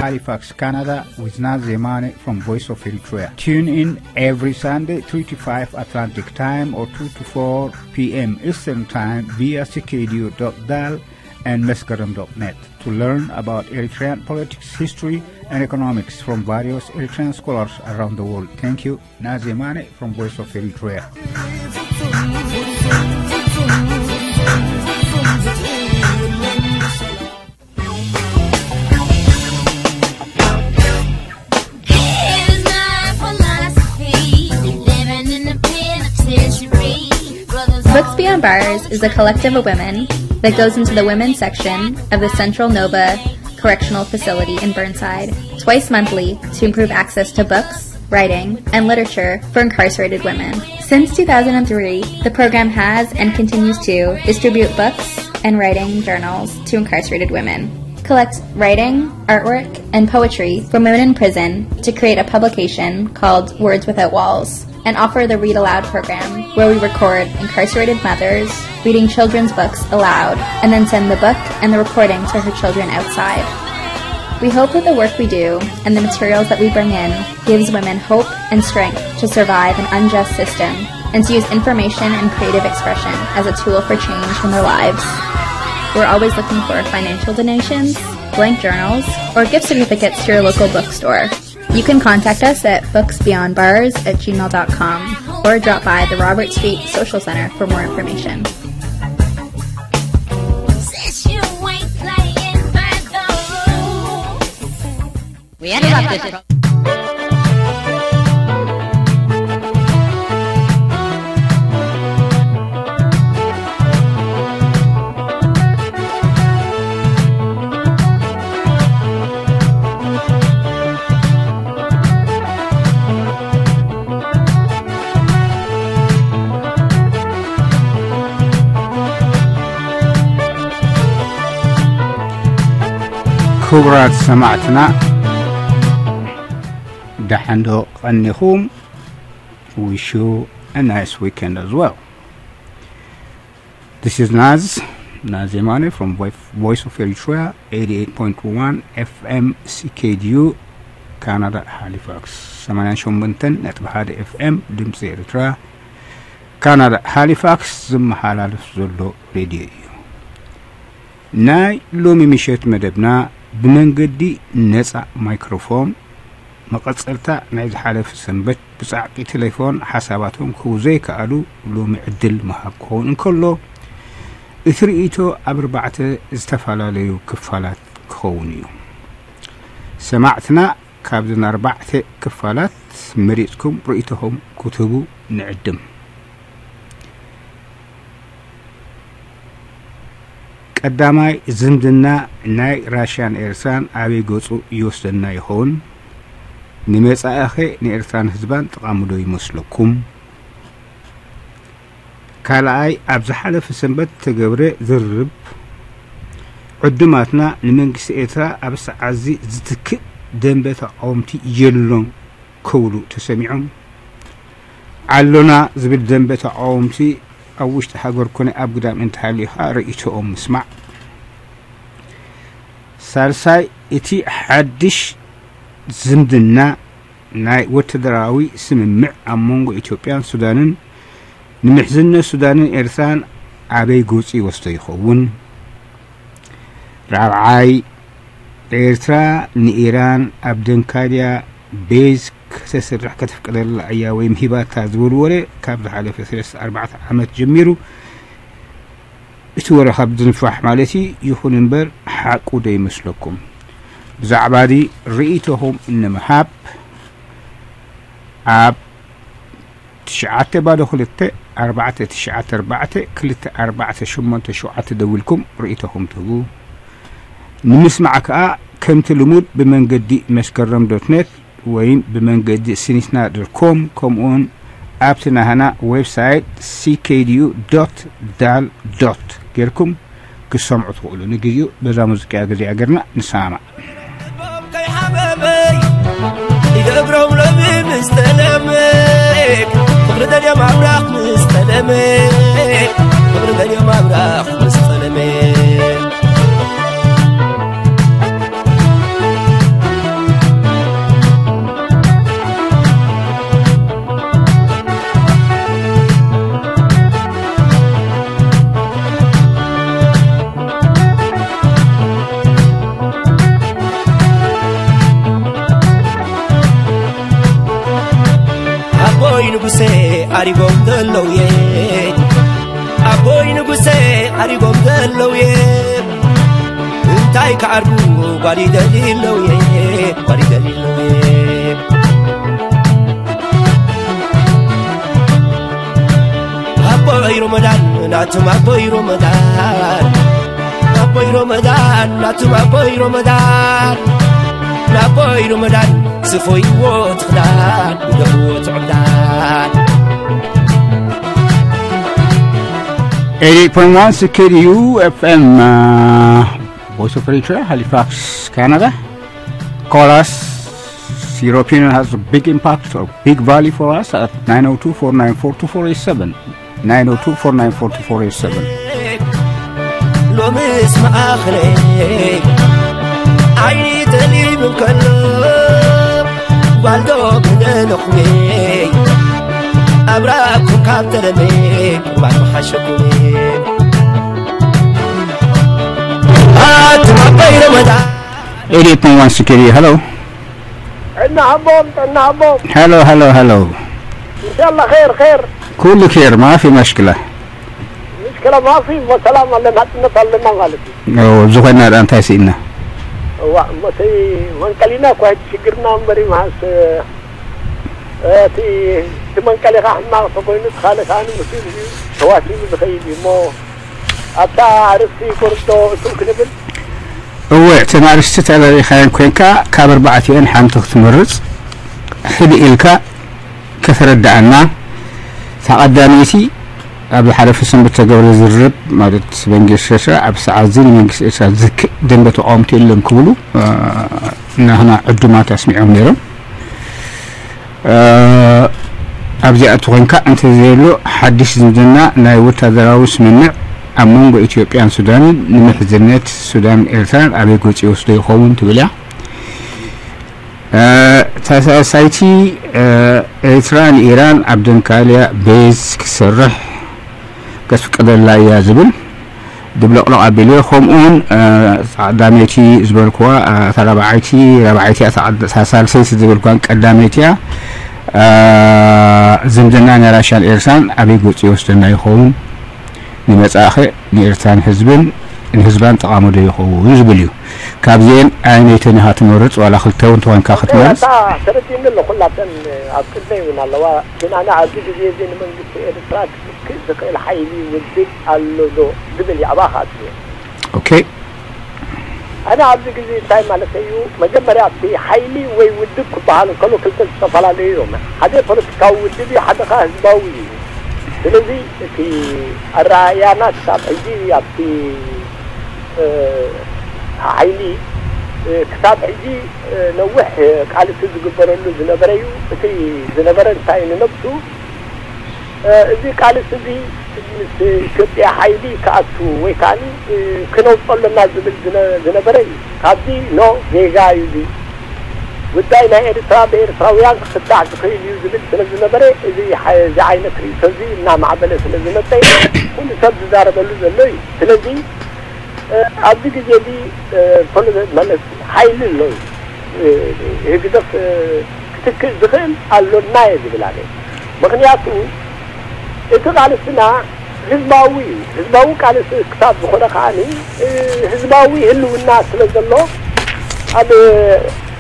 Halifax, Canada, with Naz Zemane from Voice of Eritrea. Tune in every Sunday, three to five Atlantic Time or two to four p.m. Eastern Time via C K D U dot dal and Meskerem dot net to learn about Eritrean politics, history, and economics from various Eritrean scholars around the world. Thank you. Naz Zemane from Voice of Eritrea. Books Beyond Bars is a collective of women that goes into the women's section of the Central Nova Correctional Facility in Burnside twice monthly to improve access to books, writing, and literature for incarcerated women. Since two thousand three, the program has and continues to distribute books and writing journals to incarcerated women, collect writing, artwork, and poetry from women in prison to create a publication called Words Without Walls, and offer the Read Aloud program, where we record incarcerated mothers reading children's books aloud and then send the book and the recording to her children outside. We hope that the work we do and the materials that we bring in gives women hope and strength to survive an unjust system and to use information and creative expression as a tool for change in their lives. We're always looking for financial donations, blank journals, or gift certificates to your local bookstore. You can contact us at booksbeyondbars at gmail.com or drop by the Robert Street Social Center for more information. We interrupt this pro- ክቡራት ሰማዕትና፣ ደሓን ዶ ቀኒኹም? Wish you a nice weekend as well. This is Naz, Naz Zemane from Voi- Voice of Eritrea, eighty-eight point one F M C K D U, ካናዳ ሃሊፋክስ፣ ሰማንያን ሸሞንተን ነጥቢ ሓደ ኤፍ ኤም ድምፂ ኤርትራ፣ ካናዳ ሃሊፋክስ ዝመሓላለፍ ዘሎ ሬድዮ እዩ። ናይ ሎሚ ምሸት መደብና ብመንገዲ ነፃ ማይክሮፎን፣ መቐጸልታ ናይ ዝሓለፈ ሰንበት ብጻዕቂ ቴሌፎን ሓሳባቶም ክህቡ ዘይከኣሉ ሎሚ ዕድል ምሃብ ክኸውን እንከሎ፣ እቲ ርእይቶ ኣብ ኣርባዕተ ዝተፈላለዩ ክፋላት ክኸውን እዩ። ሰማዕትና ካብዘን ኣርባዕተ ክፋላት መሪጽኩም ርእይቶኹም ክትህቡ ንዕድም። ቀዳማይ፣ ዝምድና ናይ ራሽያን ኤርትራን ኣበይ ገጹ ይወስደና ይኸውን? ንመጻኢኸ ንኤርትራን ህዝባን ጠቓሚ ዶ ይመስለኩም? ካልኣይ፣ ኣብ ዝሓለፈ ሰንበት ተገብረ ዝርርብ፣ ዕዱማትና ንመንግስቲ ኤርትራ ኣብ ሰዓዚ ዝትክእ ደንበ ተቃወምቲ የሎን ክብሉ ተሰሚዖም። ኣሎና ዝብል ደንበ ተቃወምቲ ኣብ ውሽጢ ሃገር ኮነ ኣብ ግዳም እንተሃልዩ ኸኣ ርእይቶኦም ምስማዕ። ሳልሳይ፣ እቲ ሓድሽ ዝምድና ናይ ወተደራዊ ስምምዕ ኣብ መንጎ ኢትዮጵያን ሱዳንን ንምሕዝነት ሱዳንን ኤርትራን ኣበይ ገጹ ይወስዶ ይኸውን? ራብዓይ፣ ኤርትራ ንኢራን ኣብ ደንካልያ ቤዝ ከተስርሕ ከተፍቅደላ እያ ወይም ሂባታ ዝብል ወረ ካብ ዝሓለፈ ሰለስተ ኣርባዕተ ዓመት ጀሚሩ እቲ ወረ ካብ ዝንፋሕ ማለት እዩ። ይኹን እምበር ሓቁ ዶ ይመስለኩም? ብዛዕባ እዚ ርእይቶኹም ንምሃብ ኣብ ትሽዓተ ባዶ ክልተ ኣርባዕተ ትሽዓተ ኣርባዕተ ክልተ ኣርባዕተ ሸሞንተ ሸውዓተ ደዊልኩም ርእይቶኹም ትህቡ። ንምስማዕ ከኣ ከምቲ ልሙድ ብመንገዲ መስከረም ዶት ኔት ወይም ብመንገዲ ሲኒስና ዶት ኮም ከምኡውን ኣብቲ ናህና ዌብሳይት ሲ ኬ ዲ ዩ ዶት ዳል ዶት ጌርኩም ክሰምዑ ትኽእሉ። ንግዜኡ በዛ ሙዚቃ ግዜኣ ጌርና ንሰማማዕ። ከይሓበበይ ይገብሮም ሎሚ ምስ ተለመ ፍቕሪ ደልዮም ኣብራኽ ምስ ተለመ ፍቕሪ ደልዮም ኣብራኽ ምስ ተለመ ኣሪጎም ዘለውየ ኣቦይ ንጉሰ ኣሪጎም ዘለውየ እንታይ ክዓርጉ ጓል ይደሊ ኣለውየ ጓል ይደሊ ኣለውየ ኣቦይ ሮመዳን ናቱም ኣቦይ ሮመዳን ኣቦይ ሮመዳን ናቱም ኣቦይ ሮመዳን ናቦይ ሮመዳን ስፎይዎ ትኽዳን ውደብዎ ትዕብዳን eighty-eight point one C K D U F M, uh, Voice of Eritrea, Halifax, Canada. Call us. European has a big impact or big value for us at nine oh two, four nine four, two four eight seven. nine oh two, four nine four, two four eight seven. ሎምስ መኣኽለይ ዓይኒ ጠሊም እንከሎ ጓልዶ ክደለኹሜ ኣብራኩም ካብ ተለሜ ቁርባን መሓሸኩሜ ኣትማበይ ረመዳ eighty-eight point one C K D, hello. ጥዕና ሃቦም፣ ጥዕና ሃቦም። Hello, hello, hello. እንሻላ ኸይር፣ ኸይር። ኩሉ ኸይር፣ ማፊ መሽክላ። ምሽክላ ማፊ፣ ሰላም ኣለ፣ ናጽነት ኣለና ማለት እዩ። ኦ፣ ኣብዚ ኮይና ደኣ እንታይ ስኢና? እዋ፣ እሞ እቲ መንቀሊና እኳ እቲ ሽግርና እምበሪ፣ መዓስ፣ እ፣ እቲ፣ እቲ መንቀሊኻ ሕማቕ ተኮይኑ፣ እቲ ካልእ ከኣ ንሙስሊም እዩ ተዋሲቡ ዝኸይድ እዩ። እሞ ኣብታ ኣርእስቲ ቁርዶ እትው ክንብል? እወ፣ እተን ኣርእስቲ ተረዲእካየን ኮይንካ፣ ካብ ኣርባዕቲኤን ሓንቲ ክትመርጽ ሕድእ ኢልካ ከተረድኣና። እታ ቀዳመይቲ፣ ኣብ ዝሓለፈ ሰንበት ዝተገብረ ዝርርብ፣ ማለት መንግስቲ ኤርትራ ኣብ ሰዓት እዚ ንመንግስቲ ኤርትራ ዝክእ ደንበ ተቃወምቲ የለን ክብሉ፣ እ፣ ናህና ዕዱማት ኣስሚዖም ነይሮም። እ፣ ኣብዚኣ እትኾንካ እንተዘየሎ ሓድሽ ዝምድና ናይ ወታደራዊ ስምምዕ ኣብ መንጎ ኢትዮጵያን ሱዳንን ንምሕዝነት ሱዳን ኤርትራን ኣበይ ገጹ ይወስዶ ይኸውን ትብል እያ። እ፣ ተሳሳይቲ፣ እ፣ ኤርትራ ንኢራን ኣብ ደንካልያ ቤዝ ክሰርሕ ከፍቅደላ እያ ዝብል ድብለቕለቕ ኣቢሉ። ከምኡውን፣ እ፣ ቀዳመይቲ ዝበልክዋ፣ እ፣ እታ ራብዓይቲ፣ ራብዓይቲ እያ፣ እታ ቀድ-፣ እታ ሳልሰይቲ ዝበልክዋን ቀዳመይቲ እያ። እ፣ ዝምድና ናይ ራሽያን ኤርትራን ኣበይ ገጹ ይወስደና ይኸውን? ንመጻእኸ ንኤርትራን ህዝብን፣ ንህዝባን ጠቓሚ ዶ ይኸውን ዝብል እዩ። ካብዚኤን ኣየነይተን ኢኻ ትመርጽ? ዋላ ክልተ እውን ተኾንካ ክትመርጽ? እታ ተረዲእኒ ኣሎ፣ ኩላተን ኣብ ቅድመይ እውን ኣለዋ። ግን ኣነ ኣብዚ ግዜ እዚ ንመንግስቲ ኤርትራ ክስክእ ዝኽእል ሓይሊ ውድብ ኣሎ ዶ ዝብል እዩ ኣባኻ ኣትየ። ኦኬ። ኣነ ኣብዚ ግዜ እንታይ ማለተይ እዩ፣ መጀመርያ እቲ ሓይሊ ወይ ውድብ ክበሃል እንከሎ ክልተ ዝተፈላለዩ እዮም። ሓደ ፖለቲካዊ ውድብ እዩ፣ ሓደ ኸኣ ህዝባዊ እዩ። ስለዚ እቲ ኣረኣእያና ክሳብ ሕጂ ኣብቲ፣ እ፣ ሓይሊ፣ እ፣ ክሳብ ሕጂ፣ እ፣ ነዊሕ ቃልሲ ዝግበረሉ ዝነበረ እዩ። እቲ ዝነበረ እንታይ ንነብሱ እ፣ እዚ ቃልሲ እዚ ምስ ኢትዮጵያ ሓይሊ ክኣቱ ወይ ከኣኒ፣ እ፣ ክነውጾ ኣለና ዝብል ዝነ-፣ ዝነበረ እዩ። ካብዚ ኖ ጌጋ እዩ እዚ። ጉዳይ ናይ ኤርትራ ብኤርትራውያን ክፍታሕ ዝኽእል እዩ ዝብል ስለ ዝነበረ፣ እዚ ሓ-፣ እዚ ዓይነት ርእይቶ እዚ እናማዕበለ ስለ ዝመጸ፣ ኩሉ ሰብ ዝዛረበሉ ዘሎ እዩ። ስለዚ፣ እ፣ ኣብዚ ግዜ እዚ፣ እ፣ ፖለቲ-፣ ማለት ሓይሊ ኣሎ እዩ። እ፣ ህግደፍ፣ እ፣ ክትክእ ዝኽእል ኣሎና እየ ዝብል ኣነ። ምኽንያቱ እቲ ቃልስና ህዝባዊ እዩ። ህዝባዊ ቃልሲ ክሳብ ዝኾነ ከኣኒ፣ እ፣ ህዝባዊ ህልውና ስለ ዘሎ፣ ኣብ፣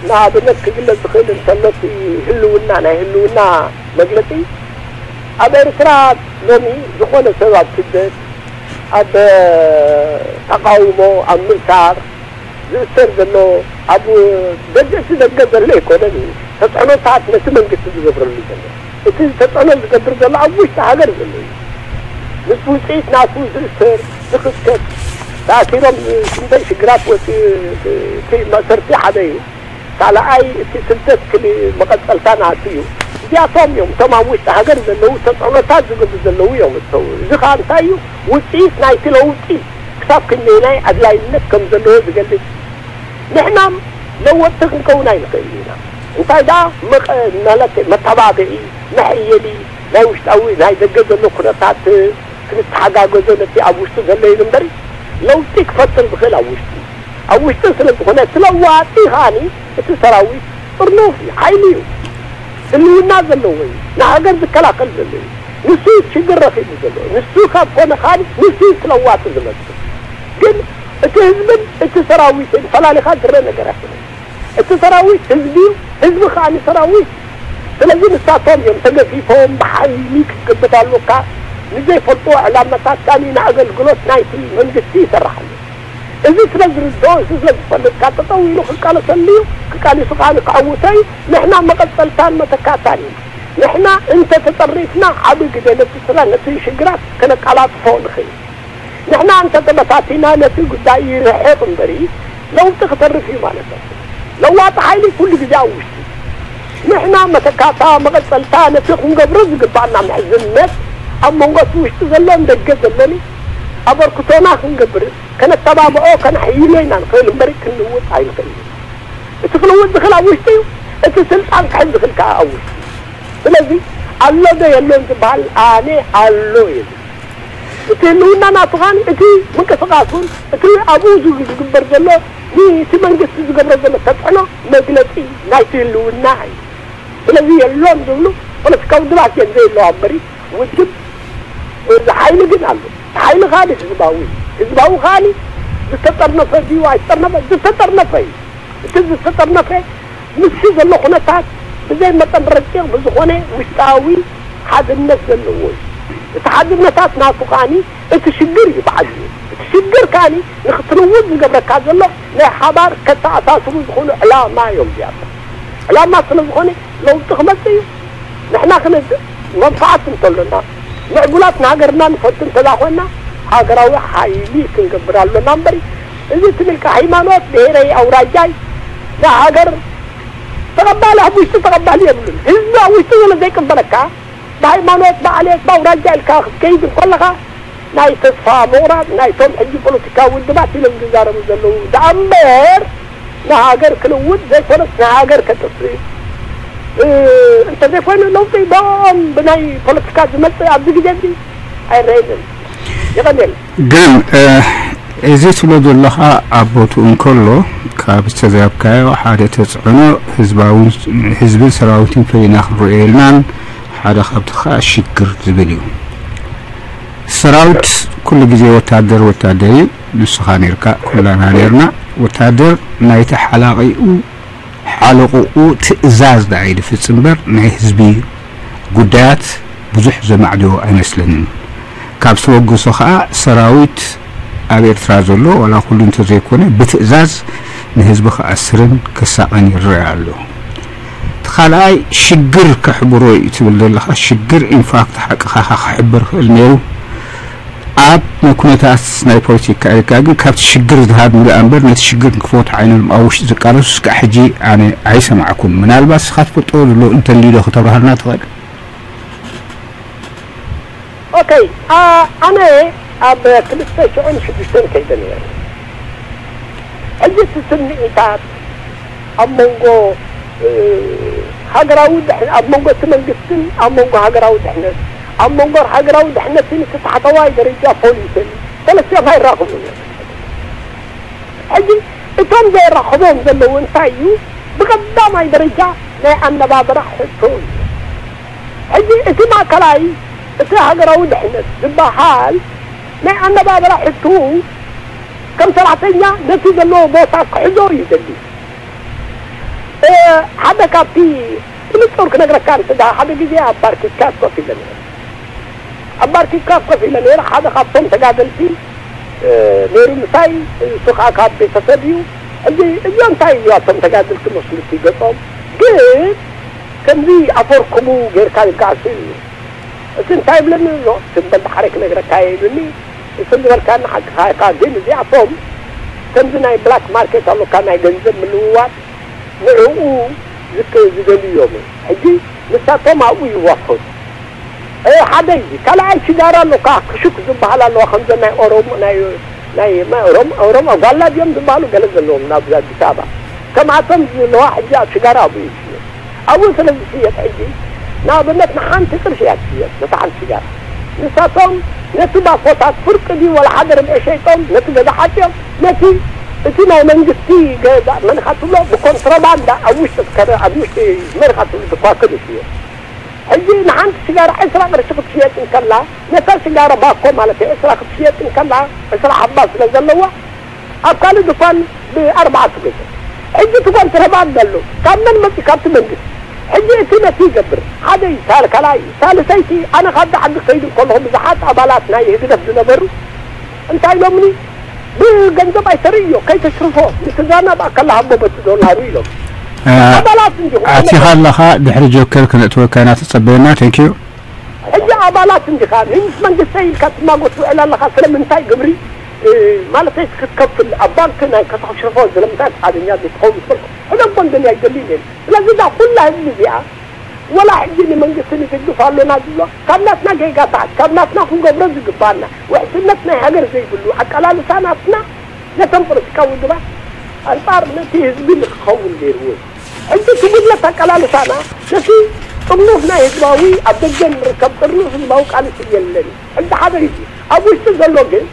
ንኣብነት ክግለጽ ዝኽእል እንተሎ እቲ ህልውና፣ ናይ ህልውና መግለጺ፣ ኣብ ኤርትራ ሎሚ ዝኾነ ሰብ ኣብ ስደት፣ ኣብ ተቃውሞ፣ ኣብ ምእሳር ዝእሰር ዘሎ፣ ኣብ ደገ፣ እቲ ደገ ዘሎ ኣይኮነን እዩ። ተጽዕኖታት ነቲ መንግስቲ ዝገብረሉ ዘሎ። እቲ ተጽዕኖ ዝገብር ዘሎ ኣብ ውሽጢ ሃገር ዘሎ እዩ። ምስ ውጽኢት ናቱ ዝእሰር፣ ዝኽስከስ፣ ተኣሲሮም ክንደይ ሽግራት ወጺኡ፣ እቲ መእሰርቲ ሓደ እዩ። ካልኣይ፣ እቲ ስደት ክል-፣ መቐጸልታ ናቱ እዩ። እዚኣቶም እዮም እቶም ኣብ ውሽጢ ሃገር ዘለዉ ተጽዕኖታት ዝገብሩ ዘለዉ እዮም እተው። እዚ ኸኣ እንታይ እዩ? ውጽኢት ናይቲ ለውጢ ክሳብ ክንደየናይ ኣድላይነት ከም ዘለዎ ዝገልጽ። ንሕናም ለወጥቲ ክንከውን ኣይንኽእልን ኢና። እንታይ ደኣ መቐ-፣ ማለት መተባብዒ፣ መሐየሊ፣ ናይ ውሽጣዊ፣ ናይ ደገ ዘሎ ኩነታት ክንተሓጋገዞ ነቲ ኣብ ውሽጢ ዘሎ እዩ እምበሪ፣ ለውጢ ክፈጥር ዝኽእል ኣብ ውሽጢ። ኣብ ውሽጢ ስለ ዝኾነ፣ እቲ ለዋጢ ከኣኒ፣ እቲ ሰራዊት ጥርኑፍ እዩ፣ ሓይሊ እዩ። ህልውና ዘለዎ እዩ። ንሃገር ዝከላኸል ዘሎ እዩ። ንሱ እዩ ሽግር ረኺቡ ዘሎ። ንሱ ካብ ኮነ ከኣ ንሱ እዩ ስለዋጡ ዝመጽእ። ግን እቲ ህዝብን እቲ ሰራዊትን ፈላሊኻ ዝረ ነገር ኣይኮነን። እቲ ሰራዊት ህዝቢ እዩ፣ ህዝቢ ከኣ ንሰራዊት። ስለዚ ንሳቶም እዮም ተገፊፎም ብሓይሊ ክትግብት ኣለካ። ንዘይፈልጥዎ ዕላማታት ከኣ ንኣገልግሎት ናይቲ መንግስቲ ይሰርሕ ኣሎ። እዚ ስለ ዝርድኦ፣ እዚ ስለ ዝፈልጥ፣ ካብ ጠጠው ኢሉ ክቃለሰሉ እዩ፣ ክቃሊሱ ከኣ ክዕውቶ እዩ። ንሕና መቐጸልታን መተካእታን ኢና። ንሕና እንተ ተጸሪፍና ዓቢ ግደ ነቲ ስራ፣ ነቲ ሽግራት ከነቀላጥፎ ንኽእል። ንሕና እንተ ተበታቲና ነቲ ጉዳይ ይርሕቕ እምበሪ ለውጢ ክተርፍ እዩ ማለት እዩ። ለዋጢ ሓይሊ ኩሉ ግዜ ኣብ ውሽጢ። ንሕና መተካእታ፣ መቐጸልታ ነቲ ክንገብሮ ዝግባእና ምሕዝነት ኣብ መንጎ እቲ ውሽጢ ዘሎን ደገ ዘሎን እዩ። ኣበርክቶና ክንገብር ከነተባብዖ ከነሕይሎ ኢና ንኽእል እምበሪ ክንልውጥ ኣይንኽእል። እቲ ክልውጥ ዝኽእል ኣብ ውሽጢ እዩ። እቲ ስልጣን ክሕዝ ዝኽእል ከኣ ኣብ ውሽጢ። ስለዚ ኣሎ ዶ የሎን ዝበሃል ኣነ ኣሎ የብል። እቲ ህልውና ናቱ ኻን እቲ ምንቅስቃሱን እቲ ኣብኡ ዝግ-፣ ዝግበር ዘሎ ንእቲ መንግስቲ ዝገብሮ ዘሎ ተጽዕኖ መግለጺ ናይቲ ህልውና እዩ። ስለዚ የሎን ዝብሉ ፖለቲካዊ ውድባት እዮም ዘየለዋ እምበሪ ውድብ እዚ ሓይሊ ግን ኣሎ። እቲ ሓይሊ ኻኒ ህዝባዊ እዩ። ህዝባዊ ኻኒ ዝተጠርነፈ ድዩ ኣይተጠርነፈ? ዝተጠርነፈ እዩ። እቲ ዝተጠርነፈ ምስቲ ዘሎ ኩነታት ብዘይ መጠን ረቂቕ ብዝኾነ ውሽጣዊ ሓድነት ዘለዎ እዩ። እቲ ሓድነታት ናቱ ኻኒ እቲ ሽግር እዩ ብዓቢኡ። እቲ ሽግር ኻኒ ንኽትልውጥ ዝገብረካ ዘሎ ናይ ሓባር ከተኣሳስሩ ዝኾኑ ዕላማ እዮም እዚኣቶም። ዕላማ ስለ ዝኾነ ለውጢ ክመጽእ እዩ። ንሕና ክነድ-፣ መንፈዓት እንተሎና፣ ምዕቡላት ንሃገርና ንፈቱ እንተዛ ኮይና፣ ሃገራዊ ሓይሊ ክንገብር ኣሎና እምበሪ፣ እዚ ትብል ከ ሃይማኖት፣ ብሄረይ፣ ኣውራጃይ፣ ንሃገር ተቐባሊ ኣብ ውሽጢ ተቐባሊ የብሉን። ህዝቢ ኣብ ውሽጢ ዘሎ ዘይቅበለካ፣ ብሃይማኖት፣ ብዓሌት፣ ብኣውራጃ ኢልካ ክትከይድ እንከለኻ፣ ናይ ተስፋ ምቑራጽ ናይቶም ሕጂ ፖለቲካዊ ውድባት ኢሎም ዝዛረቡ ዘለዉ ደኣ እምበር፣ ንሃገር ክልውጥ ዘይኮነስ ንሃገር ከጥፍእ፣ እ፣ እንተዘይኮይኑ ለውጢ ብኦም ብናይ ፖለቲካ ዝመጽእ ኣብዚ ግዜ እዚ ኣይረኣየንን። ይቐንየልና። ግን፣ እ፣ እዚ ትብሎ ዘለኻ ኣብ ቦትኡ እንከሎ፣ ካብ ዝተዛረብካዮ ሓደ ተጽዕኖ ህዝባውን፣ ህዝብን ሰራዊትን ፈሊና ክንርእዮ የብልናን፣ ሓደ ካብቲ ከኣ ሽግር ዝብል እዩ። ሰራዊት ኩሉ ግዜ ወታደር ወታደር እዩ። ንስኻ ኔርካ፣ ኩላና ኔርና። ወታደር ናይቲ ሓላቂኡ፣ ሓለቕኡ ትእዛዝ ደኣ እዩ ዝፍጽም እምበር ናይ ህዝቢ ጉዳያት ብዙሕ ዘማዕድዮ ኣይመስለንን። ካብ ዝተበገሶ ከኣ ሰራዊት ኣብ ኤርትራ ዘሎ ዋላ ኩሉ እንተዘይኮነ ብትእዛዝ ንህዝቢ ክኣስርን ክሳቐን ይረኣ ኣሎ። እቲ ካልኣይ ሽግር ከሕብሮ እዩ ትብል ዘለኻ፣ ሽግር ኢንፋክት ሓቅኻ ከሕብር ክእል ነይሩ። ኣብ ናይ ኩነታት ናይ ፖለቲካ ኤርትራ ግን ካብቲ ሽግር ዝሃብ ምልኣ እምበር ነቲ ሽግር ንክፈቱ ዓይኖም ኣብ ውሽጢ ዝቃለሱ እስካዕ ሕጂ ኣነ ኣይሰማዕኩን። ምናልባት ንስኻ ትፈልጦ ዘሎ እንተልዩ ዶ ክተብርሃልና ትኽእል? ኦኬ፣ ኣ-፣ ኣነ ኣብ ክልተ ሽሕን ሽዱሽተን ከይደ ነይረ። ሕጂ እቲ ስምዒታት ኣብ መንጎ፣ እ፣ ሃገራዊ ድሕ-፣ ኣብ መንጎ እቲ መንግስትን ኣብ መንጎ ሃገራዊ ድሕነት፣ ኣብ መንጎ ሃገራዊ ድሕነትን እቲ ታሕተዋይ ደረጃ ፖሊስን ሰለስቲኦም ኣይራኸቡን እዮም። ሕጂ እቶም ዘራኽቦም ዘለዉ እንታይ እዩ? ብቐዳማይ ደረጃ ናይ ኣነባብራ ሕቶ እዩ። ሕጂ እቲ ማእከላይ፣ እቲ ሃገራዊ ድሕነት ዝበሃል ናይ ኣነባብራ ሕቶ ከም ሰራሕተኛ ነቲ ዘለዎ ቦታ ክሕዞ እዩ ዘድሊ። እ፣ ሓደ ካብቲ ብንጹር ክነግረካ እንተ ደኣ ሓደ ግዜ ኣብ ባርኪካት ኮፍ ኢለ ነይረ። ኣብ ባርኪካት ኮፍ ኢለ ነይረ። ሓደ ካብቶም ተጋደልቲ፣ እ፣ ነይሩ ምሳይ፣ እሱ ከኣ ካብ ቤተሰብ እዩ። ሕጂ እዚኦም እንታይ እዩ ኣብቶም ተጋደልቲ መስሉ እቲ ገጾም? ግን ከምዚ ኣፈርክቡ ጌርካ ይከኣል ስኢሉ እዩ። እቲ እንታይ ይብለኒ ኣሎ፣ ትም በል ደሓረይ ክነግረካ እየ ኢሉኒ። እቲ ዝበልካኒ ሓቅኻ ኢኻ፣ ግን እዚኣቶም ከምዚ ናይ ብላክ ማርኬት ኣሎካ፣ ናይ ገንዘብ ምልውዋጥ፣ ንዕኡ ዝክ-፣ ዝደልዩ እዮም። ሕጂ ንሳቶም ኣብኡ ይዋፈሩ። እ፣ ሓደ እዩ። ካልኣይ ሽጋራ ኣሎካ፣ ክሹክ ዝበሃል ኣለዋ፣ ከምዘን ናይ ኦሮሞ፣ ናይ፣ ናይ፣ ናይ ኦሮሞ፣ ኦሮሞ ጓላ ድዮም ዝበሃሉ ገለ ዘለዎም ናብ ኣዲስ ኣበባ። ከምኣቶም ዘለዋ ሕጂ ኣብ ሽጋራ ኣብኡ እዩ ዝሽየጥ። ኣብኡ ስለ ዝሽየጥ ሕጂ ንኣብነት ንሓንቲ ቅርሺ እያ ትሽየጥ፣ ነታ ሓንቲ ሽጋራ። ንሳቶም ነቲ ባኮታት ፍርቂ ድዩ ወላ ሓደ ርብዒ ሸይጦም ነቲ ገዛ ዓጽዮም፣ ነቲ፣ እቲ ናይ መንግስቲ ገዛ መን ኢኻ ትብሎ ብኮንትሮባንዳ ኣብ ውሽጢ ትከረ-፣ ኣብ ውሽጢ መን ኢኻ ትብሎ ትኳክል እዩ ዝሽየጥ። ሕጂ ንሓንቲ ሽጋራ ዕስራ ቅርሺ ክትሽየጥ እንከላ፣ ነታ ሽጋራ ባኮ ማለት እዩ፣ ዕስራ ክትሽየጥ እንከላ፣ ዕስራ ሓባ ስለ ዘለዋ፣ ኣብ ካልእ ድኳን ብኣርባዓ ትገዝእ። ሕጂ እቲ ኮንትሮባንድ ኣሎ። ካብ መን መጺኡ? ካብቲ መንግስቲ። ሕጂ እቲ ነቲ ይገብር። ሓደ እዩ፣ ሳል-፣ ካልኣይ እዩ። ሳልሰይቲ፣ ኣነ ካብዚ ዓዲ ክኸይድ እንከለኹ ብዙሓት ኣባላት ናይ ህግደፍ ዝነበሩ እንታይ ኢሎምኒ? ብገንዘብ ኣይተርእዮ፣ ከይተሽርፎ፣ ንትዛና ብኣካል ሃቦ በቲ ዶላሩ ኢሎም። እ፣ ኣባላት እንዲኹም ኣቲኻ ኣለኻ፣ ድሕሪ ጆከር ክነእትወካ ኢና፣ ተጸበየና። Thank you። ሕጂ ኣባላት እንዲኻ፣ ምስ መንግስተይ ኢልካ ትማጎት ትውዕል ኣለኻ። ስለምንታይ ግብሪ፣ እ፣ ማለተይ ክትከፍል ኣብ ባንክ ናይ ከተኽሽርፎ ስለምንታይ ፍቓደኛ ዘይትኸውን ዝበልኩ? ሕደጎ እንደልያ ኣይደልን እየ። ስለዚ እዛ ኩላ ህዝቢ እዚኣ፣ ወላ ሕጂ ንመንግስቲ ንድግፍ ኣሎና ዝብሎ፣ ካብ ናትና ጌጋታት፣ ካብ ናትና ክንገብሮ ዝግባና፣ ውሕስነት ናይ ሃገር ዘይብሉ ኣቀላልሳ ናትና፣ ነቶም ፖለቲካዊ ውድባት ኣንጻር ነቲ ህዝቢ ንክኸውን ገይርዎ እዩ። ሕጂ እቲ ጉድለት ኣቀላልሳና፣ ነቲ ጥርኑፍ ናይ ህዝባዊ፣ ኣብ ደገ ንርከብ ጥርኑፍ ህዝባዊ ቃልሲ የለን። ሕጂ ሓደ እዩ። ኣብ ውሽጢ ዘሎ ግን፣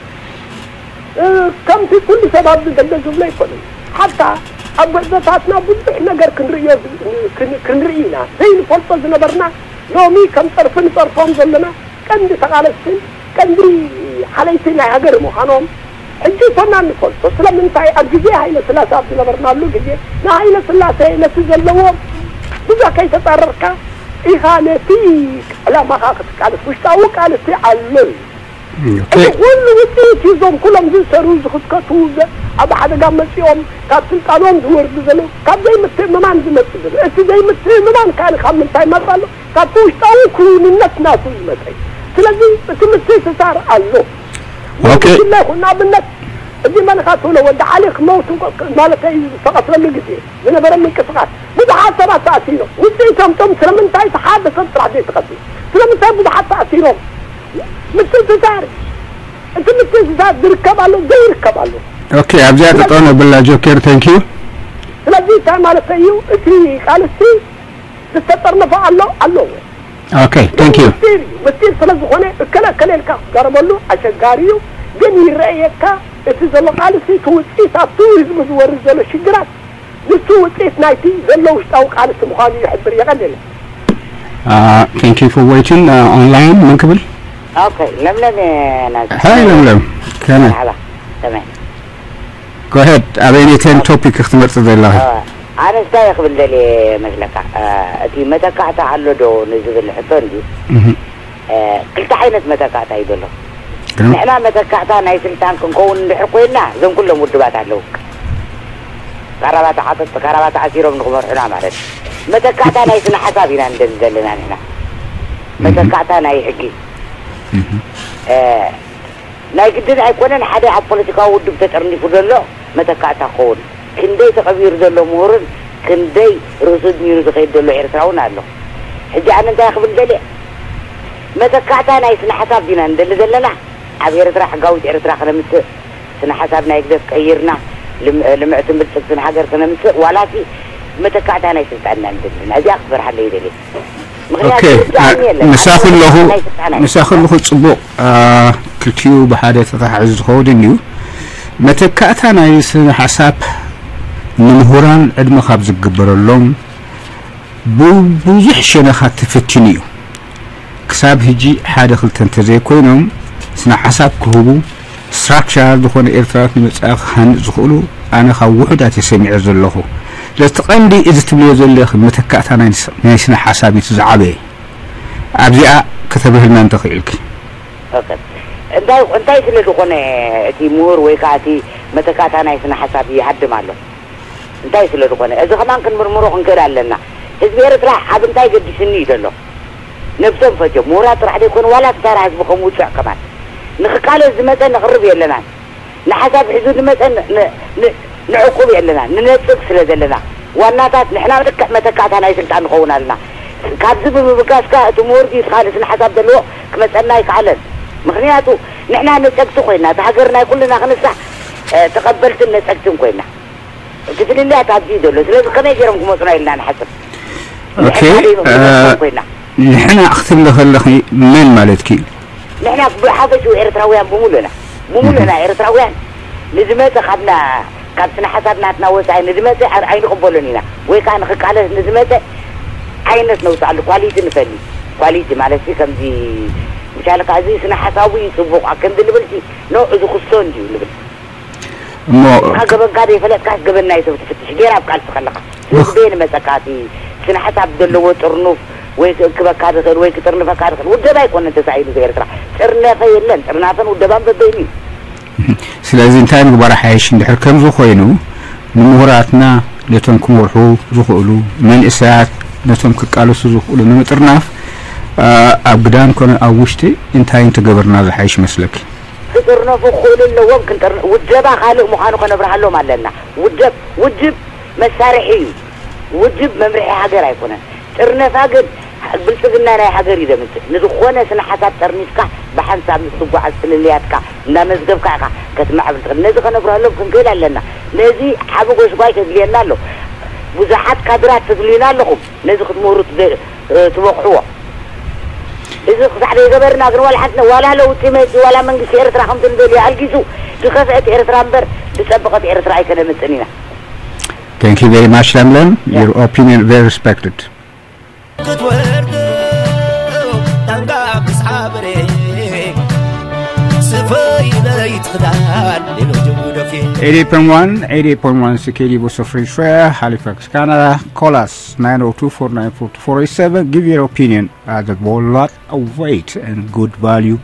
እ፣ ከምቲ ኩሉ ሰብ ኣብዚ ደገ ዝብሎ ኣይኮነን። ሓታ ኣብ ጉዕዞታትና ብዙሕ ነገር ክንርእዮ ዝ-፣ ክን-፣ ክንርኢ ኢና። ዘይንፈልጦ ዝነበርና፣ ሎሚ ከም ጸርፊ ንጸርፎም ዘለና ቀንዲ ተቓለስትን ቀንዲ ሓለይቲ ናይ ሃገር ምዃኖም ሕጂ ኮና እንፈልጦ። ስለምንታይ? ኣብ ግዜ ሃይለ ስላሴ ኣብ ዝነበርናሉ ግዜ፣ ንሃይለ ስላሴ ነቲ ዘለዎ ብዙሕ ከይተጻረርካ ኢኻ ነቲ ዕላማኻ ክትቃለስ። ውሽጣዊ ቃልሲ ኣሎ እዩ። ኦኬ። እቲ ኩሉ ውጽኢት እዩ። እዞም ኩሎም ዝእሰሩ፣ ዝኽትከቱ፣ ዘ-፣ ኣብ ሓደጋ መጺኦም ካብ ስልጣኖም ዝወርዱ ዘለዉ፣ ካብ ዘይምትእምማን ዝመጽእ ዘሎ። እቲ ዘይምትእምማን ከኣ ካብ ምንታይ ይመጽእ ኣሎ? ካብቲ ውሽጣዊ ክውንነት ናቱ ዝመጸ እዩ። ስለዚ እቲ ምትእስሳር ኣሎ። ኦኬ። ብፍላይ ይኹን ንኣብነት፣ እዚ መን ኢኻ ትብሎ፣ ወዲ ዓሊ ክመውት እንኮ-፣ ማለተይ ዝተቐትለሉ ግዜ ዝነበረ ምንቅስቓስ፣ ብዙሓት ሰባት ተኣሲሮም። ውጽኢቶም እቶም ስለምንታይ? እቲ ሓደ ሰብ ጥራሕ ዘይተቐትለ። ስለምንታይ ብዙሓት ተኣሲሮም? ምትእስሳር፣ እቲ ምትእስሳር ዝርከብ ኣሎ፣ ዘይርከብ ኣሎ። ኦኬ፣ ኣብዚኣ ስለዚ ጠጠው ነብላ ጆኬር፣ thank you። ስለዚ እንታይ ማለተይ እዩ? እቲ ቃልሲ ዝተጠርነፈ ኣሎ፣ ኣለዎ። ኦኬ፣ thank you። ምስጢር እዩ። ምስጢር ስለ ዝኾነ እከለ እከለ ኢልካ ክትዛረበሉ ኣሸጋሪ እዩ። ግን ይረኣየካ እቲ ዘሎ ቃልሲ፣ እቲ ውጽኢት ኣብቲ ህዝቢ ዝወርድ ዘሎ ሽግራት፣ ንሱ ውጽኢት ናይቲ ዘሎ ውሽጣዊ ቃልሲ ምዃኑ ይሕብር። የቐንየለይ። Uh, thank you for waiting. Uh, online መን ክብል? ኦኬ፣ ለምለም እየ ናዚ። ሃይ ለምለም፣ ከመይ? መርሓባ፣ ከመይ? Go ahead። ኣበይነተን ቶፒክ ክትመርጽ ዘለኻ? እ፣ ኣነስ እንታይ ክብል ደልየ መስለካ? እ፣ እቲ መተካእታ ኣሎ ዶ ንዝብል ሕቶ እንድዩ። እህ። እ፣ ክልተ ዓይነት መተካእታ እዩ ዘሎ። ግርም። ንሕና መተካእታ ናይ ስልጣን ክንከውን እንድሕር ኮይንና፣ እዞም ኩሎም ውድባት ኣለዉ። ካራባታ ዓተት-፣ ካራባታ ኣሲሮም ንኽመርሑና ማለት እዩ። መተካእታ ናይ ስነ ሓሳብ ኢና ንደሊ ዘለና ንሕና። እህ። መተካእታ ናይ ሕጊ። እህ። እ፣ ናይ ግድን ኣይኮነን ሓደ ኣብ ፖለቲካዊ ውድብ ተጠርኒፉ ዘሎ መተካእታ ክኸውን። ክንደይ ተቐቢሩ ዘሎ ምሁርን ክንደይ ርእሱ ኣድሚሩ ዝኸይድ ዘሎ ኤርትራውን ኣሎ። ሕጂ ኣነ እንታይ ክብል ደልየ? መተካእታ ናይ ስነ ሓሳብ ዲና ንደሊ ዘለና? ኣብ ኤርትራ ሕጋዊት ኤርትራ ክነምጽእ፣ ስነ ሓሳብ ናይ ህግደፍ ቀይርና ልም-፣ ልምዕትን ብልጽግትን ሃገር ክነምጽእ፣ ዋላሲ መተካእታ ናይ ስልጣን ኢና ንደሊ ዘለና? እዚኣ ክትበርሃለይ ይደልየ። ምኽንያቱ ኦኬ፣ ስልጣን አ-፣ የለን። ምሳኺ ኣለኹ፣ ናይ ስልጣን ምሳኺ ኣለኹ ጽቡቕ፣ አ፣ ክልቲኡ ብሓደ ተተሓሒዙ ዝኸውን እንድዩ። መተካእታ ናይ ስነ ሓሳብ ንምሁራን ዕድመ ካብ ዝግበረሎም ብብዙሕ ሸነኻት ተፈቲኑ እዩ። ክሳብ ሕጂ ሓደ ክልተ እንተዘይኮይኖም ስነ ሓሳብ ክህቡ፣ ስትራክቸራል ዝኾነ ኤርትራዊት ንመጻኢ ክሃንጽ ዝኽእሉ ኣነ ካብ ውሑዳት እየ ሰሚዐ ዘለኹ። ስለዚ እቲ ቀንዲ እዚ ትብልዮ ዘለኺ መተካእታ ናይ ስ-፣ ናይ ስነ ሓሳብ እዩ እቲ ዝዓበየ። ኣብዚኣ ከተብርህልና እንተኽኢልኪ። ኦኬ። እንታይ፣ እንታይ ስለ ዝኾነ እቲ ምሁር ወይ ከኣ እቲ መተካእታ ናይ ስነ ሓሳብ ይሃድም ኣሎ? እንታይ ስለ ዝኾነ? እዚ ከማን ክንምርምሮ ክንክእል ኣለና። ህዝቢ ኤርትራ ኣብ እንታይ ገዲስኒ እዩ ዘሎ? ነብሶም ፈጆም። ምሁራት ጥራሕ ዘይኮኑ፣ ዋላ እቲ ተራ ህዝቢ ከም ውጹዕ ከማን። ንኽቃለስ ዝመጸ ነቕርብ የለናን። ንሓሳብ ሒዙ ዝመጸ ን-፣ ን-፣ ን-፣ ንዕቁብ የለናን። ንነጽግ ስለ ዘለና። ዋናታት ንሕና ልክዕ መተካእታ ናይ ስልጣን ንኸውን ኣለና። ካብዚ ብምብጋስካ እቲ ምሁር ድዩ እቲ ካልእ ስነ ሓሳብ ዘለዎ ክመጸና ኣይከኣለን። ምኽንያቱ ንሕና ነጸግቲ ኮይና፣ እቲ ሃገር ናይ ኩልና ክንሳሕ፣ እ፣ ተቐበልትን ነጸግትን ኮይና። እቲ ፍልልያት ኣብዚ እዩ ዘሎ። ስለዚ ከመይ ገይሮም ክመጹና ኢልና ንሓስብ? ኦኬ፣ ንሕና ደይ እ፣ ምኽንያት ኮይና። ንሕና ክትብሊ ከለኺ መን ማለትኪ እዩ? ንሕና ብሓፈሽኡ ኤርትራውያን ብምሉእና፣ ብምሉእና እህ። ኤርትራውያን ንዝመጸ ካብና፣ ካብ ስነ ሓሳብ ናትና ወጻኢ ንዝመጸ ኣይ-፣ ኣይንቕበሎን ኢና። ወይ ከኣ ንኽቃለስ ንዝመጸ ዓይነት ነውጽኣሉ፣ ኳሊቲ ንፈሊ። ኳሊቲ ማለት ሲ ከምዚ ምሻለካ እዚ ስነ ሓሳቡ እዩ ጽቡቕ ከምዚ ልብል ሲ ኖ እዚ ክስቶ እንዲዩ ልብል እሞ እካ ገበንካ ዘይፈለጥካስ ገበን ናይ ሰብ ትፍትሽ ገይራ ኣብ ቃልሲ ከለኻ ንበይ ንመጸካ እቲ ስነ ሓሳብ ዘለዎ ጥርኑፍ ወይ ክእክበካ ዝኽእል ወይ ክጥርንፈካ ዝኽእል ውደባ ኣይኮነን ተሳኢሉ ኤርትራ ጥርነፈ የለን ጥርናፈን ውደባን በበይኑ እዩ ስለዚ እንታይ ምግባር ሓይሽ እንድሕር ከምዚ ኮይኑ ንምሁራትና ነቶም ክመርሑ ዝኽእሉ መንእሰያት ነቶም ክቃለሱ ዝኽእሉ ንምጥርናፍ ኣብ ግዳም ኮነ ኣብ ውሽጢ እንታይ እንተገበርና ዝሓይሽ መስለኪ? ክጥርነፉ ክኽእሉ ኣለዎም ክንጥር ውደባ ካልእ ምዃኑ ከነብርሃሎም ኣለና። ውደብ ውድብ መሳርሒ እዩ። ውድብ መምርሒ ሃገር ኣይኮነን። ጥርነፋ ግን ብልጽግና ናይ ሃገር እዩ ዘምጽእ። ንዝኾነ ስነ ሓሳብ ጠርኒፍካ ብሓንሳብ ምስ ትጓዓዝ ፍልልያትካ እንዳመዝገብካ ኢኻ ከተማዕብል ትኽእል። ነዚ ከነብርሃሎም ክንክእል ኣለና። ነዚ ዓቢ ጎሽጓሽ የድልየና ኣሎ። ብዙሓት ካድራት ተድልዩና ኣለኹም። ነዚ ክትምህሩ ትበቕዕዎ። እዚ ክሳዕ ዘይገበርና ግን ዋላ ሓንቲ ዋላ ለውጢ መጺ ዋላ መንግስቲ ኤርትራ ከምቲ ንደልዮ ኣልጊሱ ዝኸፍአት ኤርትራ እምበር ዝጸበቐት ኤርትራ ኣይከነምጽን ኢና። Thank you very much, Lemlem. Your opinion very respected. Eighty point one, eighty point one C K D V Voice of Free Trade, Halifax, Canada. Call us nine oh two four nine four two four eight seven. Give your opinion as a whole lot of weight and good value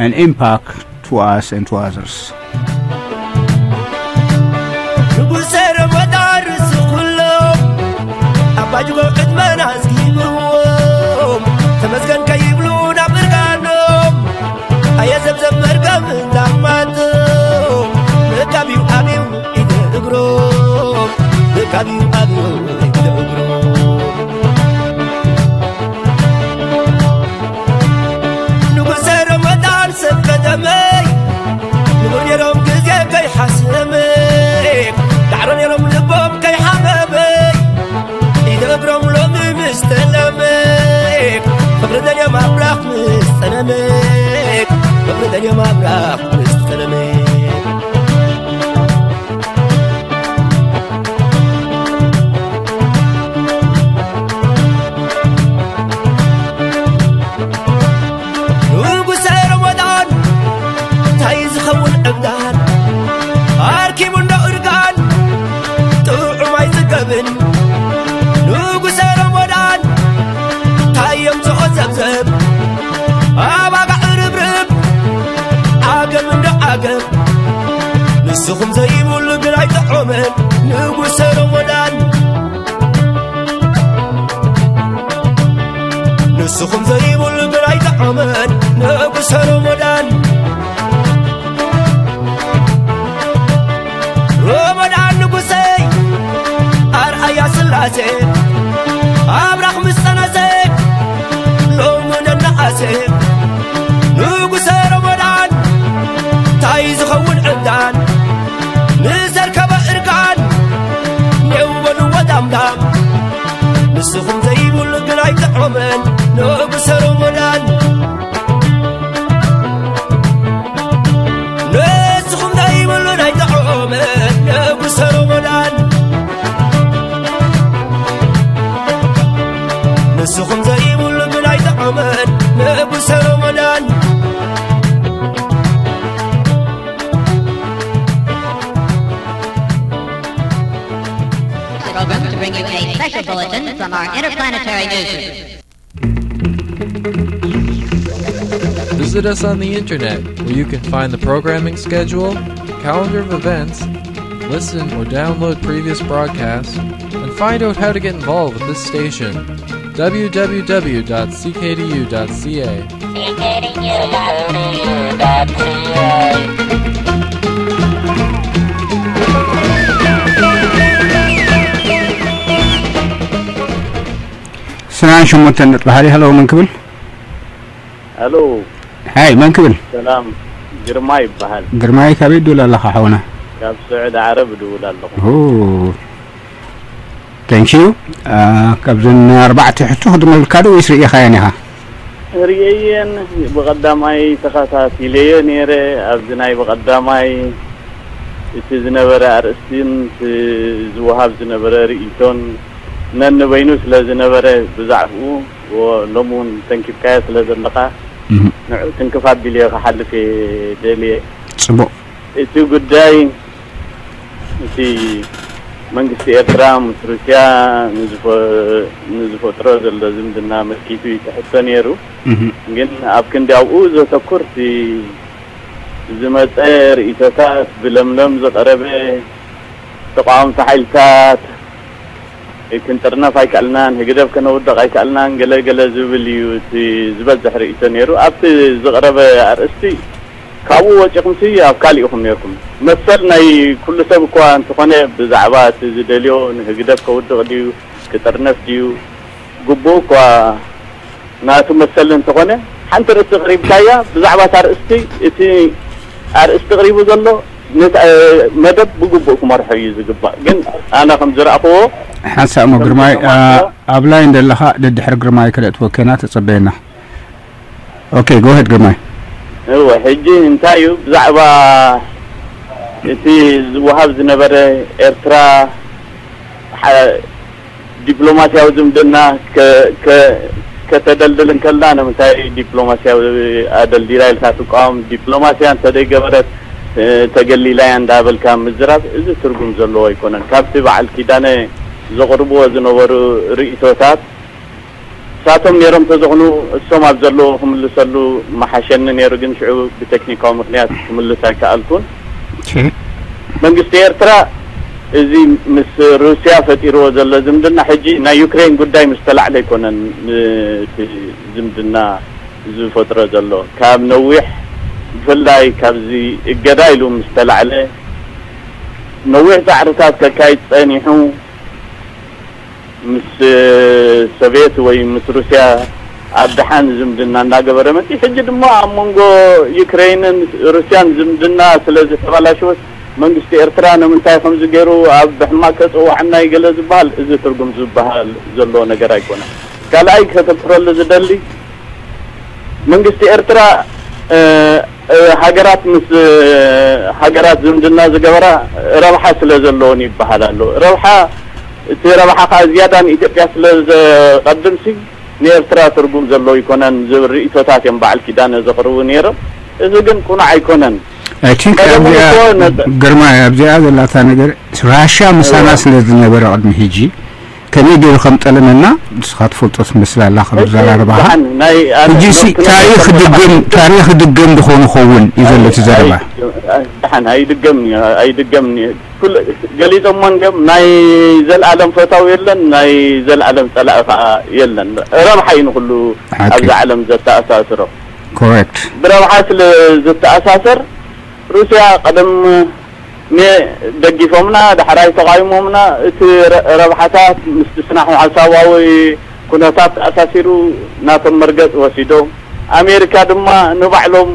and impact to us and to others. ንጉሰ ረመዳን ርእሲ ኩሎም ኣባጅጎ ቅድመና ኣዝጊብዎም ተመስገን ከይብሉ ናብ እርጋኖም ኣየ ዘብዘብ መርገም እንዳማቶም ምእካብ እዩ ኣብዩ ኢደ እግሮም ምእካብ እዩ ኣብዩ ኢደ እግሮም ንጉሰ ረመዳን ሰብ ከተመይ ንቡር ነይሮም ግዜ ከይሓሰመ ዳዕሮ ነይሮም ልቦም ከይሓመመ ኢደ እግሮም ሎሚ ምስ ተለመ ፍቅሪ ደልዮም ኣብራኽ ምስ ጠለመ ፍቅሪ ደልዮም ኣብራኽ ምስ ጠለመ ንጉሰ ረመዳን እንታይ ዝኸውን ዕብዳን ኣርኪቡ እንዶ እርጋን ጥዑም ኣይጽገብን ንጉሰ ረመዳን እንታይ የምጽኦ ዘብዘብ ኣባጋ ዕርብርብ ዓገብ እንዶ ዓገብ ንስኹም ዘይብሉ ግን ኣይጥዖምን ንጉሰ ረመዳን ንስኹም ዘይብሉ ግን ኣይጥዖምን ንጉሰ ረመዳን ረመዳን ንጉሰይ ኣርኣያ ስላሴ ኣብራኽ ምስ ጸነሰ ሎሚ ነናኣሰ ንጉሰ ረመዳን እንታይ ዝኸውን ዕብዳን ንዘርከበ እርጋን ኔው በልዎ ዳምዳም ንስኹም ዘይብሉ ግን ኣይጥዖምን ንጉሰ ረመዳን ንስኹም ዘይብሉ ናይ ጥዑምን ንጉሰ ረመዳን ንስኹም ዘይብሉ ግን ኣይጥዑምን ንጉሰ ረመዳን This program to bring you a special bulletin from our interplanetary newsroom. Visit us on the internet where you can find the programming schedule, calendar of events, listen or download previous broadcasts, and find out how to get involved with this station. W W W dot C K D U dot C A. ስናን ሸሞንተ ነጥቢ ሓደ ሄሎ መን ክብል? ሄሎ ሃይ መን ክብል? ሰላም ግርማ ይበሃል። ግርማይ ካበይ ትድውል ኣለኻ ሓውና? ካብ ስዑዲ ዓረብ እድውል ኣለኹ። Thank you. ካብዘን ኣርባዕተ ሕቶ ክድመልካ ዶ ወይስ ርእኻየን ኢኻ? ርእየየን ብቐዳማይ ተኸታቲለዮ ነይረ። ኣብዚ ናይ ብቐዳማይ እቲ ዝነበረ ኣርእስቲን እቲ ዝወሃብ ዝነበረ ርእይቶን ነንበይኑ ስለ ዝነበረ ብዛዕብኡ ሎሚ እውን ተንኪፍካዮ ስለ ዘለኻ ንዑ ትንክፍ ኣቢልዮ ክሓልፍ እየ ደልየ። ጽቡቕ። እቲ ጉዳይ እቲ መንግስቲ ኤርትራ ምስ ሩስያ ንዝፈጥሮ ዘሎ ዝምድና ኣመልኪቱ እዩ ትሕቶ ነይሩ። ግን ኣብ ክንዲ ኣብኡ ዘተኩር እቲ ዝመፀ ርእይቶታት ብለምለም ዝቐረበ ተቃወምቲ ሓይልታት ክንጥርነፍ ኣይከኣልናን፣ ህግደፍ ከነውድቕ ኣይከኣልናን፣ ገለ ገለ ዝብል እዩ እቲ ዝበዝሕ ርእይቶ ነይሩ። ኣብቲ ዝቕረበ ኣርእስቲ ካብኡ ወፂኹምሲ ኣብ ካሊእ ኢኹም ነይርኩም። መሰል ናይ ኩሉ ሰብ እኳ እንተኾነ ብዛዕባ እቲ ዝደልዮ ንህግደፍ ከውድቕ ድዩ ክጥርነፍ ድዩ ግቡእ እኳ ናቱ መሰል እንተኾነ ሓንቲ ርእሲ ቅሪብካያ ብዛዕባ እታ ርእስቲ እቲ ኣርእስቲ ቅሪቡ ዘሎ ነቲ መደብ ብግቡእ ክመርሖ እዩ ዝግባእ። ግን ኣነ ከም ዝረእኽዎ ሓንሳእ እሞ ግርማይ ኣብ ላይን ዘለኻ ደድሕሪ ግርማይ ክነእትወከና ተጸበየና። ኦኬ ጎ ሄድ ግርማይ። እወ ሕጂ እንታይ እዩ ብዛዕባ እቲ ዝወሃብ ዝነበረ ኤርትራ ዲፕሎማስያዊ ዝምድና ከተደልድል እንከላ ንምንታይ ዲፕሎማስያዊ ኣደልዲላ ኢልካ ትቃወም? ዲፕሎማስያ እንተደይገበረት ተገሊላያ እንዳበልካ ምዝራብ እዚ ትርጉም ዘለዎ ኣይኮነን። ካብቲ በዓል ኪዳነ ዘቕርብዎ ዝነበሩ ርእይቶታት እሳቶም ነይሮም ተዝኾኑ እሶም ኣብ ዘለዎ ክምልሰሉ መሓሸኒ ነይሩ፣ ግን ሽዑ ብቴክኒካዊ ምኽንያት ክምልስ ኣይከኣልኩን። መንግስቲ ኤርትራ እዚ ምስ ሩስያ ፈጢርዎ ዘሎ ዝምድና ሕጂ ናይ ዩክሬን ጉዳይ ምስ ተላዕለ ኣይኮነን እቲ ዝምድና ዝፈጥሮ ዘሎ። ካብ ነዊሕ ብፍላይ ካብዚ እገዳ ኢሉ ምስ ተላዕለ ነዊሕ ጻዕርታት ከካይድ ጸኒሑ ምስ ሶቪየት ወይ ምስ ሩስያ ኣብ ደሓን ዝምድና እንዳገበረ መፂ። ሕጂ ድማ ኣብ መንጎ ዩክሬንን ሩስያን ዝምድና ስለ ዝተበላሸወስ መንግስቲ ኤርትራ ንምንታይ ከምዚ ገይሩ ኣብ ሕማቅ ከፅውዓና ይገለ ዝበሃል እዚ ትርጉም ዝበሃል ዘለዎ ነገር ኣይኮነን። ካልኣይ ከተኩረሉ ዝደሊ መንግስቲ ኤርትራ ሃገራት ምስ ሃገራት ዝምድና ዝገበራ ረብሓ ስለ ዘለዎን ይበሃል ኣሎ። ረብሓ እቲ ረብሓ ከዓ ዝያዳ ንኢትዮጵያ ስለ ዘቐድምሲ ንኤርትራ ትርጉም ዘለዎ ኣይኮነን ዝብል ርእይቶታት እዮም በዓል ኪዳነ ዘቕርቡ ነይሮም። እዚ ግን ቁኑዕ ኣይኮነን። ግርማይ ኣብዚኣ ዘላታ ነገር ራሻ ምሳና ስለ ዝነበረ ቅድሚ ሕጂ ከመይ ገይሩ ከም ጠለመና ንስኻ ትፈልጦ ትመስል ኣላ ከም ኣዘራርባኻ። ሕጂ ሲ ታሪኽ ድገም ታሪኽ ድገም ዝኾኑ ኸውን እዩ ዘሎ እቲ ዘረባ። ደሓን ኣይድገምን እዩ ኣይድገምን እዩ። ገሊጾሞ እንዲዮም ናይ ዘልኣለም ፈታው የለን ናይ ዘልኣለም ጸላኢ ከዓ የለን። ረብሓ እዩ ንኩሉ ኣብዚ ዓለም ዘተኣሳስሮ። ኮሬክት። ብረብሓ ስለ ዝተኣሳሰር ሩስያ ቀደም ሜ ደጊፎምና ዳሕራይ ተቓዊሞምና እቲ ረብሓታት ምስቲ ስነ ሓሳባዊ ኩነታት ተኣሳሲሩ ናቶም መርገፂ ወሲዶም ኣሜሪካ ድማ ንባዕሎም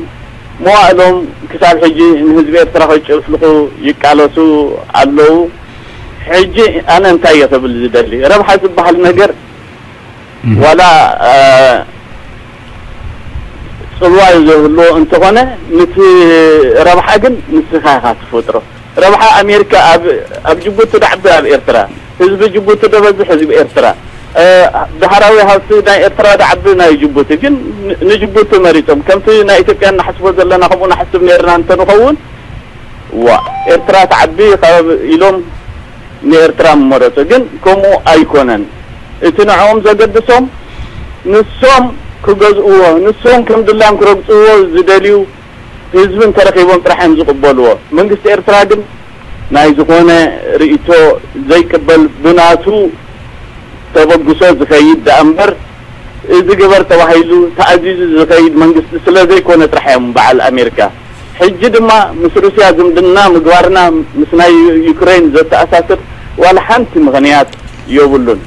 መዋእሎም ክሳብ ሕጂ ንህዝቢ ኤርትራ ከጨፍልቑ ይቃለሱ ኣለዉ። ሕጂ ኣነ እንታይ እየ ክብል ዝደሊ ረብሓ ዝበሃል ነገር ዋላ ፅልዋ ዝህልዎ እንተኾነ ንቲ ረብሓ ግን ንስኻ ኢኻ ትፈጥሮ። ረብሓ ኣሜሪካ ኣብ ጅቡቲ ዳዕቢ ኣብ ኤርትራ ህዝቢ ጅቡቲ ደበዝሕ ህዝቢ ኤርትራ ብሃራዊ ሃብቲ ናይ ኤርትራ ዳዕቢ ናይ ጅቡቲ ግን ንጅቡቲ መሪፆም ከምቲ ናይ ኢትዮጵያ እናሓስቦ ዘለና ከምኡ ናሕስብ ነርና እንተንኸውን ዋ ኤርትራ ትዓቢ ካብ ኢሎም ንኤርትራ ምመረፁ ግን ከምኡ ኣይኮነን። እቲ ንዕኦም ዘገድሶም ንሶም ክገዝእዎ ንሶም ከም ድላዮም ክረግፅዎ ዝደልዩ ህዝቢ እንተረኺቦም ጥራሕ እዮም ዝቕበልዎ። መንግስቲ ኤርትራ ግን ናይ ዝኾነ ርእይቶ ዘይቅበል ብናቱ ተበግሶ ዝኸይድ ደኣ እምበር እዚ ግበር ተባሂሉ ተኣዚዙ ዝኸይድ መንግስቲ ስለ ዘይኮነ ጥራሕ እዮም በዓል ኣሜሪካ ሕጂ ድማ ምስ ሩስያ ዝምድና ምግባርና ምስ ናይ ዩክሬን ዘተኣሳስር ዋላ ሓንቲ ምኽንያት የብሉን።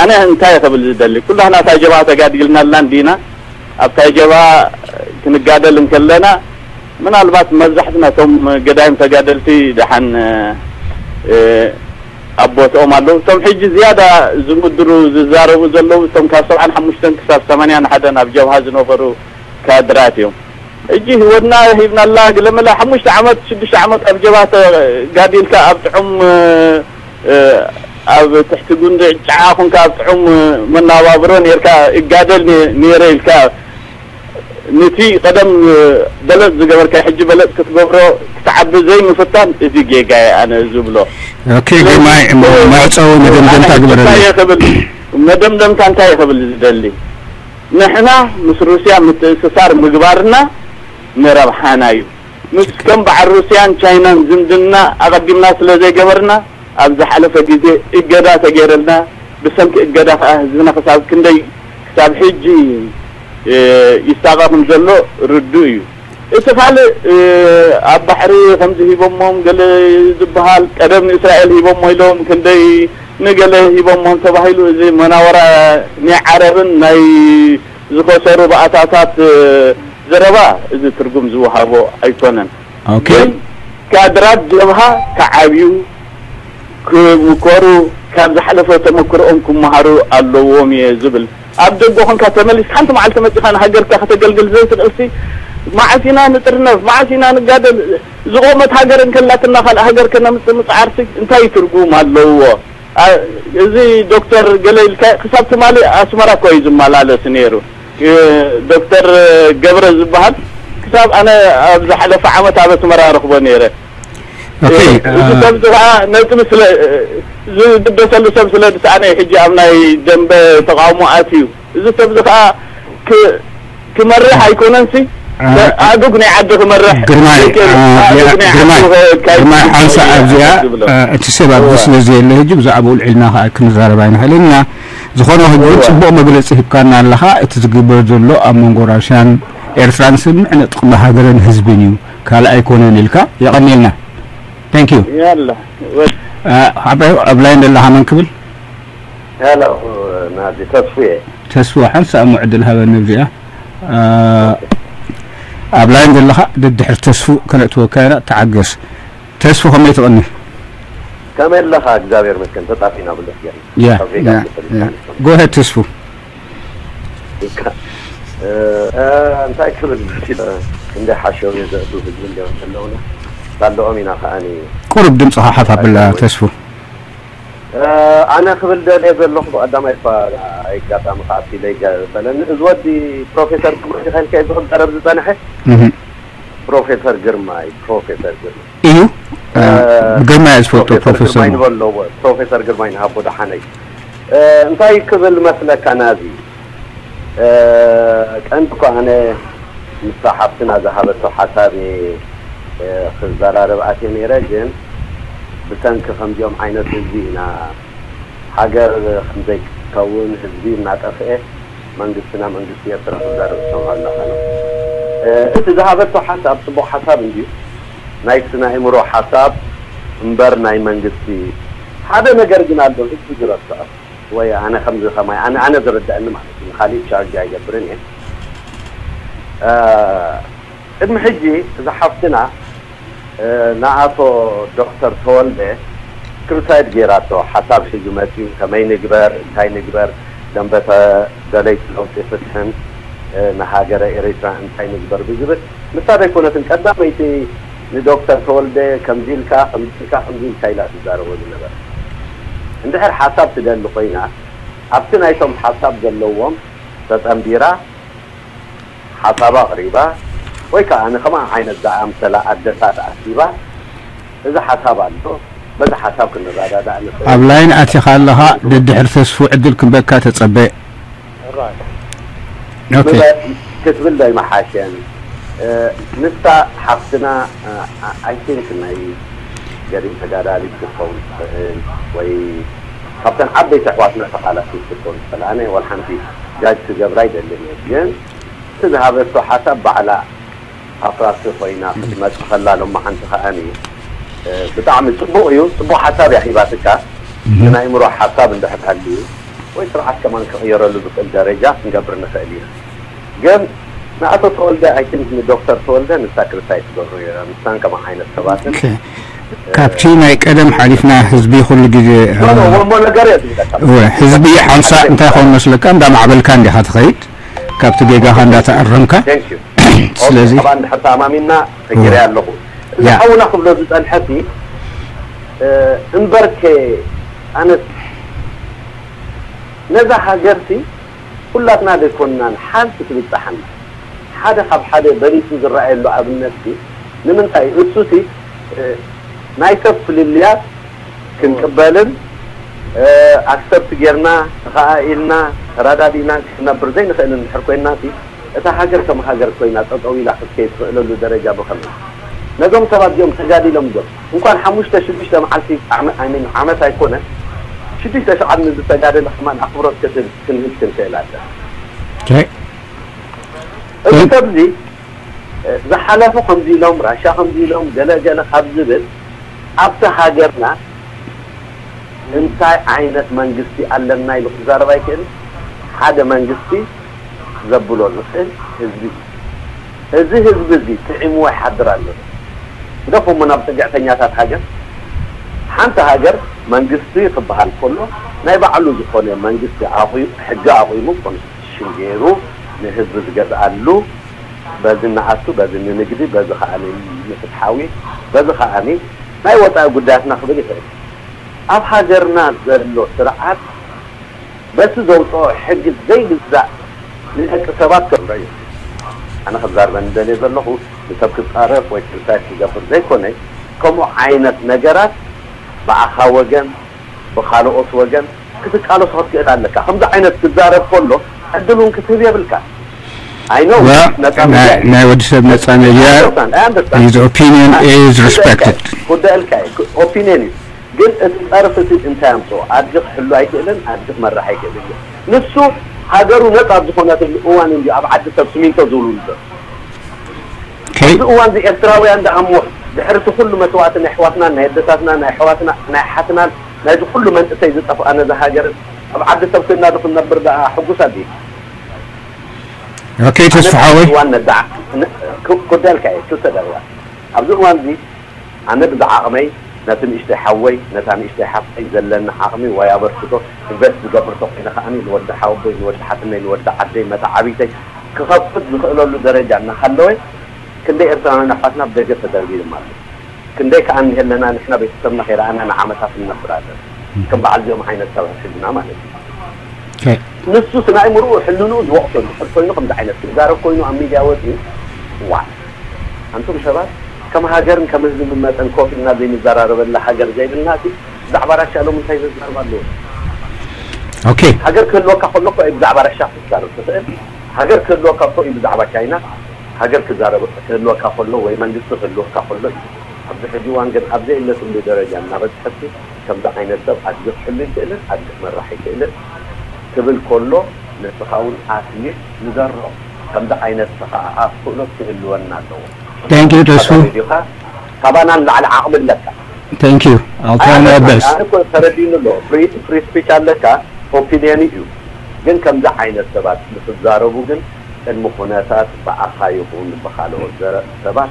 ኣነ እንታይ ክብል ዝደሊ ኩላህና እታ ጀብሃ ተጋዲልናላ እንዲና ኣብታ ጀብሃ ክንጋደል እንከለና ምናልባት መብዛሕትና እቶም ገዳይም ተጋደልቲ ደሓን ኣብ ቦትኦም ኣለዉ። እቶም ሕጂ ዝያዳ ዝምድሩ ዝዛረቡ ዘለዉ እቶም ካብ ሰብዓን ሓሙሽተን ክሳብ ሰማንያን ሓደን ኣብ ጀብሃ ዝነበሩ ካድራት እዮም። ሕጂ ህይወትና ሂብናላ ግለመላ ሓሙሽተ ዓመት ሽዱሽተ ዓመት ኣብ ጀብሃ ተጋዲልካ ኣብ ጥዑም ኣብ ትሕቲ ጉንዲ ጫዓ ኹንካ ኣብ ጥዑም መናባብሮ ኔርካ እጋደል ኔ- ኔረ ኢልካ ነቲ ቀደም በለጽ ዝገበርካ ሕጂ በለጽ ክትገብሮ ክትዓቢ ዘይምፍታን እዚ ጌጋ እየ ኣነ ዝብሎ። ኦኬ ግርማይ፣ መዕፀዊ መደምደምታ ግበረለይ። መደምደምታ እንታይ ክብል ዝደሊ፣ ንሕና ምስ ሩስያ ምትእስሳር ምግባርና ንረብሓና እዩ። ምስ ከም በዓል ሩስያን ቻይናን ዝምድና ኣቐዲምና ስለ ዘይገበርና ኣብ ዝሓለፈ ግዜ እገዳ ተገይረልና። ብሰንኪ እገዳ ከዓ ህዝብና ክሳብ ክንደይ ክሳብ ሕጂ ይሳቐ ከም ዘሎ ርዱእ እዩ። እቲ ካልእ ኣብ ባሕሪ ከምዚ ሂቦሞም ገለ ዝበሃል ቀደም ንእስራኤል ሂቦሞ ኢሎም ክንደይ ንገለ ሂቦሞም ተባሂሉ እዚ መናወራ ናይ ዓረብን ናይ ዝኸሰሩ ባእታታት ዘረባ እዚ ትርጉም ዝወሃቦ ኣይኮነን። ግን ካድራት ጀብሃ ክዓብዩ ክምኮሩ ካብ ዝሓለፈ ተመክሮኦም ክመሃሩ ኣለዎም እየ ዝብል። ኣብ ደገ ኮንካ ተመሊስ ሓንቲ መዓልቲ መፂኻ ንሃገርካ ከተገልግል ዘይትኽእልሲ መዓስ ኢና ንጥርነፍ መዓስ ኢና ንጋደል ዝቆመት ሃገር እንከላትና ካልእ ሃገር ከነምፅእ ምፅዓርሲ እንታይ ትርጉም ኣለዎ? እዚ ዶክተር ገለ ኢልካ ክሳብ ትማሊ ኣስመራ እኮ እዩ ዝመላለስ ነይሩ። ዶክተር ገብረ ዝበሃል ክሳብ ኣነ ኣብ ዝሓለፈ ዓመት ኣብ ኣስመራ ረኽቦ ነይረ። እዚ ሰብ እዚ ከዓ ነጥቢ ስለ ዝግደሰሉ ሰብ ስለ ዝሰኣነ እዩ ሕጂ ኣብ ናይ ደንበ ተቃውሞ ኣትዩ። እዚ ሰብ እዚ ከዓ ክመርሕ ኣይኮነን ሲ ኣእዱግ ናይ ዓዲ ክመርሕ ግርማይ ግርማይ ሓንሳ ኣብዚኣ እቲ ሰብ ኣብዚ ስለ ዘየለ ሕጂ ብዛዕባ ውልዕልና ከዓ ክንዛረብ ኣይንኽእልን ኢና። ዝኾነ ሕጂ እውን ፅቡቕ መግለፂ ሂብካና ኣለኻ። እቲ ዝግበር ዘሎ ኣብ መንጎ ራሽያን ኤርትራን ስምዕነ ጥቕሚ ሃገርን ህዝብን እዩ፣ ካልእ ኣይኮነን ኢልካ። የቐንየልና። Thank you። ያላ ወድ ሓባዩ ኣብ ላይን ዘለኻ መን ክብል? ሄሎ ናዚ ተስፉ እየ። ተስፉ ሓንሳእ እሞ ዕድል ሃበኒ ኣብዚኣ። ኣብ ላይን ዘለኻ ደድሕር ተስፉ ከነእትወካ ኢና፣ ተዓገስ። ተስፉ ከመይ ትቐኒ? ከመይ ኣለኻ? እግዚኣብሔር ይመስገን ተጣፊና ብለስ ገርና ያ ካብ ዜጋ ያ ተፈሊጥካ ያ። ጎሄድ ተስፉ። እንታይ ክብል እንደ ሓሸው የዘእቱ ህዝቢ እንዲኦም ዘለውና ሳለኦም ኢና ከዓኒ ቁሩብ ድምፅኻ ሓፍ ኣብላ ተስፉ። ኣነ ክብል ደልየ ዘለኹ ብቐዳማይ እኳ ኣጋጣሚ ከኣቲ ኢለ ይበለኒ እዚ ወዲ ፕሮፌሰር ግርማይ ዲኻ ኢልካ ዝኽብ ቀረብ ዝፀንሐ እህ። ፕሮፌሰር ግርማይ ፕሮፌሰር ግርማይ እዩ ግርማይ እየ ዝፈልጦ ፕሮፌሰር ግርማይ ንበሎ ፕሮፌሰር ግርማይ ንሃቦ ደሓነይ እንታይ ክብል መስለካ ናዚ ቀንዲ እኳ ኣነ ምስታ ሓፍትና ዝሃበቶ ሓሳብ እየ ክዘራረብ ኣትየ ነይረ ግን ብሰንኪ ከምዚኦም ዓይነት ህዝቢ ኢና ሃገር ከምዘይከውን ህዝቢ እናጠፍአ መንግስትና መንግስቲ ኤርትራ ክዛረብ ትሰምዖ ኣለኻ ነው። እቲ ዝሃበቶ ሓሳብ ፅቡቕ ሓሳብ እንድዩ። ናይ ስነ ኣእምሮ ሓሳብ እምበር ናይ መንግስቲ ሓደ ነገር ግን ኣሎ ህዝቢ ዝረስዖ ወይ ኣነ ከምዚ ከማይ ኣነ ኣነ ዝርድኣኒ ማለት እዩ። ንኻሊእ ቻርጅ ኣይገብርን እየ። ቅድሚ ሕጂ እዛ ሓፍትና ንኣቶ ዶክተር ተወልደ ክርሳይድ ገይራቶ ሓሳብ ሒዙ መፅዩ ከመይ ንግበር እንታይ ንግበር ደንበተ ደለይቲ ለውጢ ፍትሕን ንሃገረ ኤሪትራ እንታይ ንግበር ብዝብል ንሳ ደይኮነትን ቀዳመይቲ ንዶክተር ተወልደ ከምዚ ኢልካ ከምዚ ኢልካ ከምዚ ኢልካ ኢላ ትዛረቦ ዝነበረ እንድሕር ሓሳብ ትደሊ ኮይና ኣብቲ ናይቶም ሓሳብ ዘለዎም ተፀንቢራ ሓሳባ ኣቕሪባ ወይ ከዓ ንከምኣ ዓይነት ዝኣምሰላ ኣደታት ኣኪባ እዚ ሓሳብ ኣሎ በዚ ሓሳብ ክንረዳዳእ ንኽእል። ኣብ ላይን ኣቲኻ ኣለኻ ደድሕሪ ተስፉ ዕድል ክንበካ ተፀበ። ኦኬ። ምበር ክትብል ዶ ኣይመሓሸን? ንሳ ሓፍትና I think ናይ ገሪም ተጋዳሊት ክትከውን ትኽእል ወይ ካብተን ዓበይቲ ኣሕዋትና ተቓላሲት ክትከውን ትኽእል። ኣነ ዋላ ሓንቲ ጃጅ ክገብራ ኣይደልን እየ ግን እቲ ዝሃበቶ ሓሳብ ባዕላ ኣፍራሲ ኮይና ክትመፅእ ከላ ሎማዓንቲ ከዓኒ ብጣዕሚ ፅቡቕ እዩ። ፅቡቕ ሓሳብ እያ ሂባትካ ግን ኣእምሮ ሓሳብ እንድሕር ሃልዩ ወይ ስርዓት ከማን ክቕየረሉ ዝኽእል ደረጃ ክንገብር ንኽእል ኢና። ግን ንኣቶ ተወልደ I think ንዶክተር ተወልደ ንሳ ክርታይ ትገብሮ እያ ንሳን ከማ ዓይነት ሰባትን ካብቲ ናይ ቀደም ሓሊፍና ህዝቢ ኩሉ ግዜ ወሞ ነገር እየ ዝብለካ ህዝቢ ሓንሳእ እንታይ ኾን መስለካ እንዳማዕበልካ እንዲኻ ትኸይድ ካብቲ ጌጋኻ እንዳተኣረምካ Thank you ስለዚ ከባ እንድሕር ተኣማሚና ተጊረ ኣለኹ እዚ ያ። ሓውና ክብሎ ዝፀንሐቲ እምበርከ ኣነስ ነዛ ሃገርሲ ኩላትና ዘይኮንናን ሓንቲ ትብጻሓና። ሓደ ካብ ሓደ በሊጹ ዝረኣየሉ ኣብነትሲ ንምንታይ? እሱሲ፣ እ፣ ናይ ሰብ ፍልልያት ክንቅበልን፣ እ፣ ኣክሰፕት ጌርና፣ ተኸኣኢልና፣ ተረዳዲእና ክንነብር ዘይንኽእል እንድሕር ኮይንናሲ፣ እታ ሃገር ከም ሃገር ኮይና ጠጠው ኢላ ክትከይድ ትኽእለሉ ደረጃ ብኸመይ? ነዞም ሰባት እዚኦም ተጋዲሎም እዮም። እንኳን ሓሙሽተ ሽዱሽተ መዓልቲ ዓመ-፣ I mean፣ ዓመት ኣይኮነ፣ ሽዱሽተ ሸዓብ ንዝተጋደለ ከማን ኣኽብሮት ክትህብ፣ ክንህብ ክንክእል ኣለና። Okay. እዚ ሰብዚ፣ እ፣ ዝሓለፉ ከምዚ ኢሎም፣ ራሻ ከምዚ ኢሎም፣ ገለ ገለ ካብ ዝብል፣ ኣብቲ ሃገርና እንታይ ዓይነት መንግስቲ ኣለና ኢሉ ክዛረብ ኣይክእልን። ሓደ መንግስቲ ዘብሎ ዝኽእል ህዝቢ እዩ። እዚ ህዝቢ እዚ ጥዒምዎ ይሓድር ኣሎ። ግደፎሞ ናብ ጽግዕተኛታት ሃገር። ሓንቲ ሃገር መንግስቲ ክበሃል ከሎ ናይ ባዕሉ ዝኾነ መንግስቲ ኣቑ-፣ ሕጊ ኣቑሙ፣ ኮንስቲቱሽን ገይሩ ንህዝቢ ዝገዝኣሉ፣ በዚ ንኣቱ፣ በዚ ንንግዲ፣ በዚ ከኣ ንፍትሓዊ፣ በዚ ከኣ ናይ ወጻኢ ጉዳያትና ክብል ይኽእል። ኣብ ሃገርና ዘሎ ስርዓት በቲ ዘውፅኦ ሕጊ ዘይግዛእ ንደቂ ሰባት ከም ርእዩ። ኣነ ክዛርበን እንደልየ ዘለኹ ንሰብ ክፃረፍ ወይ ክርሳይ ክገብር ዘይኮነ፣ ከምኡ ዓይነት ነገራት ብኣኻ ወገን፣ ብኻልኦት ወገን ክትቃለሶ ክትክእል ኣለካ። ከምዚ ዓይነት ክዛረብ ከሎ ዕድል እውን ክትህብ የብልካ። I know፣ Well፣ ነፃ ናይ ሚድያ እዩ። ናይ ወዲ ሰብ ነፃ ሚድያ I understand, I understand። his opinion ኣነ is ክርዳእካ respected። እየ፣ ክርዳእልካ እየ፣ ኦፒኒየን እዩ። ግን እቲ ፀርፊ እቲ እንታይ ኣምፅኦ? ኣድጊ ክሕሉ ኣይክእልን፣ ኣድጊ ክመርሕ ኣይክእልን እዩ። ንሱ ሃገሩ ነፃ ኣብ ዝኾነትሉ እዋን እንዲ ኣብ ዓዲ ሰብ ስሚንቶ ዝውልውል ዘሎ። Okay። ኣብዚ እዋን እዚ ኤርትራውያን ደኣ እሞ ድሕሪ እቲ ኩሉ መስዋእቲ ናይ ኣሕዋትናን ናይ ኣደታትናን ናይ ኣሕዋትና ናይ ሓትናን ናይዚ ኩሉ መንእሰይ ዝጠፍኣ ነዛ ሃገርን ኣብ ዓዲ ሰብ ኮይና ዶ ክንነብር ደኣ ሕጉሳት ድዩ? Okay፣ ተስፋ ሓወይ። እዋን ነዳዓ ን-፣ ክ-፣ ክወደልካ እየ፣ ክልተ ደቂቃ። ኣብዚ እዋን እዚ ኣነ ብዝዓቕመይ ነቲ ንእሽተይ ሓወይ፣ ነታ ንእሽተይ ሓፍተይ ዘለኒ ዓቕሚ ወይ ኣበርክቶ ኢንቨስት ዝገብር ተኮይነ ከኣ ንወዲ ሓወቦይ፣ ንወዲ ሓትነይ፣ ንወዲ ዓደይ፣ መተዓቢተይ ክኸፍት ዝኽእለሉ ደረጃ እናሃለወ ክንደይ ኤርትራውያን ኣሕዋትና ብደገ ተደርቢዮም ኣለዉ። ክንደይ ከኣ እንሄለና ንሕና ቤተሰብና ከይረኣና ንዓመታት ንነብር ኣለና። ከም በዓል እዚኦም ዓይነት ሰባት ሒዝና ማለት እዩ። Okay። ንሱ እቲ ናይ ምርኡ ሕልንኡ ዝወቕሶ እንድሕር ኮይኑ ከምዚ ዓይነት ክዛረብ ኮይኑ ኣብ ሚድያ ወፂኡ፣ ዋ፣ ኣንቱም ሰባት ከም ሃገርን ከም ህዝቢ መጠን ኮፍ ኢልና ዘይንዘራረበላ ሃገር ዘይብልና ሲ ብዛዕባ ራሻ ሎም እንታይ ዘዛርብ ኣለዎ? Okay። ሃገር ክህልወካ ከሎ እኮ እዩ ብዛዕባ ራሻ ክትዛረብ ትኽእል። ሃገር ክህልወካ እኮ እዩ ብዛዕባ ቻይና፣ ሃገር ክዛረብ ክህልወካ ከሎ ወይ መንግስቲ ክህልወካ ከሎ እዩ። ኣብዚ ሕጂ እዋን ግን ኣብ ዘየለትሉ ደረጃ እናበፅሐሲ ከምዚ ዓይነት ሰብ ኣድጊ ክሕሉ ይክእልን ኣድጊ ክመራሕ ይክእልን ክብል ከሎ ንስኻ እውን ኣትሊስት ንዘሮ ከምዚ ዓይነት ስኻ ኣፍ ክእሎት ክህልወና ኣለዎ። Thank you፣ ተስፉ። ዲኻ ካባና ንላዕሊ ዓቕሚ ኣለካ። Thank you። I'll try my best። ኣነ እኮ ተረዲኑ ኣሎ። ፍሪ፣ ፍሪ ስፒች ኣለካ፣ ኦፒንየን እዩ። ግን ከምዚ ዓይነት ሰባት ንክዛረቡ ግን ቅድሚ ኩነታት ብኣኻ ይኹን ብኻልኦት ዘረ-፣ ሰባት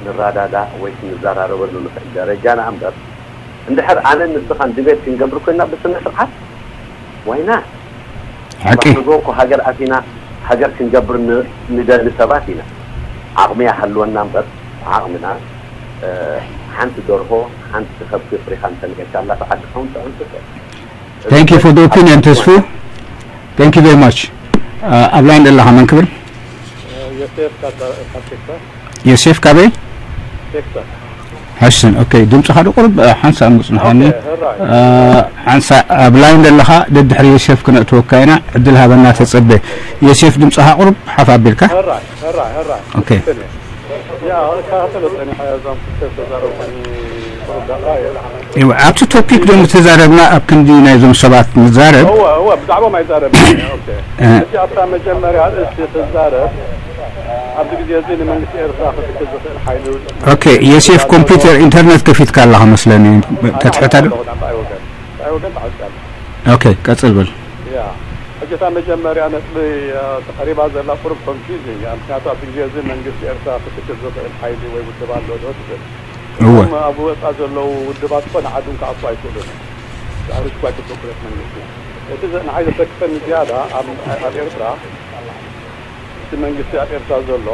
ንራዳዳእ ወይ ክንዘራረበሉ ንኽእል ደረጃና እምበር፣ እንድሕር ኣነን ንስኻን ዲቤት ክንገብር ኮይና ብስነ ስርዓት ዋይና ሓቂ። ንጎ እኮ ሃገር ኣቲና ሃገር ክንገብር ን-፣ ንደሊ ሰባት ኢና። ዓቕሚ ይሃልወና እምበር ዓቕምና፣ እ፣ ሓንቲ ደርሆ፣ ሓንቲ ከብቲ ፍሪኻ እንተንኤካ ኣላ ዓዲ ኸውን ጥዕምቲ። Thank you for the opinion፣ ተስፉ። Thank you very much። ኣብ ላይን ዘለኻ መን ክብል? ዮሴፍ ካብ፣ ካብ ቴክሳስ። ዮሴፍ ካበይ? ቴክሳስ። ሓሽን። Okay፣ ድምፅኻ ዶ ቁሩብ፣ እ፣ ሓንሳእ ምፅንሓኒ። Okay፣ ሕራይ። እ፣ ሓንሳእ ኣብ ላይን ዘለኻ ደድሕሪ ዮሴፍ ክነእትወካ ኢና። ዕድል ሃበና ተፀበ። ዮሴፍ ድምፅኻ ቁሩብ ሓፍ ኣቢልካ። ሕራይ፣ ሕራይ፣ ሕራይ። Okay። ትክክል እዩ። ያ፣ እከታተሎ ፀኒሐ እዞም ክልተ ዝተዛረቡ ቁሩብ ደቂቃ እዮም። እወ፣ ኣብቲ ቶፒክ ዶ ምተዛረብና ኣብ ክንዲ ናይዞም ሰባት ንዛረብ? እወ፣ እወ፣ ብዛዕባኦም ኣይዛረብን እየ። Okay። እ። እቲ ኣብታ መጀመርያ ኣርእስቲ ትዛረብ፣ ኣብዚ ግዜ እዚ ንመንግስቲ ኤርትራ ክስክት ዝኽእል ሓይሊ Okay፣ ዮሴፍ ኮምፒውተር ኢንተርኔት ከፊትካ ኣለኻ መስለኒ። ተትሕታ ዶ? ኣለኹ፣ ንዓይ ወገን፣ ንዓይ ወገን ተዓዚበ። Okay፣ ቀጽል በል። ያ፣ ሕጂ እታ መጀመርያ ነጥቢ፣ እ፣ ተቐሪባ ዘላ ቁሩብ ኮንፊውዚንግ እያ። ምክንያቱ ኣብዚ ግዜ እዚ መንግስቲ ኤርትራ ክስክት ዝኽእል ሓይሊ ወይ ውድብ ኣሎ ዶ ትብል? እወ። እቶም ኣብ ወጻኢ ዘለዉ ውድባት እኮ ንዓዶም ክኣትዉ ኣይክእሉን እዮም። ዝኣርሽ እኳ ኣይክብሉ ኩለት መንግስቲ። እቲ ዘ-፣ ንዓይ ዘሰክፈኒ ዝያዳ ኣብ፣ ኣብ ኤርትራ፣ እቲ መንግስቲ ኣብ ኤርትራ ዘሎ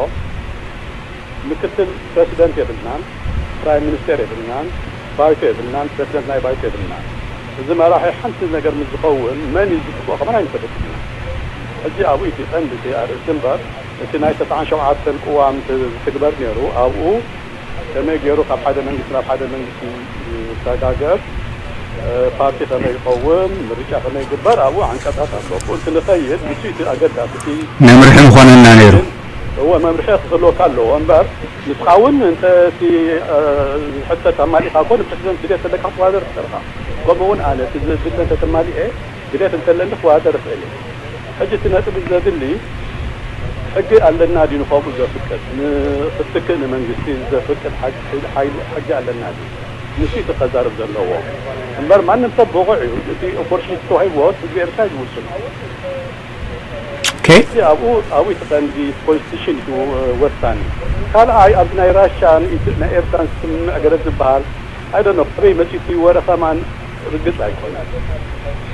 ምክትል ፕረሲደንት የብልናን፣ ፕራይም ሚኒስተር የብልናን፣ ባይቶ የብልናን፣ ፕረሲደንት ናይ ባይቶ የብልናን። እዚ መራሒ ሓንቲ ነገር ምስ ዝኸውን መን እዩ ዝጥፍኦ ከማን ኣይንፈልጥን ኢና። ሕጂ ኣብኡ እቲ ቀንዲ እቲ ኣርእስቲ እምበር፣ እቲ ናይ ተስዓን ሸውዓተን ቅዋም ት-፣ ዝትግበር ነይሩ፣ ኣብኡ ከመይ ገይሩ ካብ ሓደ መንግስቲ ናብ ሓደ መንግስቲ ይሰጋገር፣ እ፣ ፓርቲ ከመይ ይኸውን፣ ምርጫ ከመይ ይግበር፣ ኣብኡ ዓንቀጻት ኣሎ። ብኡ እቲ ንኸይድ፣ ንሱ እቲ ኣገዳሲ፣ እቲ መምርሒ ምኾነና ነይሩ። እወ፣ መምርሒ ክህልወካ ኣለዎ እምበር፣ ንስኻ እውን እንተ እቲ፣ እ፣ ሕቶ ተማሊእካ እኮ ንፕሬዚደንት ድሌት ዘለካ ክትወዳደር ትኽእል ኢኻ። ከምኡ እውን ኣነ እቲ ዝብል እንተ ተማሊኤ ድሌት እንተለኒ ክወዳደር እኽእል እየ። ሕጂ እቲ ነጥቢ ዘድሊ ሕጊ ኣለና ድዩ ንኸምኡ ዘፍቅድ፣ ንኽትክእ ንመንግስቲ ዘፍቅድ ሓ-፣ ሓይሊ፣ ሕጊ ኣለና ድዩ? ንሱ እዩ እቲ ከዛርብ ዘለዎ እምበር ማንም ሰብ ብቑዕ እዩ። እቲ ኦፖርቹኒቲ ተዋሂብዎ ህዝቢ ኤርትራ እዩ ዝውስኖ። ኦኬ። እዚ ኣብኡ ኣብኡ እቲ ቀንዲ ኮንስቲቱሽን እዩ ወሳኒ። ካልኣይ ኣብዚ ናይ ራሻን ኢት-፣ ናይ ኤርትራን ስምምዕ ገለ ዝበሃል ኣይ ዶንት ኖ ካበይ መጺኡ እቲ ወረ ከማን ርግጽ ኣይኮነን።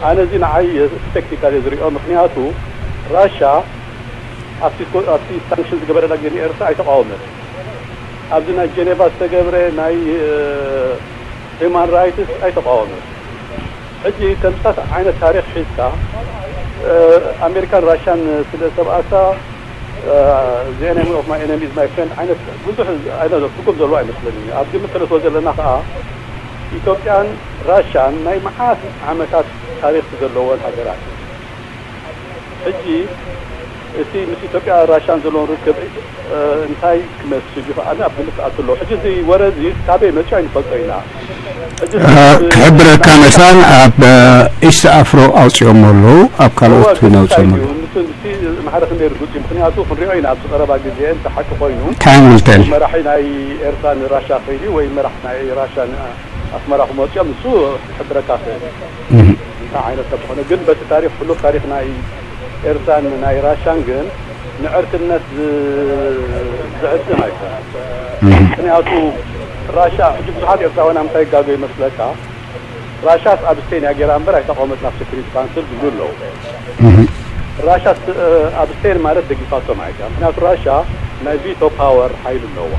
ኣነ እዚ ንዓይ ስፔክቲካል እየ ዝሪኦ። ምኽንያቱ ራሻ ኣብቲ ኮ-፣ ኣብቲ ሳንክሽን ዝገበረላ ግዜ ንኤርትራ ኣይተቃወመት። ኣብዚ ናይ ጀኔቫ ዝተገብረ ናይ ሂውማን ራይትስ ኣይተቃወመት። ሕጂ ከምሳት ዓይነት ታሪኽ ሒዝካ፣ እ፣ ኣሜሪካን ራሽያን ስለ ሰብኣሳ፣ እ፣ the enemy of my enemy is my friend ዓይነት ብዙሕ ኣይነ-፣ ትርጉም ዘለዎ ኣይመስለንን እዩ። ኣብ ግምት ተነስዎ ዘለና ከኣ ኢትዮጵያን ራሽያን ናይ መዓት ዓመታት ታሪኽ ዘለወን ሃገራት። ሕጂ እቲ ምስ ኢትዮጵያ ራሽያን ዘለዎም ርክብ፣ እ፣ እንታይ ክመስል ይኽኣል ኣብ ግምት ክኣቱ ኣለዎ። ሕጂ እዚ ወረ እዚ ካበይ መጺኡ ኣይንፈልጦ ኢና። ሕጂ እ፣ ክሕብረካ መሳን ኣብ፣ እ፣ ኢስት ኣፍሮ ኣውጺኦሞ ኣለዉ፣ ኣብ ካልኦት እውን ኣውጺኦም ኣለዉ። ማሕረ ክንደይ ርጉጽ እዩ። ምኽንያቱ ክንሪኦ ኢና ኣብዚ ቀረባ ግዜ እንተ ሓቂ ኮይኑ። ታይም ዊል ቴል። መራሒ ናይ ኤርትራ ንራሻ ከይዱ ወይ መራሒ ናይ ራሻ ንኣስመራ ክመጽኦም እሱ ክሕብረካ ክእል። እንታይ ዓይነት ከም ዝኾነ ግን በቲ ታሪኽ፣ ሕሉፍ ታሪኽ ናይ ኤርትራን ናይ ራሻን ግን ንዕርክነት ዝ-፣ ዝዕድም ኣይኮነን። ምኽንያቱ ራሻ፣ ሕጂ ብዙሓት ኤርትራውያን ኣብ ምንታይ ይጋገዩ ይመስለካ? ራሻስ ኣብስቴን እያ ገይራ እምበር ኣይተቃወመትን ኣብ ሴኩሪቲ ካውንስል ዝብሉ ኣለዉ። ራሻስ፣ እ፣ ኣብስቴን ማለት ደጊፋቶ ማለት እያ። ምኽንያቱ ራሻ ናይ ቪቶ ፓወር ሓይሊ ኣለዋ።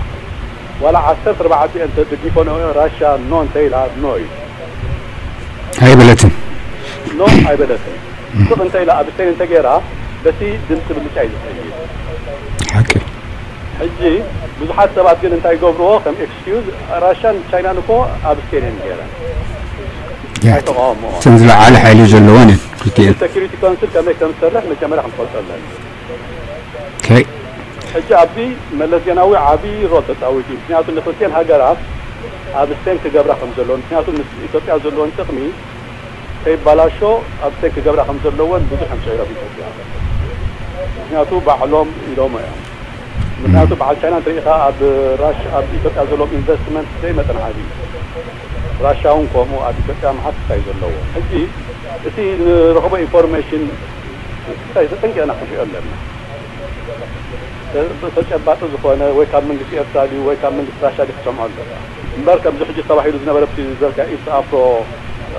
ዋላ ዓሰርተ ኣርባዕተ እየን ተደጊፎ ራሻ ኖ እንተኢላ ኖ እዩ። ኣይበለትን። ኖ ኣይበለትን። ስቕ እንተ ኢላ ኣብስቴን እንተ ገይራ በቲ ድምፂ ብልጫ እዩ ዝኸይድ። ሓቂ። ሕጂ ብዙሓት ሰባት ግን እንታይ ይገብርዎ ከም ኤክስኪዩዝ፣ ራሻን ቻይናን እኮ ኣብስቴን እየን ገይረን። ያ፣ ኣይተቃወምኦ። እተን ዝለዓለ ሓይሊ ዘለወን እየን ክልቲኤን። ሴኩሪቲ ካውንስል ከመይ ከም ዝሰርሕ መጀመርያ ክንፈልጦ ኣለና። ኦኬ። ሕጂ ኣብዚ መለስ ዜናዊ ዓብዪ ሮል ተፃዊቱ እዩ። ምክንያቱ ንክልቲኤን ሃገራት ኣብስቴን ክገብራ ከም ዘለዎን፣ ምክንያቱ ምስ ኢትዮጵያ ዘለዎን ጥቕሚ ከይባላሾ ኣብስቴን ክገብራ ከም ዘለዎን ብዙሕ እዮም ፅዒሮም ኢትዮጵያ። ምክንያቱ ባዕሎም ኢሎሞ እዮም። ምክንያቱ በዓል ቻይና እንተሪኢኻ ኣብ ራሽ ኣብ ኢትዮጵያ ዘለዎም ኢንቨስትመንት ዘይመጠን ዓብዪ እዩ። ራሻ እውን ከምኡ ኣብ ኢትዮጵያ መዓት ክሳይ ዘለዎ። ሕጂ እቲ ንረኽቦ ኢንፎርሜሽን ክሳይ ተጠንቂቕና ክንሪኦ ኣለና። ተጨባጢ ዝኾነ ወይ ካብ መንግስቲ ኤርትራ ድዩ ወይ ካብ መንግስቲ ራሻ ድዩ ክትሰምዖ ኣለካ። እምበር ከምዚ ሕጂ ተባሂሉ ዝነበረ ኣብቲ ዝበልካ ኢስት ኣፍሮ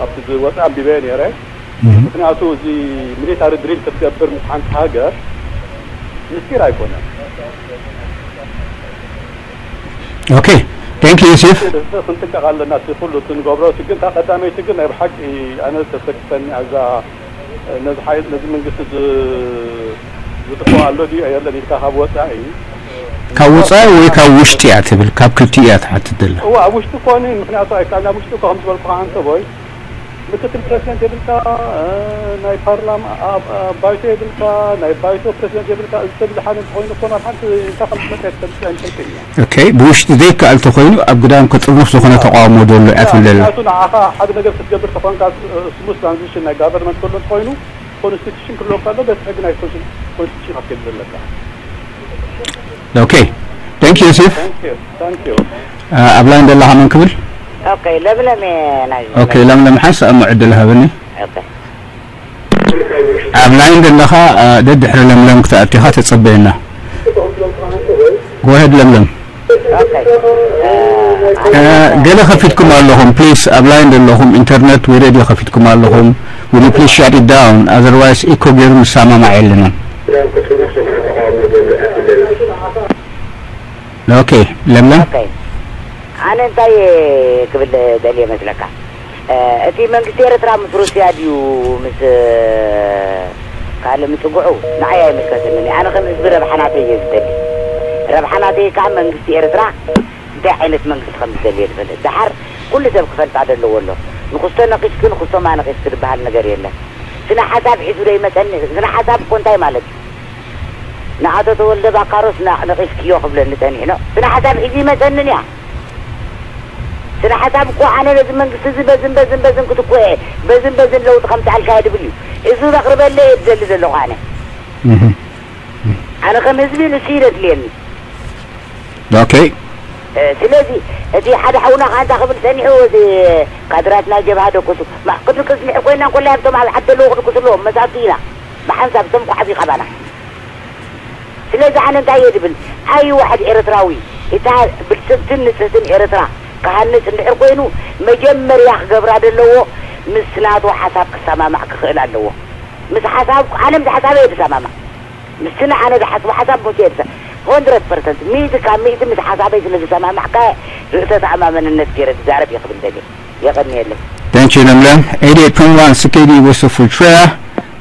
ኣብቲ ዝወፀ ኣንቢበዮ ነይረ። ምክንያቱ እዚ ሚሊታሪ ድሪል ክትገብር ምስ ሓንቲ ሃገር ምስጢር ኣይኮነን። ኦኬ፣ ቴንክ ዩ ዮሴፍ። ክንጥቀቕ ኣለና። እቲ ኩሉ እቲ ንገብሮ እቲ ግን እታ ቀዳመይቲ ግን ናይ ብሓቂ ኣነ ተሰክፈኒ ኣዛ ነዚ ሓይል ነዚ መንግስቲ ዝ-፣ ዝጥፎ ኣሎ ድዩ የለን ኢልካ ካብ ወፃኢ ካብ ወፃኢ ወይ ካብ ውሽጢ እያ ትብል? ካብ ክልቲኡ እያ ትሓትት ዘላ። እዋ ኣብ ውሽጢ ኮኒ ምክንያቱ ኣይከኣልን። ኣብ ውሽጢ እኮ ከም ዝበልኩ ከዓንተ ቦይ ምክትል ፕሬዚደንት የብልካ፣ እ፣ ናይ ፓርላማ ኣብ፣ ኣብ ባይቶ የብልካ፣ ናይ ባይቶ ፕሬዚደንት የብልካ። እዚ ሰብ ዝሓነ እንተኮይኑ እኮ ናብ ሓንቲ እንታይ ከም ዝመፀ ተፈልጥ ኣይንፈልጥን ኢና። ኦኬ፣ ብውሽጢ ዘይከኣል ተኮይኑ ኣብ ግዳም ከጥርንፍ ዝኾነ ተቃውሞ ዘሎ እያ ትብል ዘላ። ምክንያቱ ንዓኻ ሓደ ነገር ክትገብር ተኮንካ፣ እ፣ ስሙዝ ትራንዚሽን ናይ ጋቨርንመንት ከሎ እንተኮይኑ ኮንስቲቱሽን ክህልወካ ኣሎ፣ ቤት ሕጊ ናይ ኮንስቲ-፣ ኮንስቲቱሽን ክትከይድ ዘለካ። ኦኬ፣ ቴንክ ዩ ዮሴፍ። ታንክ ዩ፣ ታንክ ዩ። እ፣ ኣብ ላይን ዘለኻ መን ክብል? ኦኬ፣ ለምለም እየ ናይ ኦኬ፣ ለምለም ሓንሳእ እሞ ዕድል ሃበኒ። ኦኬ። ኣብ ላይን ዘለኻ፣ እ፣ ደድሕሪ ለምለም ክትኣቲኻ ተጸበየና። ጎሄድ ለምለም። ኦኬ። እ፣ ገለ ከፊትኩም ኣለኹም ፕሊስ፣ ኣብ ላይን ዘለኹም ኢንተርነት ወይ ሬድዮ ከፊትኩም ኣለኹም። Will you please shut it down? Otherwise ኢኮ ገይሩ ንሰማማዕ የለናን። ኦኬ ለምለም። ኦኬ። ኣነ እንታይ ክብል ደልየ መስለካ? እቲ መንግስቲ ኤርትራ ምስ ሩስያ ድዩ ምስ ካልእ ምጽግዑ ንዓይ ኣይምልከተንን። ኣነ ከም ህዝቢ ረብሓ ናተይ እየ ዝደሊ። ረብሓ ናተይ ከዓ መንግስቲ ኤርትራ እንታይ ዓይነት መንግስቲ ከም ዝደሊ እየ ዝፈልጥ። ደሓር ኩሉ ሰብ ክፈልጣ ዘለዎ ኣሎ። ንክስቶ ነቂስኪ ንክስቶማ ነቂስኪ ዝበሃል ነገር የለን። ስነ ሓሳብ ሒዙ ዶ ይመጸኒ? ስነ ሓሳብ እኮ እንታይ ማለት እዩ? ንኣቶ ተወልደ ባካሮስ ና ነቂስክዮ ክብለኒ ጸኒሑ ነው። ስነ ሓሳብ ሒዙ ይመጸንን እያ። ስነ ሓሳብ እኮ ኣነ ነዚ መንግስቲ እዚ በዝን በዝን በዝን ክትኮ እየ፣ በዝን በዝን ለውጢ ከምጽኣልካ እየ ድብል እዩ። እዚ ዘቕርበለ እየ ዝደሊ ዘለኹ ኣነ። ኣነ ከም ህዝቢ ንሱ እዩ ዘድልየኒ። ኦኬ። ስለዚ እቲ ሓደ ሓውና ከ ኣንታ ክብል ጸኒሑ፣ እዚ ካድራት ናይ ጀብሃ ደቅሱ፣ ማ-፣ ክንድቅስ እንድሕር ኮይና እንኮላይ ኣብቶም ኣብ ዓዲ ዘለዉ ክድቅሱ ኣለዎም፣ መሳቱ ኢና ብሓንሳብ፣ እቶም ኳዕቢ ካባና። ስለዚ ኣነ እንታይ እየ ዝብል፣ ኣይዋሕድ ኤርትራዊ፣ እታ ብልጽግትን ንጽህትን ኤርትራ ክሃንጽ እንድሕር ኮይኑ፣ መጀመርያ ክገብራ ዘለዎ ምስ ናቱ ሓሳብ ክሰማማዕ ክኽእል ኣለዎ። ምስ ሓሳብ፣ ኣነ ምስ ሓሳበይ እየ ዝሰማማዕ። ምስቲ ንዓነ ዝሓስቦ ሓሳብ ምስ ኤርትራ፣ hundred percent፣ ሚእቲ ካብ ሚእቲ ምስ ሓሳበይ ስለ ዝሰማማዕካ፣ ርእሰ ተኣማመንነት ገይረ ዝዛረብ እየ ክብል ደልየ። የቐንየለይ። Thank you ለምለም። Eighty-eight point one C K D West of Fultrea.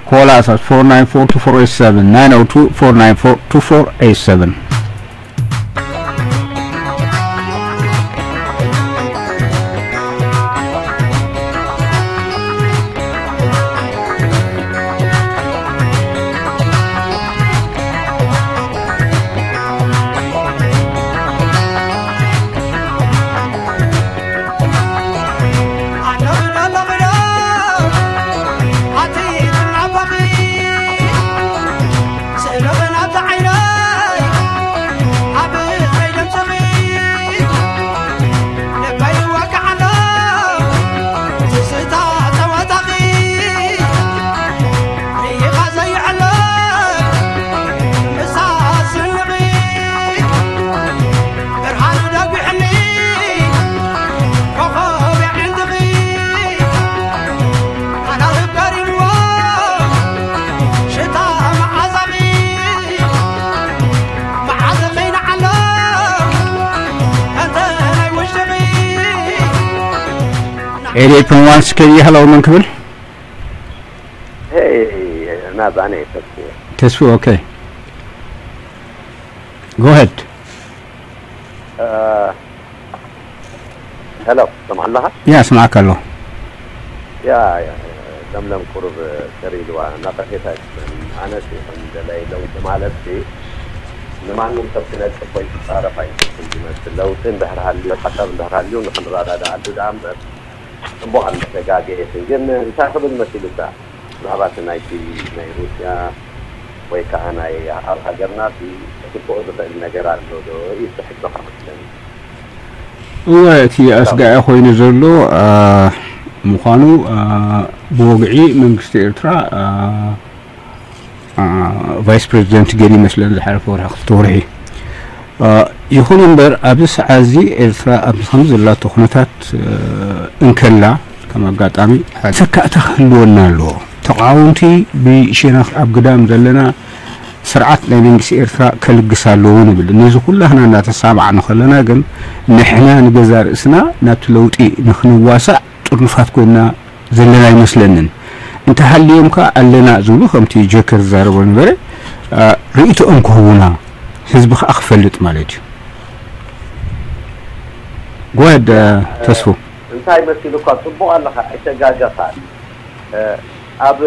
Call us at four nine four two four eight seven, nine oh two, four nine four, two four eight seven. Eighty-eight point one C K D, hello, መን ክብል? Hey, ናባነ ተስፉ። ተስፉ፣ okay. Go ahead. ሄሎ፣ ትሰምዓ ኣለኻ? ያ፣ ስማዕካ ኣለኹ። ያ፣ ያ፣ ለምለም ቁሩብ ቅር ኢልዋ፣ ነቐፌታ ኣይኮነን። ኣነሲ ከም ደላይ ለውጢ ማለትሲ ንማንም ሰብ ክነቅፍ ወይ ክጻረፍ ኣይፈቱን ዝመስል። ለውጢ እንድሕር ሃልዩ፣ ሓሳብ እንድሕር ሃልዩ ንኽንረዳድኣሉ ደኣ እምበር፣ ጽቡቕ ኣሎ፣ ተጋግየ። ግን እንታይ ክብል መሲሉካ? ብዛዕባ እቲ ናይቲ ናይ ሩስያ ወይ ከዓ ናይ ኣብ ሃገርና እቲ ክትክኦ ዝኽእል ነገር ኣሎ ዶ ኢልካ ሕቶኻ መስለኒ። እወ፣ እቲ ኣስጋኢ ኮይኑ ዘሎ፣ አ፣ ምዃኑ፣ አ፣ ብወግዒ መንግስቲ ኤርትራ፣ አ፣ አ፣ ቫይስ ፕሬዚደንት ገይሩ ይመስለኒ ዝሓለፈ ወርሒ ክልተ ወርሒ። አ፣ ይኹን እምበር ኣብዚ ሰዓት እዚ ኤርትራ ኣብ ከምዚ ዘላቶ ኩነታት፣ እ፣ እንከላ ከም ኣጋጣሚ ሓደ ሰካእታ ክህልወና ኣለዎ። ተቓወምቲ ብሸነኽ ኣብ ግዳም ዘለና ስርዓት ናይ መንግስቲ ኤርትራ ከልግስ ኣለዎ ንብል። ነዚ ኩላህና እናተሰማማዕና ከለና ግን ንሕና ንገዛእ ርእስና ናብቲ ለውጢ ንኽንዋሳእ ጥርኑፋት ኮይንና ዘለና ኣይመስለንን። እንተሃልዮም ከኣ ኣለና ዝብሉ ከምቲ ጀከር ዝዛረቦ ነበረ፣ አ፣ ርእይቶኦም ክህቡና ህዝቢ ከኣ ክፈልጥ ማለት እዩ። Go ahead, አ፣ ተስፉ። እንታይ መሲሉ እኳ ጽቡቕ ኣለኻ፣ ኣይተጋገኻን። እ፣ ኣብ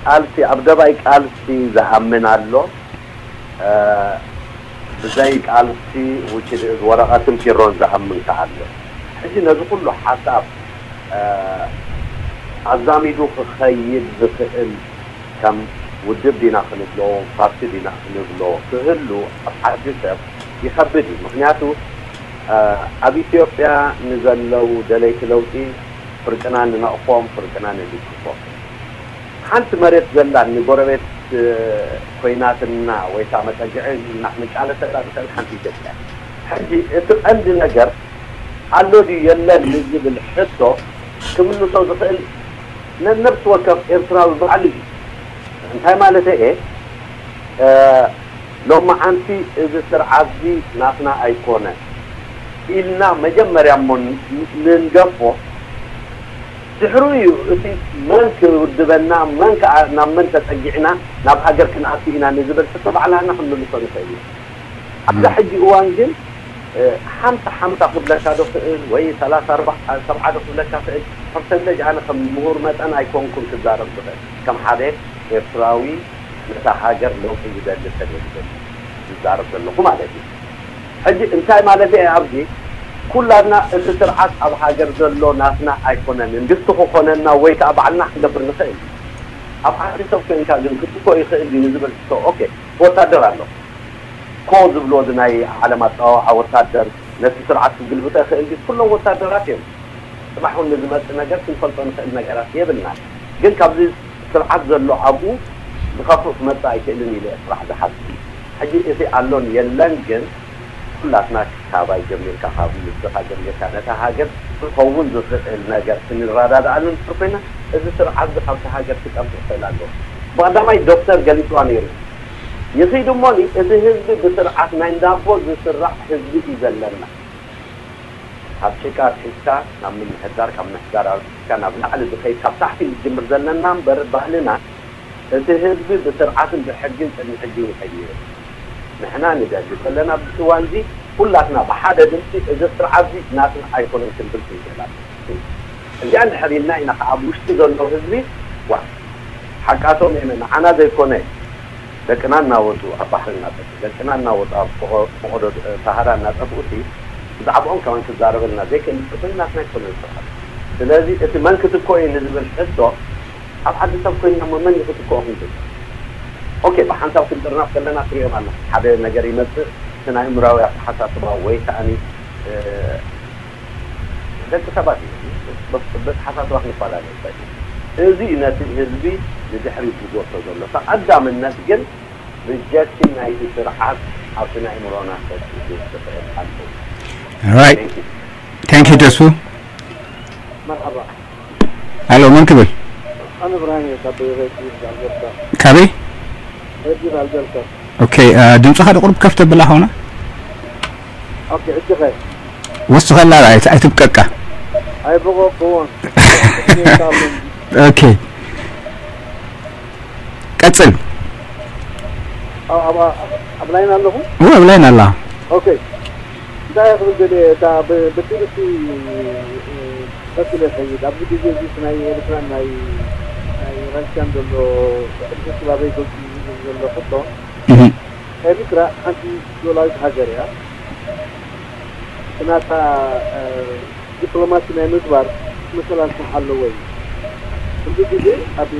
ቃልሲ፣ ኣብ ደባይ ቃልሲ ዝኣምን ኣሎ። እ፣ ብዘይ ቃልሲ ውጭ ወረቐትን ፒሮን ዝኣምን ከኣ ኣሎ። ሕጂ ነዚ ኩሉ ሓሳብ፣ እ፣ ኣዛሚዱ ክኸይድ ዝኽእል ከም ውድብ ዲና ክንብሎ፣ ፓርቲ ዲና ክንብሎ ክህሉ ኣብ ዓዲ ሰብ ይኸብድ እዩ። ምኽንያቱ፣ እ፣ ኣብ ኢትዮጵያ ንዘለዉ ደለይቲ ለውጢ ፍርቅና ንነቕፎም፣ ፍርቅና ንድግፎም። ሓንቲ መሬት ዘላ ንጎረቤት ኮይናትና ወይ ከዓ መፀግዒ ኢልና ክንቃለሰላ ንኽእል ሓንቲ ኢትዮጵያ። ሕጂ እቲ ቀንዲ ነገር ኣሎ ድዩ የለን ንዝብል ሕቶ ክምልሶ ዝኽእል ነነብሲ ወከፍ ኤርትራዊ ባዕሉ እዩ። እንታይ ማለተይ እየ? እ፣ ሎማዓንቲ እዚ ስርዓት እዚ ናትና ኣይኮነን ኢልና መጀመርያ እሞ ን-፣ ንንገፎ ድሕሩ እዩ እቲ መን ክውድበና፣ መን ከዓ ናብ መን ተፀጊዕና ናብ ሃገር ክንኣቱ ኢና ንዝብል ሕቶ ባዕላና ክንምልሶ ንኽእል እዩ። ኣብዛ ሕጂ እዋን ግን ሓምሳ ሓምሳ ክብለካ ዶ ክእል ወይ ሰላሳ ኣርባዓ ሰብዓ ዶ ክብለካ ክእል። ፐርሰንተጅ ኣነ ከም ምሁር መጠን ኣይኮንኩን ክዛረብ ዝኽእል። ከም ሓደ ኤርትራዊ ነታ ሃገር ለውጢ ዝደሊ ሰብ እየ ዝብል ዝዛረብ ዘለኹ ማለት እዩ። ሕጂ እንታይ ማለት እየ ኣብዚ? ኩላትና እቲ ስርዓት ኣብ ሃገር ዘሎ ናትና ኣይኮነን። ግስቲ ክኾነና ወይ ከዓ ባዕልና ክንገብር ንኽእል። ኣብ ዓዲ ሰብ ኮንካ ግን ክትኮ ይኽእል ድዩ ንዝብል ሕቶ፣ ኦኬ፣ ወታደር ኣሎ። ኮ ዝብሎ እዚ ናይ ዓለም ኣጸዋውዓ ወታደር ነቲ ስርዓት ክግልብጦ ይኽእል ድዩ? ኩሎም ወታደራት እዮም። ጽባሕ እውን ንዝመጽእ ነገር ክንፈልጦ ንኽእል ነገራት የብልና። ግን ካብዚ ስርዓት ዘሎ ኣብኡ ዝኸፍእ ክመጽእ ኣይክእልን ኢለ እየ ጽባሕ ዝሓስብ። ሕጂ እቲ ኣሎን የለን ግን ኩላትና ካባይ ጀሚርካ ካብ ንስኻ ጀሚርካ ነታ ሃገር ክኸውን ዝኽእል ነገር ክንረዳድኣሉ ንድሕር ኮይና እዚ ስርዓት እዚ ካብቲ ሃገር ክጠፍእ ይኽእል ኣሎ። ብቐዳማይ ዶክተር ገሊፅዋ ነይሩ። ይኺድ እሞኒ እቲ ህዝቢ ብስርዓት ናይ እንዳቦ ዝስራዕ ህዝቢ እዩ ዘለና። ካብ ጭቃ ኣትሒዝካ ናብ ምምሕዳር፣ ካብ ምምሕዳር ኣትሒዝካ ናብ ላዕሊ ዝኸይድ ካብ ታሕቲ ዝጅምር ዘለና እምበር ባህልና እቲ ህዝቢ ብስርዓትን ብሕግን ቅድሚ ሕጂ ይኸይድ ነይሩ። ንሕና ንደሊ ዘለና ኣብዚ እዋን እዚ ኩላትና ብሓደ ድምፂ እዚ ስርዓት እዚ ናትና ኣይኮነን ክንብል ክንክእል ኣለና። እዚኣ እንድሕር ኢልና ኢና ከዓ ኣብ ውሽጢ ዘሎ ህዝቢ ዋ ሓቃቶም እዮም ንዓና ዘይኮነ ደቅና እናወፁ ኣብ ባሕሪ እናጠፍኡ ደቅና እናወፁ ኣብ ፈቆ- ፈቆዶ ሰሃራ እናጠፍኡ ሲ ብዛዕባኦም ከማን ክዛረበልና ዘይክእል እንድሕር ኮይኑ ናትና ኣይኮነን ስርዓት። ስለዚ እቲ መን ክትኮ እዩ ንዝብል ሕቶ ኣብ ዓዲ ሰብ ኮይና እሞ መን እዩ ክትክኦ ክንብል? ኦኬ ብሓንሳብ ክንጥርናፍ ከለና ትሪኦም ኣለኹም ሓደ ነገር ይመፅእ እቲ ናይ እምራዊ ኣተሓሳስባ ወይ ከዓኒ ደቂ ሰባት እዩ በቲ ሓሳስባ ክንፈላለ ይኽእል እዩ። እዚ ነቲ ህዝቢ ንድሕሪት ዝጎቶ ዘሎ ተቐዳምነት ግን ሪጀክሽን ናይቲ ስርዓት ኣብቲ ናይ እምሮና ከትእትት ትኽእል ሓንቲ Right. Thank you ተስፉ። መርሓባ ኣሎ መን ክብል? ኣነ ብርሃን እየ ካብ ሬድዮ ኣልበርታ ካበይ? ሬድዮ ኣልበርታ ኦኬ ድምፅኻ ዶ ቁሩብ ከፍ ተብላ ኾና? ኦኬ ሕጂ ኸ ወስኸላ ኣይትብቀቃ። ኣይበቆቅዎን ኦኬ ቀፅል። ኣብ ላይን ኣለኹ እወ ኣብ ላይን ኣላ። ኦኬ እንታይ ክብል ደልየ እታ ብትምህርቲ ቀፅለ ይኸይድ ኣብዚ ግዜ እዚ ናይ ኤርትራን ናይ ናይ ራሽያን ዘሎ ሕድሕድ ክባበይ ገልፂ ዘሎ ሕቶ ኤርትራ ሓንቲ ሉኣላዊት ሃገር እያ። ናታ ዲፕሎማሲ ናይ ምግባር መሰል ኣለዎ እዩ። ኩሉ ግዜ ኣብ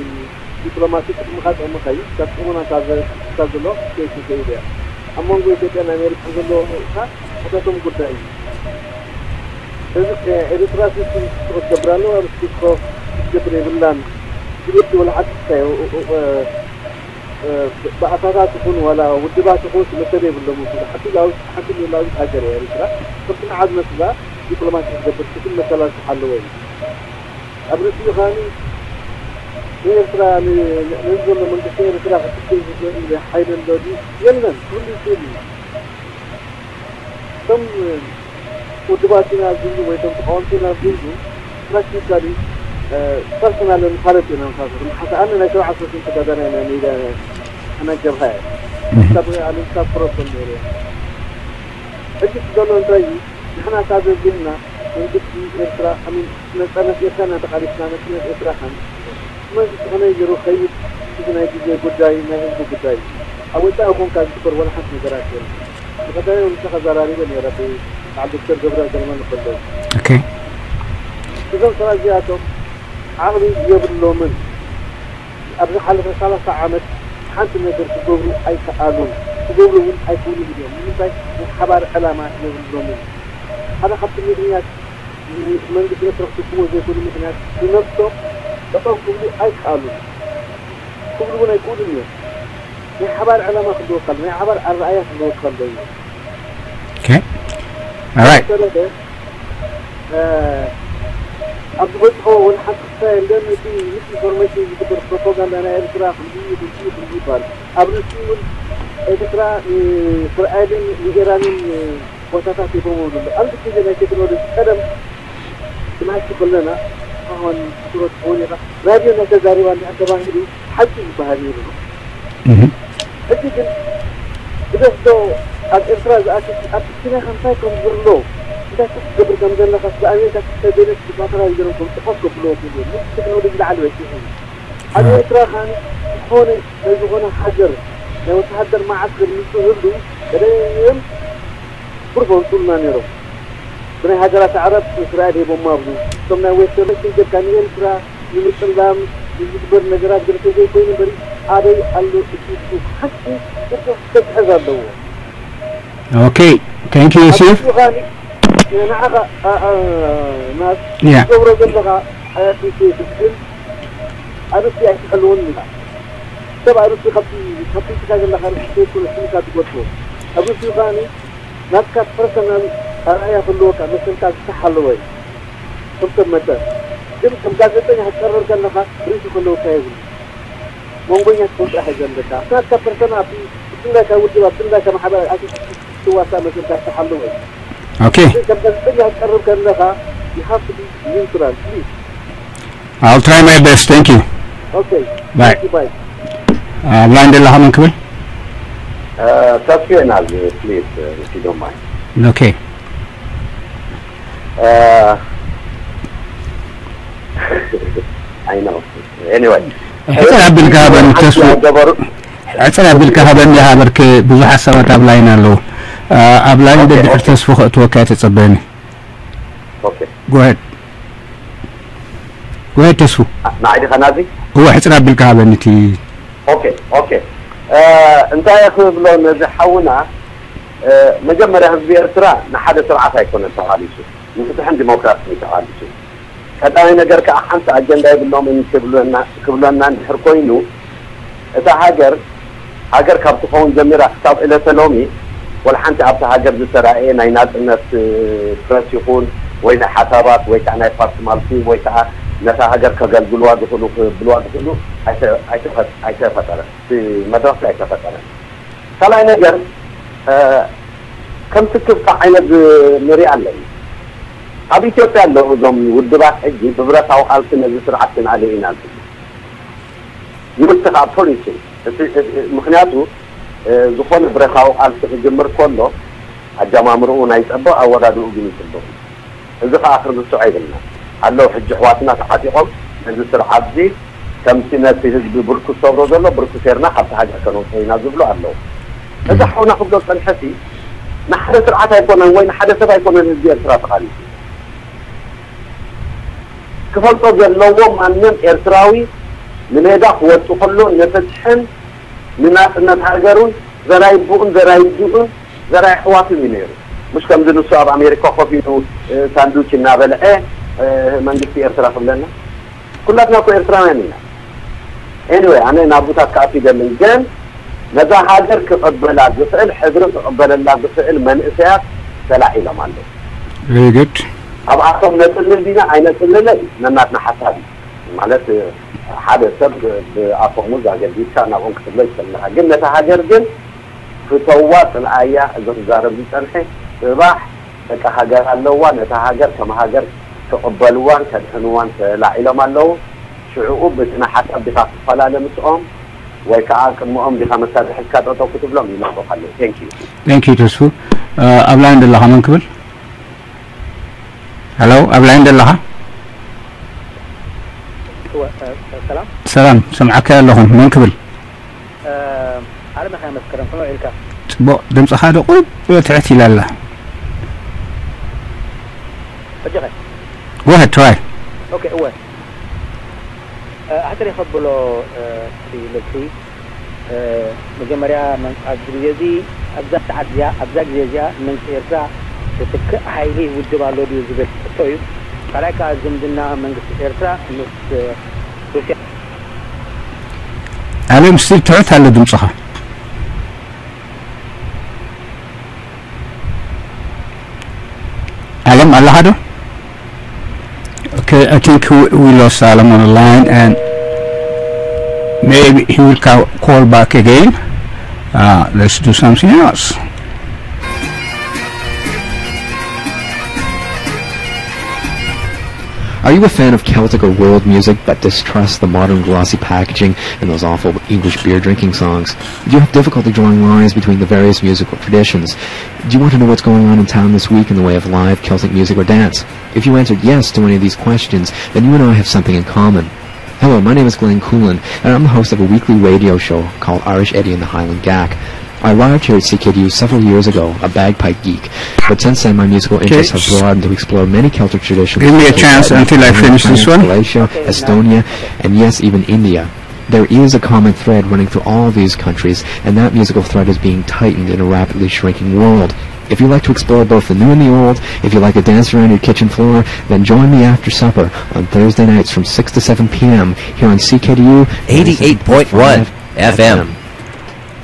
ዲፕሎማሲ ጥቕምኻ ጥቕምኻ እዩ። ካብ ጥቕምና ካብ ዘሎ ከይት ይኸይድ እያ። ኣብ መንጎ ኢትዮጵያን ኣሜሪካን ዘሎ ካ ሕታቶም ጉዳይ እዩ። ስለዚ ኤርትራ ሲስኮ ክትገብር ኣለዋ፣ ሲስኮ ክትገብር የብላን ዝብል ወላ ሓንቲ ብኣሳታት ይኹን ዋላ ውድባት ይኹን ስለ ሰብ የብሎም ይኹን ሓንቲ ሉኣላዊት ሓንቲ ሉኣላዊት ሃገር እያ ኤርትራ ከምቲ ንዓ ዝመስላ ዲፕሎማሲ ክትገብር ትኽእል መሰላት ኣለዎ እዩ ኣብ ርእሲኡ ከዓኒ ንኤርትራ ንህዝቢ ዘሎ መንግስቲ ኤርትራ ክትክል ዝኽእል ሓይሊ ኣሎ ድዩ የለን ክህሉ ይኽእል እዩ እቶም ውድባት ኢና ዝብሉ ወይ እቶም ተቃወምቲ ኢና ዝብሉ ፕራክቲካሊ ፐርሰናል ንፋለጥ ኢና ንፋለጥ ንሓሰኣኒ ናይ ሸውዓተ ፐርሰንት ተጋዳላይ ናይ ሜድያ ኣና ጀብሃ እየ ክሳብ ኣነ ክሳብ ፕሮሰል ነይሩ እየ ሕጂ እቲ ዘሎ እንታይ እዩ ንሕና ካብ ዘድልየና መንግስቲ ኤርትራ ኣሚን ነፃነት ኤርትራ እናተቃሊስና ነፃነት ኤርትራ ከም መንግስቲ ከመይ ገይሩ ከይድ እዚ ናይ ግዜ ጉዳይ ናይ ህዝቢ ጉዳይ ኣብ ወፃኢ ኮንካ ዝግበር ዋላ ሓንቲ ነገራት የለን ብቐዳሚ ምሳኻ ዘራሪበ ነይረ በዓል ዶክተር ገብረ ገርመን ከለዉ ኦኬ እዞም ሰባት እዚኣቶም ዓቕሊ የብሎምን ኣብ ዝሓለፈ ሰላሳ ዓመት ሓንቲ ነገር ክገብሩ ኣይከኣሉን ክገብሩ እውን ኣይክእሉን እዮም ንምንታይ ናይ ሓባር ዕላማ የብሎምን ሓደ ካብቲ ምክንያት መንግስቲ ኤርትራ ክትክዎ ዘይኮኑ ምክንያት ንነብሶም ጠጠው ክብሉ ኣይከኣሉን ክብሉ እውን ኣይክእሉን እዮም ናይ ሓባር ዕላማ ክህልወካ ኣሎ ናይ ሓባር ኣረኣያ ክህልወካ ኣሎ እዩ Okay. All right. ሰለደ ኣብ ዝበፅሖ ወላ ሓንቲ ክስታይ የለን እቲ ምስ ኢንፎርሜሽን ዝግበር ፕሮፓጋንዳ ናይ ኤርትራ ክንዲ ክንዲ ክንዲ ይባል ኣብ ርእሲ እውን ኤርትራ ንእስራኤልን ንኢራንን ቦታታት ሂቦም ኣሎ ኣብዚ ግዜ ናይ ቴክኖሎጂ ቀደም ክንሓስብ ከለና ኣሁን ትኩረት ሆን ኢኻ ራድዮ ናይ ተዛሪባ እንዲኣ ተባሂሉ ሓቂ ዝበሃል ነይሩ ነው። ሕጂ ግን ብደስዶ ኣብ ኤርትራ ዝኣክል ኣብ ኪናኻ እንታይ ከም ዝርሎ እንታይ ክትገብር ከም ዘለኻ ስለ ኣሜሪካ ክተደለት ብሳተላይት ገይሮም ከም ጽሑፍ ከብልዎ ክብሉ ምስ ቴክኖሎጂ ላዕሊ በጺሑ እዩ። ኣብ ኤርትራ ካን ዝኾነ ናይ ዝኾነ ሃገር ናይ ወተሃደር መዓስከር ምስ ዝህሉ ቀደም ቁርብ ኣምፅኡልና ነይሮም። ብናይ ሃገራት ኣዕረብ እስራኤል ሂቦማ ኣብሉ እቶም ናይ ዌስተርን ጀካ ንኤርትራ ንምጥላም ንዝግበር ነገራት ገለ ተዘይኮይኑ እምበሪ ኣበይ ኣሎ እቲ ጽሑፍ ሓቂ ጽሑፍ ተትሕዝ ኣለዎ። Okay, thank you, Yusuf. ንዓኻ ናት Yeah. ትገብሮ ዘለኻ ኣያትስግን ኣርስቲ ኣይትሕልውን ኢና ሰብ ኣርስቲ ካብቲ ካብቲ ትካ ዘለኻ ርስቲ ዘይኮነ ስምካ ትጎድፎ ኣርስቲ ኻኒ ናትካ ፐርሰናል ኣርኣያ ክህልወካ መሰልካ ዝተሓለወ እዩ። ከም ሰብ መጠን ግን ከም ጋዜጠኛ ክትቀርብ ከለኻ ርእሲ ክህልወካ የብሉ። መንጎኛ ክትኮን ጥራሕ እዩ ዘለካ። ናትካ ፐርሰናል ኣብቲ ብፍላይ ካብ ውድብ ኣብ ብፍላይ ካብ ማሕበር ኣቲ ትዋሳእ መሰልካ ዝተሓለወ እዩ። Okay, ግን ከም ጋዜጠኛ ክትቀርብ ከለኻ you have to be neutral please. I'll try my best. Thank you. Okay. Bye. Thank you, bye. ኣብ ላይን ዘለኻ መን ክብል? ተስፌ ናዝ please if you don't mind. Okay. I know. Anyway. ሕፅር ኣቢልካ ሃበኒ ተስፉ። ገበሩ ሕፅር ኣቢልካ ሃበኒ ሃበርክ ብዙሓት ሰባት ኣብ ላይን ኣለዉ። ኣብ ላይን Okay, ደድሕር okay. ተስፉ ከእትወካ እየ ተፀበኒ። Okay. Go ahead. Go ahead ተስፉ። ንዓይ ዲኻ ናዚ? እወ ሕፅር ኣቢልካ ሃበኒ እቲ Okay, okay. እንታይ ክብሎ ነዚ ሓውና መጀመርያ ህዝቢ ኤርትራ ንሓደ ስርዓት ኣይኮነን ተቓሊሱ፣ ንፍትሕን ዲሞክራሲን እዩ ተቓሊሱ። ቀዳማይ ነገር ከዓ ሓንቲ ኣጀንዳ የብሎምን ክብለና ክብለና እንድሕር ኮይኑ እታ ሃገር ሃገር ካብ ትኸውን ጀሚራ ክሳብ ዕለተ ሎሚ ወላ ሓንቲ ኣብታ ሃገር ዝተራእየ ናይ ናጽነት ፕረስ ይኹን ወይ ናይ ሓሳባት ወይ ከዓ ናይ ፓርቲ ማልቲ ወይ ከዓ ነታ ሃገር ከገልግልዋ ዝኽእሉ ክብልዋ ዝኽእሉ ኣይተ- ኣይተፈ- ኣይተፈጠረን። እቲ መድረኽ ኣይተፈጠረን። ካልኣይ ነገር ከምቲ ክፍታ ዓይነት ንሪኢ ኣለና። ኣብ ኢትዮጵያ ኣለዉ እዞም ውድባት ሕጂ ብብረታዊ ቃልሲ ነዚ ስርዓት ክንኣልዮ ኢና ዝብሉ። ይምልቲ ከዓ ፖሊሲ ምክንያቱ ዝኾነ ብረታዊ ቃልሲ ክጅምር ከሎ ኣጀማምርኡ ናይ ፀብቕ ኣወዳድኡ ግን ይፅብቕ። እዚ ከዓ ክርዝስዖ ይብልና ኣለዉ ሕጂ ኣሕዋትና ተዓጢቖም ነዚ ስርዓት እዚ ከምቲ ነቲ ህዝቢ ብርኩስ ሰብሮ ዘሎ ብርኩስ ጌርና ካብቲ ሃገር ከነውፅኦ ኢና ዝብሉ ኣለዉ። እዚ ሓውና ክብሎ ዝፀንሐሲ ንሓደ ስርዓት ኣይኮነን ወይ ንሓደ ሰብ ኣይኮነን ህዝቢ ኤርትራ ተቓሊሱ ክፈልጦ ዘለዎ ማንም ኤርትራዊ ንሜዳ ክወጡ ከሎ ንፍትሕን ንናፅነት ሃገሩን ዘራይ ኣቦኡን ዘራይ ኣዲኡን ዘራይ ኣሕዋቱን እዩ ነይሩ። ምሽ ከምዚ ንሱ ኣብ ኣሜሪካ ኮፍ ኢሉ ሳንዱች እናበልዐ መንግስቲ ኤርትራ ክብለና ኩላትና እኮ ኤርትራውያን ኢና። Anyway ኣነ ናቡታት ክኣቱ ኣይደልን ግን ነዛ ሃገር ክቕበላ ዝኽእል ሕድሪ ክቕበለላ ዝኽእል መንእሰያት ተላዒሎም ኣለዉ። Very good. ኣብኣቶም ነፅልል ዲና ኣይነፅልልን ነናትና ሓሳብ እዩ። ማለት ሓደ ሰብ ብኣፈሙዝ ኣገዲድካ ናብኦም ክትብሎ ይኽእል ኣለኻ ግን ነታ ሃገር ግን ፍተዋ ፅልኣያ እዚ ክዛረብ ዝፀንሐ ፅባሕ ደቂ ሃገር ኣለዋ ነታ ሃገር ከም ሃገር ክቕበልዋን ከድሕንዋን ተላዒሎም ኣለዉ። ሽዕኡ ብስነ ሓሳብ ዲኻ ክትፈላለ ምስኦም ወይ ከዓ ቅድምኦም ዲኻ መሳርሒ ሒዝካ ጠጠው ክትብሎም ይመርቑኻ ኣለዉ። Thank you. Thank you ተስፉ። ኣብ ላይን ዘለኻ መን ክብል? Hello ኣብ ላይን ዘለኻ? እወ፣ እ፣ ሰላም። ሰላም ሰምዓካ ኣለኹ መን ክብል? እ፣ ዓለምለኻዊ መስከረም ከመይ ውዒልካ? ፅቡቕ ድምፅኻ ዶ ቁሩብ ትሕት ኢላ ኣላ። ሕጂ ኸ? Go ahead try. ኦኬ እወ። እ፣ ሕፅር ከብሎ፣ እ፣ እቲ መልሲ መጀመርያ ኣብዚ ግዜ እዚ ኣብዛ ሰዓት እዚኣ ኣብዛ ግዜ እዚኣ ንመንግስቲ ኤርትራ ዝትክእ ሓይሊ ውድብ ኣሎ ድዩ ዝብል ሕቶ እዩ። ካልኣይ ከዓ ዝምድና መንግስቲ ኤርትራ ምስ ሩስያ ኣለም ስቲል ትሑት ኣሎ ድምፅኻ። ኣለም ኣለኻ ዶ? Okay, I think we, we lost Alam on the line and maybe he will ca- call back again. Uh, let's do something else. Are you a fan of Celtic or world music but distrust the modern glossy packaging and those awful English beer drinking songs? Do you have difficulty drawing lines between the various musical traditions? Do you want to know what's going on in town this week in the way of live Celtic music or dance? If you answered yes to any of these questions, then you and I have something in common. Hello, my name is Glenn Coolin, and I'm the host of a weekly radio show called Irish Eddie and the Highland Gack. I arrived here at C K D U several years ago, a bagpipe geek, but since then my musical interests have broadened to explore many Celtic traditions. Give me a chance until I finish this one. Galatia, Estonia, and yes, even India. There is a common thread running through all these countries, and that musical thread is being tightened in a rapidly shrinking world. If you like to explore both the new and the old, if you like to dance around your kitchen floor, then join me after supper on Thursday nights from six to seven p.m. here on C K D U eighty-eight point one F M.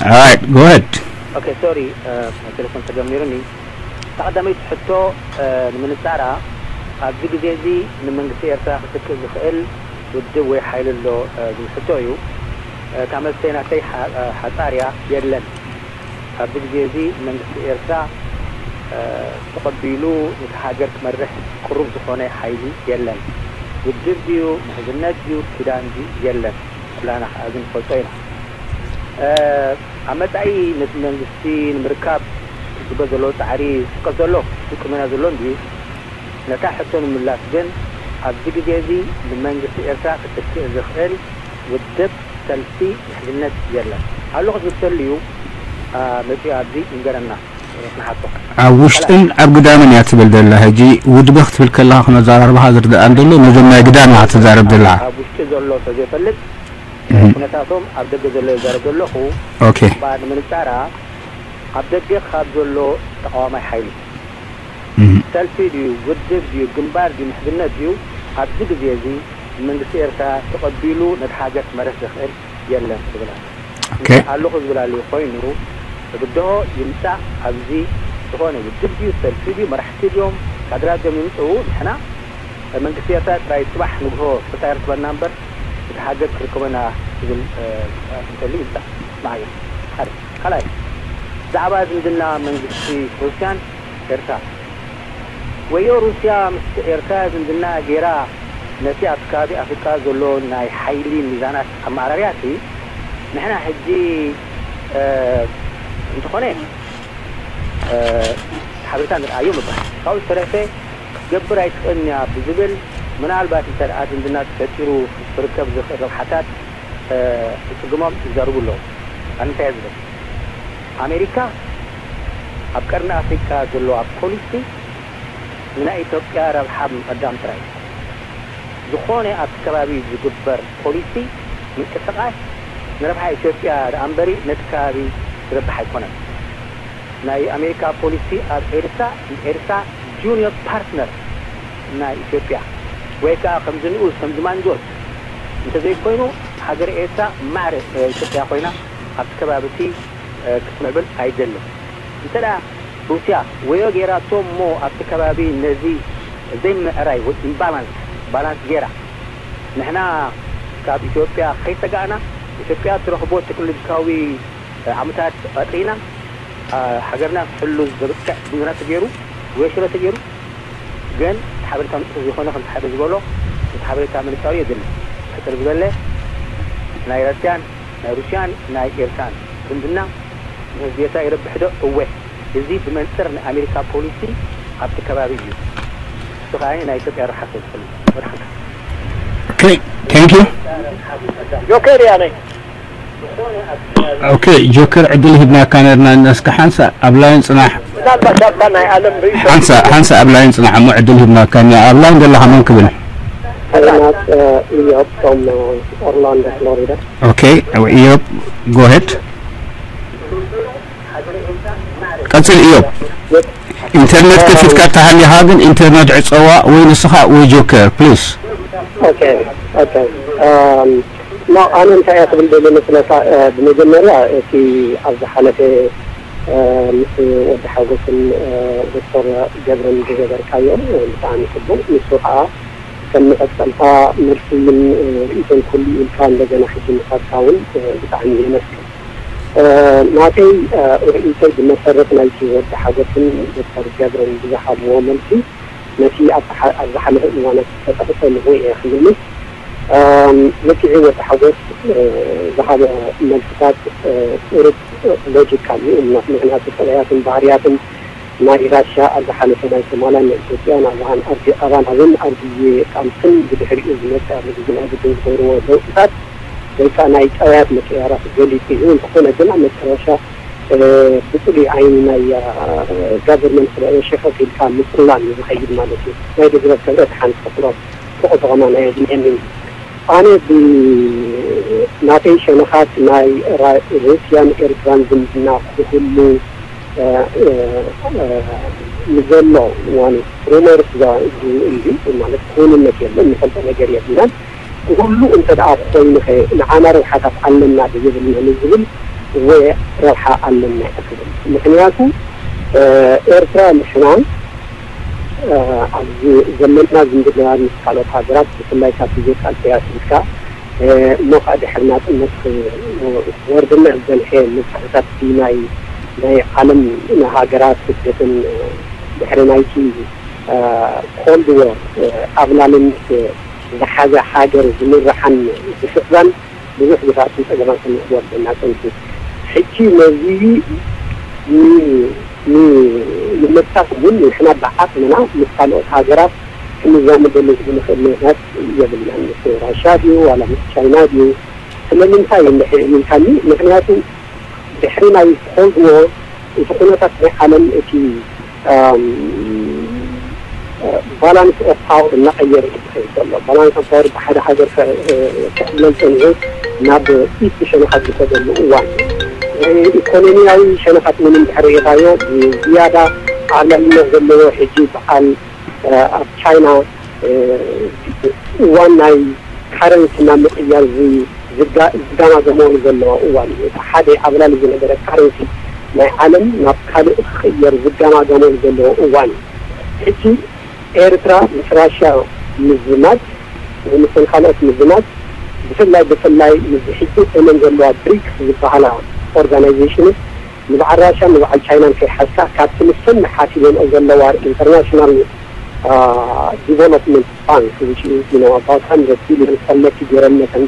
Alright, go ahead. Okay, sorry, ናይ ቴሌፎን ተጀሚሩኒ። እታ ቀዳመይቲ ሕቶ ንምንጻራ ኣብዚ ግዜ እዚ ንመንግስቲ ኤርትራ ክትክእ ዝኽእል ውድብ ወይ ሓይሊ ኣሎ ዝብል ሕቶ እዩ። እታ መልሰይ ናተይ ሓጻር እያ፣ የለን። ኣብዚ ግዜ እዚ መንግስቲ ኤርትራ ተቐቢሉ ነቲ ሃገር ክመርሕ ቅሩብ ዝኾነ ሓይሊ የለን። ውድብ ድዩ ምሕዝነት ድዩ ኪዳን ድዩ የለን። ኩላና ከኣ ግን ንፈልጦ ኢና። ኣብ መጻኢ ነቲ መንግስቲ ንምርካብ ዝግበር ዘሎ ጻዕሪ ዝፍቀድ ዘሎ ዝቅመና ዘሎ እንድዩ። ነታ ሕቶ ንምምላስ ግን ኣብዚ ግዜ እዚ ንመንግስቲ ኤርትራ ክትክእ ዝኽእል ውድብ፣ ሰልፊ፣ ምሕዝነት የለን። ኣሎ ክትብል ተልዩ መጺኡ ኣብዚ ይንገረና። ንሓቶ ኣብ ውሽጥን ኣብ ግዳምን እያ ትብል ዘላ። ሕጂ ውድበ ክትብል ከለኻ ክነዘራርባ ዝርድኣን ዘሎ ነዞም ናይ ግዳም እያ ክትዛረብ ዘለኻ። ኣብ ውሽጢ ዘሎ ተዘይፈልጥ ኩነታቶም ኣብ ደገ ዘሎ ይዛረብ ዘለኹ። ኦኬ። እባ ንምንጻራ ኣብ ደገ ካብ ዘሎ ተቃዋማይ ሓይሊ ሰልፊ ድዩ ውድብ ድዩ ግንባር ድዩ ምሕዝነት ድዩ ኣብዚ ግዜ እዚ ንመንግስቲ ኤርትራ ተቐቢሉ ነቲ ሃገር ክመርሕ ዝኽእል የለን ትብል ኣላ። ኦኬ። ኣለኹ ዝብል ኣሎ ኮይኑ ብድሆ ይምጻእ ኣብዚ ዝኾነ ውድብ ድዩ ሰልፊ ድዩ መራሕቲ ድዮም ካድራት ድዮም ይምጽኡ ንሕና መንግስቲ ኤርትራ ጥራይ ጽባሕ ንግሆ ፈጣሪ ርክበና እምበር እቲ ሃገር ክርከበና ዝብል እንተሉ ይምጻእ ንዓይ ሓደ ካልኣይ ብዛዕባ ዝምድና መንግስቲ ሩስያን ኤርትራ ወዮ ሩስያ ምስ ኤርትራ ዝምድና ጌራ ነቲ ኣብቲ ከባቢ ኣፍሪቃ ዘሎ ናይ ሓይሊ ሚዛናት ኣመዓራርያሲ ንሕና ሕጂ እንተኾነ ሓበሬታ ንርኣዮ ምባል ካብኡ ዝተረፈ ክትገብር ኣይትኽእልን እያ ብዝብል ምናልባት እንተ ደኣ ዝምድና ተፈጢሩ ክርከብ ዝኽእል ረብሓታት ክጽግሞም ይዛረቡ ኣለዉ። ኣነ እንታይ እየ ዝብል ኣሜሪካ ኣብ ቀርኒ ኣፍሪቃ ዘለዋ ፖሊሲ ንናይ ኢትዮጵያ ረብሓ ብምቕዳም ጥራይ ዝኾነ ኣብቲ ከባቢ ዝግበር ፖሊሲ ምንቅስቓስ ንረብሓ ኢትዮጵያ ደኣ እምበሪ ነቲ ከባቢ ዝረብሕ ኣይኮነን። ናይ ኣሜሪካ ፖሊሲ ኣብ ኤርትራ ንኤርትራ ጁኒየር ፓርትነር ናይ ኢትዮጵያ ወይ ከዓ ከምዚ ንኡስ ከምዚ ማንጆት እንተዘይኮይኑ ሃገር ኤርትራ ማዕረ ኢትዮጵያ ኮይና ኣብቲ ከባቢ እቲ ክትምዕብል ኣይደልን። እንተ ደኣ ሩስያ ወዮ ገይራቶ እሞ ኣብቲ ከባቢ ነዚ ዘይምዕራይ ወይ ኢምባላንስ ባላንስ ገይራ ንሕና ካብ ኢትዮጵያ ከይሰጋእና ኢትዮጵያ ትረኽቦ ቴክኖሎጂካዊ ዓመታት ኣጥሪና ሃገርና ክሕሉ ዘብቅዕ ዝምድና ተገይሩ ወይ ሽረ ተገይሩ ግን እቲ ሓበሬታ ንፁር ዘይኮነ ከምቲ ሓደ ዝበሎ እቲ ሓበሬታ ምንፃሩ የድሊ። ሕፅር ዝበለ ናይ ራስያን ናይ ሩስያን ናይ ኤርትራን ዝምድና ንህዝቢ ኤርትራ ይረብሕ ዶ? እወ። እዚ ብመንፅር ናይ ኣሜሪካ ፖሊሲ ኣብቲ ከባቢ እዩ። እሱ ከዓ ናይ ኢትዮጵያ ረብሓ ስለ ዝፈልጥ ወድሓንካ Okay, thank you. ጆከር ያነ Okay, ጆከር ዕድል ሂብናካ ነርና። እስከ ሓንሳ ኣብ ላይን ፅናሕ። ምናልባት ኣብታ ናይ ዓለም ርእይቶ ሓንሳ ሓንሳ ኣብ ላይን ፅናሕ እሞ ዕድል ሂብናካ። ኣብ ላይን ዘለኻ መን ክብል? Renat uh, Iyob from uh, Orlando, Florida. Okay, ኢዮብ, go ahead. ቀፅል ኢዮብ። ኢንተርኔት ከፊትካ ተሃሊኻ ግን ኢንተርኔት ዕፀዋ ወይ ንስኻ ወይ ጆከር please. Okay, okay. Um, no, ኣነ እንታይ እየ ክብል ደሊ መስለካ ብመጀመርያ እቲ ኣብ ዝሓለፈ ምስ ወዲ ሓጎስን ዶክተር ገብረን ዝገበርካዮ ብጣዕሚ ፅቡቅ። ንሱ ከዓ ከም መቐፀልታ መልሲ እውን ርእይቶን ክህሉ ኢልካ እንደገና ሕጂ ምኻድካ እውን ብጣዕሚ የመስግን። ናተይ ርእይቶይ ብመሰረት ናይቲ ወዲ ሓጎስን ዶክተር ገብረን ብዝሃብዎ መልሲ ነቲ ኣብ ዝሓ-፣ ኣብ ዝሓለፈ እዋናት ዝተጠቕሰ ንርኢ እየ ክምልስ። ኣም፣ ልክዕ ወዲ ሓጎስ፣ እ፣ ዝሃቦ መልስታት፣ እ፣ ቁሩብ ሎጂካል እዩ። ምኽንያቱ ጠባያትን ባህርያትን ናይ ራሽያ ኣብ ዝሓለፈ ናይ ሶማልያን ናይ ኢትዮጵያን ኣብርሃን ኣብ ጊ-፣ ኣባን ኣብን ኣብ ግዜ ቃልስን ብድሕሪኡ ዝመጸ ኣብ ግዜ ናይ ግድን ዝገብርዎ ለውጥታት ወይ ከዓ ናይ ጠባያት ምቅያራት ገሊጹ እዩ። እንተኾነ ግን ኣብ መጨረሻ፣ እ፣ ብጽሉይ ዓይኒ ናይ፣ እ፣ ጋቨርንመንት ስለ ሸፈፍ ኢልካ ምጽላም እዩ ዝኸይድ ማለት እዩ። ናይ ደግረብ ክብረት ሓንቲ ክፍሎ ፍቕቲ ከማን ኣየድልየንን። ኣነ ብናተይ ሸነኻት ናይ ራ-፣ ሩስያን ኤርትራን ዝምድና ክህሉ፣ እ፣ እ፣ እ፣ ንዘሎ ዋኒ ሩመርስ ዛ-፣ ዝ-፣ እዩ ማለት ክውንነት የለን፣ ንፈልጦ ነገር የብልናን። ክህሉ እንተ ደኣ ኮይኑ ኸ ንዓና ረብሓታት ኣለና ዶ የብልና ንዝብል፣ እወ ረብሓ ኣለና እየ ክብል። ምኽንያቱ፣ እ፣ ኤርትራ ንሕና፣ እ፣ ኣብዚ ዘለና ዝምድና ምስ ካልኦት ሃገራት ብፍላይ ካብ ግዜ ቃልሲ ኣትሒዝካ፣ እ፣ እሞ ኸኣ ድሕሪ ናጽነት ክወርደና ዝጸንሐ መብዛሕትታት ናይ፣ ናይ ዓለም ሃገራት ስደትን፣ እ፣ ድሕሪ ናይቲ፣ እ፣ ኮልድ ዎር፣ እ፣ ዓብላልነት ዝሓዘ ሃገር ዝምርሓን ዝስዕባን ብዙሕ ጉድኣትን ጸገማትን ይወርደና ጸኒሑ። ሕጂ ነዚ ን-፣ ን-፣ ንምብታኽ እውን ንሕና ብዓቕምና ምስ ካልኦት ሃገራት ክንዛመደሉ ብንኽእል ምኽንያት የብልናን። ምስ ራሻ ድዩ ዋላ ምስ ቻይና ድዩ? ስለምንታይ እንድሕር ኢልካኒ፣ ምኽንያቱ ድሕሪ ናይ ኮልድ ዎር እቲ ኩነታት ናይ ዓለም እቲ፣ ኣም፣ ባላንስ ኦፍ ፓወር እናቐየረ እዩ ዝኸይድ ዘሎ። ባላንስ ኦፍ ፓወር ብሓደ ሃገር ከ-፣ ክዕብለል ጸኒሑ ናብ ኢት ሸነኻት ዝኸደሉ እዋን፣ ኢኮኖሚያዊ ሸነኻት እውን እንድሕር ርኢኻዮ ብዝያዳ ዓብላልነት ዘለዎ ሕጂ በዓል፣ እ፣ ኣብ ቻይና፣ እ፣ እዋን ናይ ካረንሲ ናብ ምቕያር ዝ-፣ ዝጋ-፣ ዝጋማገመሉ ዘሎ እዋን እዩ። እቲ ሓደ ዓብላሊ ዝነበረ ካረንሲ ናይ ዓለም ናብ ካልእ ክቕየር ዝጋማገመሉ ዘሎ እዋን እዩ። ሕጂ ኤርትራ ምስ ራሽያ ምዝማድ፣ ወይ ምስን ካልኦት ምዝማድ፣ ብፍላይ፣ ብፍላይ ምስዚ ሕጂ እመን ዘለዋ ብሪክስ ዝበሃላ ኦርጋናይዜሽንስ፣ ንበዓል ራሽያን ንበዓል ቻይናን ከይሓዝካ፣ ካብቲ ምስን ሓሲበንኦ ዘለዋ ኢንተርናሽናል፣ አ፣ ዲቨሎፕመንት ባንክ፣ which is, you know, about hundred billion ኮሌክት ገይረን መተን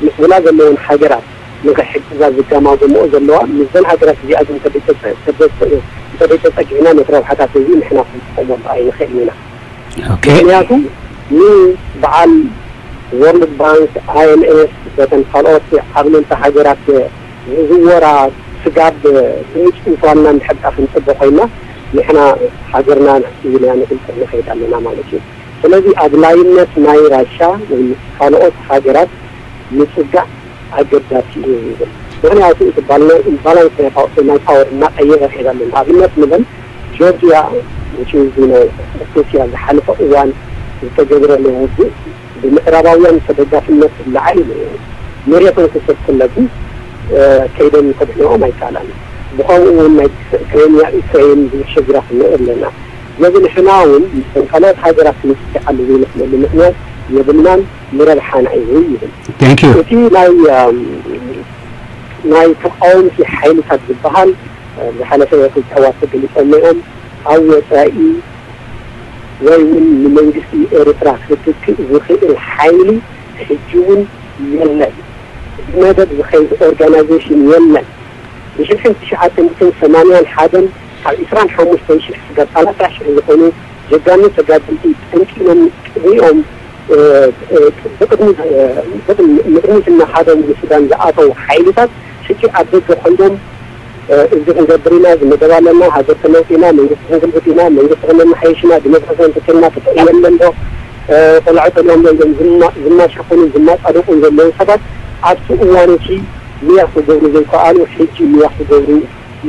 ምስ ዝላ ዘለወን ሃገራት ንኽሕግዛ ዝጋማገምኦ ዘለዋ፣ ምስዘን ሃገራት እዚኣተን እንተደይተጸ-፣ እንተደይተ-፣ እንተደይተጸጊዕና ነቲ ረብሓታት እዚ ንሕና ክንጥቀመሉ ኣይንኽእልን ኢና። ኦኬ። ምኽንያቱ ንበዓል ወርልድ ባንክ፣ ኣይ ኤም ኤፍ፣ በተን ካልኦት ዓብለልቲ ሃገራት ዝዝወራ ስጋብ ብምጭ እንተዋልና እንድሕር ደኣ ክንጽበ ኮይና፣ ንሕና ሃገርና ንሕስብና ንግልጽ ንኸይድ ኣለና ማለት እዩ። ስለዚ ኣድላይነት ናይ ራሻ ወይ ምስ ካልኦት ሃገራት ምጽጋዕ ኣገዳሲ እዩ ይብል። ምኽንያቱ እቲ ባልና-፣ ባላንስ ናይ ፓወ-፣ ናይ ፓወር እናቐየረ ይኸይድ ኣሎ። ንኣብነት ንበል ጆርጅያ፣ which is, you know, ሩስያ ዝሓለፈ እዋን ዝተገብረ ናይ ውግእ ብምዕራባውያን ተደጋፍነት ዝለዓለ እዩ ነይሩ። መሬቶም ክስብ ክለጉ፣ እ፣ ከይደም ከድሕንኦም ኣይከኣላን። ብኸምኡ እውን ናይ ክሬምያ ዩክሬን ዝሸግራ ክንርኢ ኣለና። ስለዚ ንሕና እውን ምስቶም ካልኦት ሃገራት ክንስዕዓሉ ዘይንኽእለሉ ምኽንያት የብልናን፣ ንረብሓና እዩ ይብል። Thank you። እቲ ናይ፣ ኣም፣ ናይ ተቃወምቲ ሓይልታት ዝበሃል፣ እ፣ ዝሓለፈ ክልተ ኣሕዋት ተገሊጾም እዮም። ኣብ ወጻኢ ወይ እውን ንመንግስቲ ኤርትራ ክትክእ ዝኽእል ሓይሊ ሕጂ እውን የለን። ብመደብ ዝኸይድ ኦርጋናይዜሽን የለን። ብሽሕን ትሽዓተ ሚእትን ሰማንያን ሓደን ካብ ዒስራን ሓሙሽተን ሽሕ ስጋብ ሰላሳ ሽሕ ዝኾኑ ጀጋኑ ተጋደልቲ ጠንቂኖም ቅድሚኦም፣ እ፣ እ፣ ብቕድሚ፣ እ፣ ብቕድሚ፣ ንቅድሚት እናኻዶም ንሱዳን ዝኣተው ሓይልታት ሕጂ ኣብ ደገ ኮይኖም፣ እ፣ እዚ ክንገብር ኢና፣ እዚ መደብ ኣለና፣ ሃገር ክንለውጥ ኢና፣ መንግስቲ ክንግልብጥ ኢና፣ መንግስቲ ክነመሓየሽ ኢና፣ ዲሞክራሲ እንተኮይንና ፍትሒ የለን ዶ፣ እ፣ ቆልዑ ተልዮም እዮም ዝማ-፣ ዝማሸኹን ዝማጻደቑን ዘለዉ ሰባት ኣብቲ እዋን እቲ ምያ ክገብሩ ዘይከኣሉ ሕጂ ምያ ክገብሩ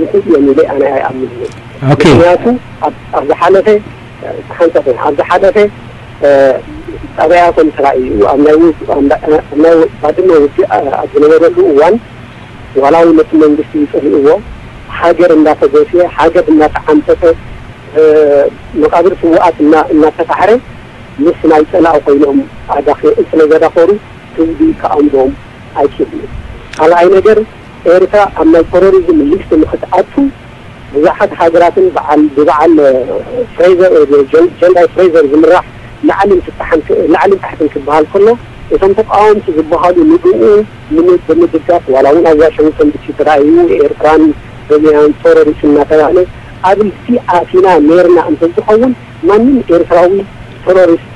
ይኽእሉ እዮም ኢለ ኣነ ኣይኣምንን እየ። ኦኬ። ምኽንያቱ ኣብ፣ ኣብ ዝሓለፈ፣ እ፣ ሓንሳብ ኣብ ዝሓለፈ፣ እ፣ ጠባያቶም ተራእዩ ኣብ ናይ ውግ-፣ ኣብ ናይ፣ ኣብ ናይ ባድመ ውግእ፣ እ፣ ኣብ ዝነበረሉ እዋን ዋላ እውን ነቲ መንግስቲ ይጸልእዎ፣ ሃገር እንዳተገፍየ፣ ሃገር እናተዓምጸጸ፣ እ፣ መቃብር ስውኣት እና-፣ እናተፋሕረ ምስ ናይ ጸላኢ ኮይኖም ኣዳኺ-፣ ስለ ዘዳኸሩ ህዝቢ ክኣምኖም ኣይክእልን እዩ። ካልኣይ ነገር ኤርትራ ኣብ ናይ ቴሮሪዝም ሊስት ንክትኣቱ ብዙሓት ሃገራትን በዓል ብበዓል ፍሬዘር ጀንዳይ ፍሬዘር ዝምራሕ ላዕልን ትታሕን ላዕልን ታሕትን ክበሃል ከሎ፣ እቶም ተቃወምቲ ዝበሃሉ ንግኡ ብምድጋፍ ዋላ እውን ኣብ ዋሽንግቶን ዲሲ ተራእዩ ኤርትራን ሮሚያን ቴሮሪስት እናተባህለ ኣብ ልሲ ኣቲና ነርና እንተዝኸውን ማንም ኤርትራዊ ቴሮሪስት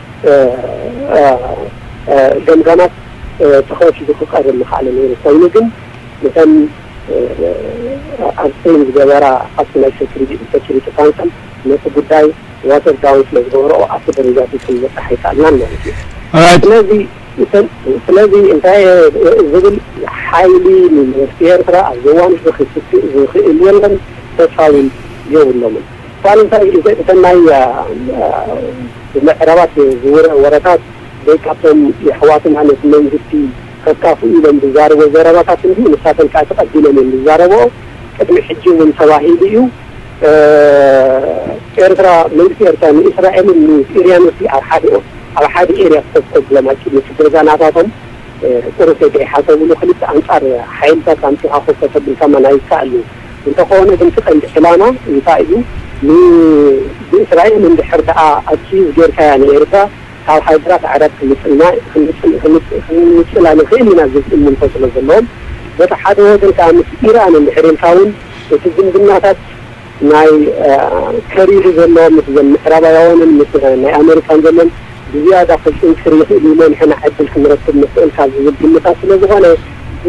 ገምጋማት ተኸፊቱ ክቀርብ ምኽኣለ ነይሩ። ኮይኑ ግን እተን ኣብ ስፔን ዝገበራ ኣብቲ ናይ ሴኩሪቲ ካውንስል ነቲ ጉዳይ ዋተር ዳውን ስለ ዝገበረኦ ኣብቲ ደረጃ እዚ ክንበፅሕ ኣይከኣልናን ማለት እዩ። ስለዚ ስለዚ እንታይ ዝብል ሓይሊ ንመንግስቲ ኤርትራ ኣብዚ እዋን እዚ ክስክእ ዝኽእል የለን፣ ተስፋ እውን የብሎምን። ኳል እንታይ እተን ናይ ብመዕረባት ዝውረ ወረታት ወይ ካብቶም የሕዋትና ነቲ መንግስቲ ከካፍኡ ኢሎም ዝዛረቦ ዘረባታት እንዲ ንሳተን ከዓ ተቐቢለን እዮም ዝዛረቦ። ቅድሚ ሕጂ እውን ተባሂሉ እዩ። ኤርትራ መንግስቲ ኤርትራ ንእስራኤልን ንኢራን ሲ ኣብ ሓደ ኣብ ሓደ ኤርያ ክተኮብ ብሎም ኣኪድ ነቲ ገዛ ናታቶም ቁሩብ ከይሓሰብሉ ክልተ ኣንጻር ሓይልታት ኣምጺኻ ኮፍ ከተብል ከማን ኣይከኣል እዩ። እንተኾነ ግን እቲ ቀንዲ ዕላማ እንታይ እዩ? ብእስራኤል እንድሕር ደኣ ኣኪዝ ጌርካያ ንኤርትራ ካብ ሃገራት ዓረብ ክንጽልና ክንጽላ ንኽእል ኢና ዝብል እምንቶ ስለ ዘለዎም በቲ ሓደ ወገን ከዓ ምስ ኢራን እንድሕር ኢልካ እውን እቲ ዝምድናታት ናይ ከሪሩ ዘሎ ምስ ምዕራባውያንን ምስ ናይ ኣሜሪካን ዘለን ብዝያዳ ክጥንክር ይኽእል እዩ፣ ንሕና ዕድል ክንረክብ ንኽእል ካብ ዝብል ግምታት ስለ ዝኾነ